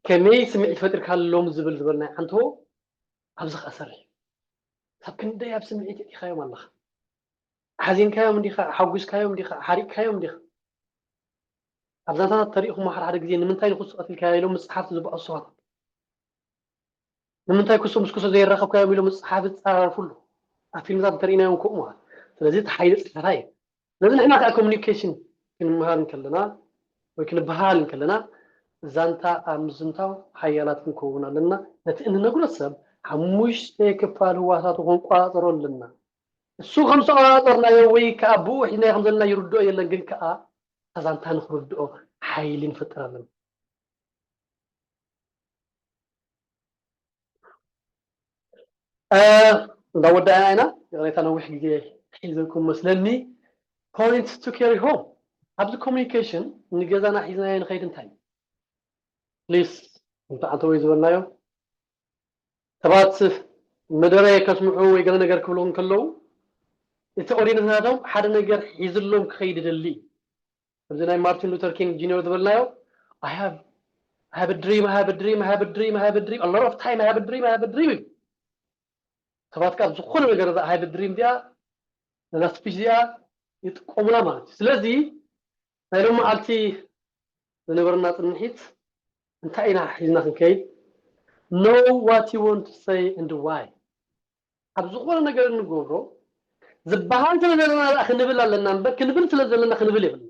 ከመይ ስምዒት ፈጢርካሎም ዝብል ዝበልናዮ ዓንቶ ኣብዚ ከሰርሕ እዩ። ካብ ክንደይ ኣብ ስምዒት እቲኻዮም ኣለኻ? ሓዚንካዮም እንዲኻ፣ ሓጒስካዮም እንዲኻ፣ ሓሪቅካዮም እንዲኻ። ኣብ ዛንታታት ተሪእኹም ሓደ ሓደ ግዜ ንምንታይ ንክሱ ቀቲልካዮ ኢሎም መፅሓፍቲ ዝበኣሱ ሰባት፣ ንምንታይ ክሱ ምስ ክሱ ዘይራኸብካዮም ኢሎም መፅሓፍ ይፀራረፉ ኣለዉ። ኣብ ፊልምታት እንተርኢናዮም ከምኡ ማለት። ስለዚ እቲ ሓይሊ ፀሓታ እዩ። ስለዚ ንሕና ከዓ ኮሚኒኬሽን ክንመሃር እንከለና ወይ ክንበሃል እንከለና ዛንታ ኣብ ምዝንታው ሓያላት ክንከውን ኣለና። ነቲ እንነግሮ ሰብ ሓሙሽተ ክፋል ህዋሳቱ ክንቆፃፀሮ ኣለና። እሱ ከም ዝተቆፃፀርናዮ ወይ ከዓ ብኡ ሒዝናዮ ከም ዘለና ይርድኦ የለን፣ ግን ከዓ እታ ዛንታ ንክርድኦ ሓይሊ ንፈጥር ኣለና። እንዳወዳእና ኢና። ይቕሬታ ነዊሕ ግዜ ሒዘኩም መስለኒ። Point to carry home ኣብዚ ኮሚኒኬሽን ንገዛና ሒዝናዮ ንኸይድ እንታይ ፕሊስ እንተዓንተወይ ዝበልናዮ ሰባት መደረ ከስምዑ ወይ ገለ ነገር ክብሉ እንከለዉ እቲ ኦዲየንስ ናቶም ሓደ ነገር ሒዝሎም ክኸይድ ይደሊ እዩ። ከምዚ ናይ ማርቲን ሉተር ኪንግ ጁኒየር ዝበልናዮ I have I have a dream, I have a dream, I have a dream, I have a dream, a lot of time, I have a dream, I have a dream። ሰባት ካብ ዝኾነ ነገር እዛ I have a dream እዚኣ ነዛ ስፒች እዚኣ ይጥቀሙላ ማለት እዩ። ስለዚ ናይ ሎም መዓልቲ ዝነበረና ፅንሒት እንታይ ኢና ሒዝና ክንከይድ? Know what you want to say and why። ኣብ ዝኾነ ነገር እንገብሮ ዝበሃል ስለ ዘለና ደኣ ክንብል ኣለና እምበር ክንብል ስለ ዘለና ክንብል የብልና።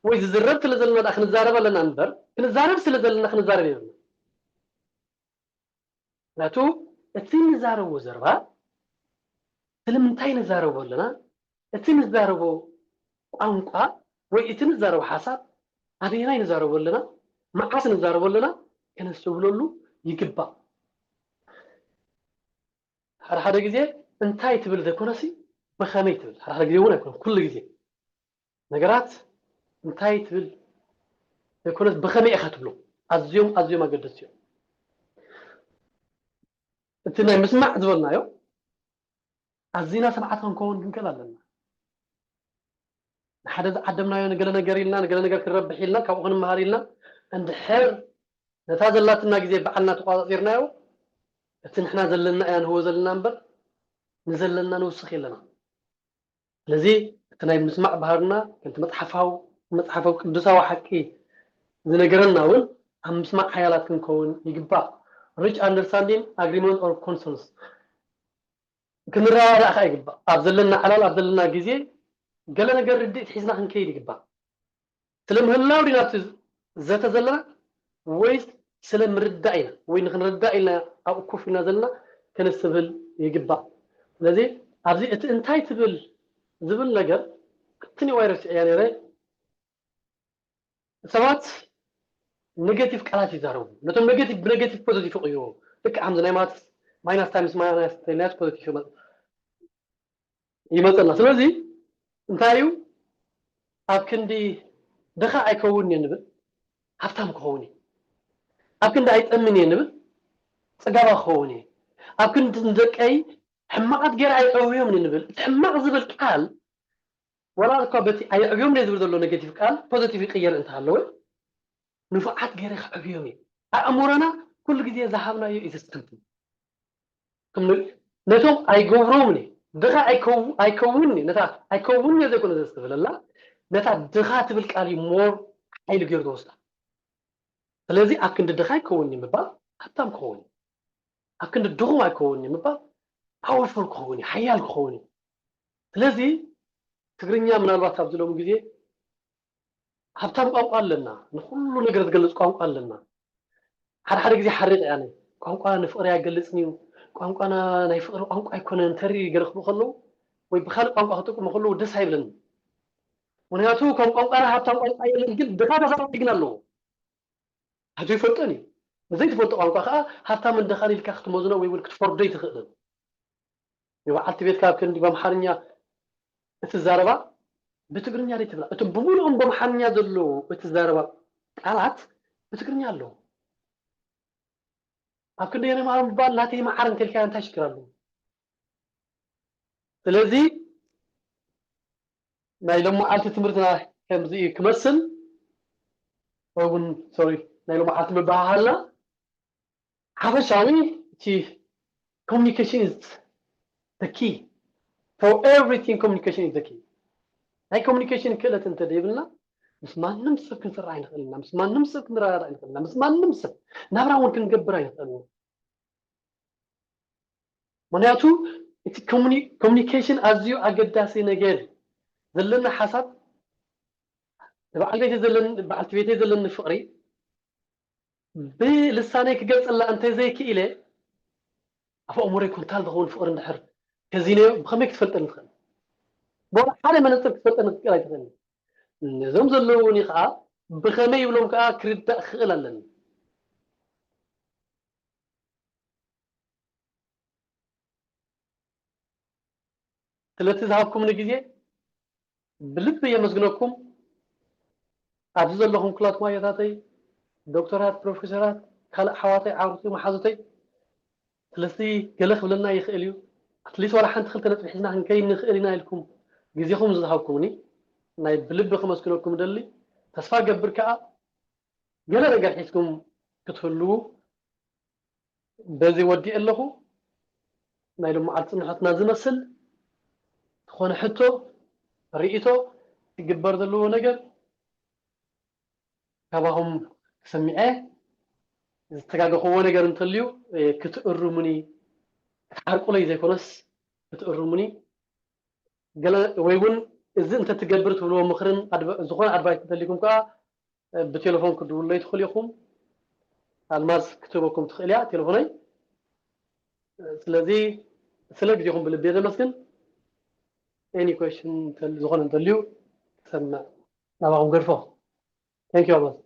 ወይ ዝዝረብ ስለ ዘለና ደኣ ክንዛረብ ኣለና እምበር ክንዛረብ ስለ ዘለና ክንዛረብ የብልና። ምክንያቱ እቲ ንዛረቦ ዘረባ ስለምንታይ ንዛረቦ ኣለና፣ እቲ ንዛረቦ ቋንቋ ወይ እቲ ንዛረቦ ሓሳብ ኣበየናይ ንዛረቦ ኣለና፣ መዓስ ንዛረቦ ኣለና ከነስተብህለሉ ይግባእ። ሓደ ሓደ ግዜ እንታይ ትብል ዘይኮነሲ ብኸመይ ትብል፣ ሓደ ሓደ ግዜ እውን ኣይኮነን፣ ኩሉ ግዜ ነገራት እንታይ ትብል ዘይኮነስ ብኸመይ ኢኻ ትብሎ ኣዝዮም ኣዝዮም ኣገደስቲ እዮም። እቲ ናይ ምስማዕ ዝበልናዮ ኣዚና ሰማዕቲ ክንከውን ክንክእል ኣለና። ንሓደ ዝዓደምናዮ ንገለ ነገር ኢልና ንገለ ነገር ክንረብሕ ኢልና ካብኡ ክንመሃር ኢልና እንድሕር ነታ ዘላትና ግዜ ባዕልና ተቋፃፂርናዮ እቲ ንሕና ዘለና ኢና ንህቦ ዘለና እምበር ንዘለና ንውስኽ የለና። ስለዚ እቲ ናይ ምስማዕ ባህርና ከምቲ መፅሓፋዊ መፅሓፋዊ ቅዱሳዊ ሓቂ ዝነገረና እውን ኣብ ምስማዕ ሓያላት ክንከውን ይግባእ። Reach understanding, agreement or consensus ክንረዳዳእ ከዓ ይግባእ። ኣብ ዘለና ዕላል ኣብ ዘለና ግዜ ገለ ነገር ርድኢት ሒዝና ክንከይድ ይግባእ። ስለ ምህላው ዲና እቲ ዘተ ዘለና ወይስ ስለ ምርዳእ ኢና ወይ ንክንርዳእ ኢልና ኣብኡ ኮፍ ኢልና ዘለና ከነስተብህል ይግባእ። ስለዚ ኣብዚ እቲ እንታይ ትብል ዝብል ነገር እቲ ኒዋይ ረሲዐያ ነይረ። ሰባት ኔጌቲቭ ቃላት ይዛረቡ። ነቶም ኔጌቲቭ ብኔጌቲቭ ፖዚቲቭ ይቕይሩ። ልክዕ ከምዚ ናይ ማትስ ማይናስ ታይምስ ማይናስ ቴን ፖዚቲቭ ይመፀና። ስለዚ እንታይ እዩ ኣብ ክንዲ ድኻ ኣይከውን እየ ንብል፣ ሃብታም ክኸውን እየ። ኣብ ክንዲ ኣይጠምን እየ ንብል፣ ፅጋባ ክኸውን እየ። ኣብ ክንዲ ንደቀይ ሕማቓት ገይረ ኣይዕብዮም እየ ንብል፣ እቲ ሕማቕ ዝብል ቃል ዋላ እኳ በቲ ኣየዕብዮም እየ ዝብል ዘሎ ኔጌቲቭ ቃል ፖዚቲቭ ይቅየር እንተሃለወ ንፉዓት ገይረ ክዕብዮም እየ። ኣእምሮና ኩሉ ግዜ ዝሃብናዮ እዩ ዘስተንትን። ነቶም ኣይገብሮምን እየ ድኻ ኣይከውን እየ ነታ ኣይከውን እየ ዘይኮነ ዘስተብህለላ ነታ ድኻ ትብል ቃል እዩ ሞር ሓይሊ ገይሩ ዝወስዳ። ስለዚ ኣብ ክንዲ ድኻ ኣይከውን እየ ምባል ሃብታም ክኸውን እየ፣ ኣብ ክንዲ ድኹም ኣይከውን እየ ምባል ፓወርፉል ክኸውን እየ፣ ሓያል ክኸውን እየ። ስለዚ ትግርኛ ምናልባት ኣብዚ ሎሚ ግዜ ሃብታም ቋንቋ ኣለና፣ ንኩሉ ነገር ዝገልፅ ቋንቋ ኣለና። ሓደ ሓደ ግዜ ሓሪቕ እያ ኣነ ቋንቋ ንፍቕሪ ኣይገልፅን እዩ፣ ቋንቋና ናይ ፍቕሪ ቋንቋ ኣይኮነን ተሪ ገለ ክብሉ ከለዉ ወይ ብካልእ ቋንቋ ክጥቀሙ ከለዉ ደስ ኣይብለኒ። ምክንያቱ ከም ቋንቋና ሃብታም ቋንቋ የለን፣ ግን ድኻ ተዛራቢ ግን ኣለዎ። ሕቶ ይፈልጦን እዩ። ንዘይትፈልጦ ቋንቋ ከዓ ሃብታምን ድኻን ኢልካ ክትመዝኖ ወይ እውን ክትፈርዶ ይትኽእልን። የበዓልቲ ቤትካ ኣብ ክንዲ በምሓርኛ እትዛረባ ብትግርኛ ደይ ትብላ። እቶም ብምሉኦም በምሓርኛ ዘለዉ እትዛረባ ቃላት ብትግርኛ ኣለዉ። ኣብ ክንደየናይ መዓር ምባል ናተይ መዓር እንተልካዮ እንታይ ሽግር ኣለዎ? ስለዚ ናይ ሎመዓልቲ ትምህርትና ከምዚ እዩ ክመስል። ወይ እውን ሶሪ ናይ ሎመዓልቲ ምብሃሃልና ሓፈሻዊ እቲ communication is the key for everything. Communication is the key. ናይ communication ክእለት እንተደይብልና ምስ ማንም ሰብ ክንስራሕ ኣይንኽእልና፣ ምስ ማንም ሰብ ክንረዳዳእ ኣይንኽእልና፣ ምስ ማንም ሰብ ናብራ እውን ክንገብር ኣይንኽእልና። ምክንያቱ እቲ communication ኣዝዩ ኣገዳሲ ነገር እዩ። ዘለና ሓሳብ ንበዓል ቤተይ ዘለኒ በዓልቲ ቤተይ ዘለኒ ፍቕሪ ብልሳነይ ክገልፀላ እንተዘይክኢለ ኣብ ኣእምሮይ ኩንታል ዝኸውን ፍቕሪ እንድሕር ከዚነዮ ብኸመይ ክትፈልጠኒ ትኽእል? ብወላ ሓደ መነፅር ክትፈልጠኒ ክትክእል ኣይትኽእልን። ነዞም ዘለዉኒ ከዓ ብኸመይ ይብሎም ከዓ ክርዳእ ክኽእል ኣለኒ። ስለቲ ዝሃብኩምኒ ግዜ ብልቢ የመስግነኩም። ኣብዚ ዘለኹም ኩላትኩም ኣያታተይ፣ ዶክተራት፣ ፕሮፌሰራት፣ ካልእ ሓዋተይ፣ ዓርኩተይ፣ መሓዙተይ፣ ስለዚ ገለ ክብለና ይኽእል እዩ። ኣትሊስት ዋላ ሓንቲ ክልተ ነጥቢ ሒዝና ክንከይድ ንኽእል ኢና ኢልኩም ግዜኹም ዝሃብኩምኒ ናይ ብልቢ ከመስግነኩም እደሊ። ተስፋ ገብር ከኣ ገለ ነገር ሒዝኩም ክትህልዉ በዚ ወዲእ ኣለኹ። ናይ ሎመዓልቲ ጽንሖትና ዝመስል ዝኾነ ሕቶ፣ ርእይቶ፣ ክግበር ዘለዎ ነገር ካባኹም ክሰሚዐ ዝተጋገኽዎ ነገር እንተልዩ ክትእርሙኒ ክትሓርቁለይ ዘይኮነስ ክትእርሙኒ ገለ ወይ እውን እዚ እንተትገብር ትብልዎ ምኽርን ዝኾነ ኣድቫይስ እንተልይኩም ከዓ ብቴሌፎን ክድውለይ ትኽእሉ ኢኹም። ኣልማዝ ክትህበኩም ትኽእል እያ ቴሌፎነይ። ስለዚ ስለ ግዜኹም ብልቢ የመስግን። Any question ዝኾነ እንተልዩ ክሰምዕ ናባኹም ገድፎ። Thank you ኣልማዝ።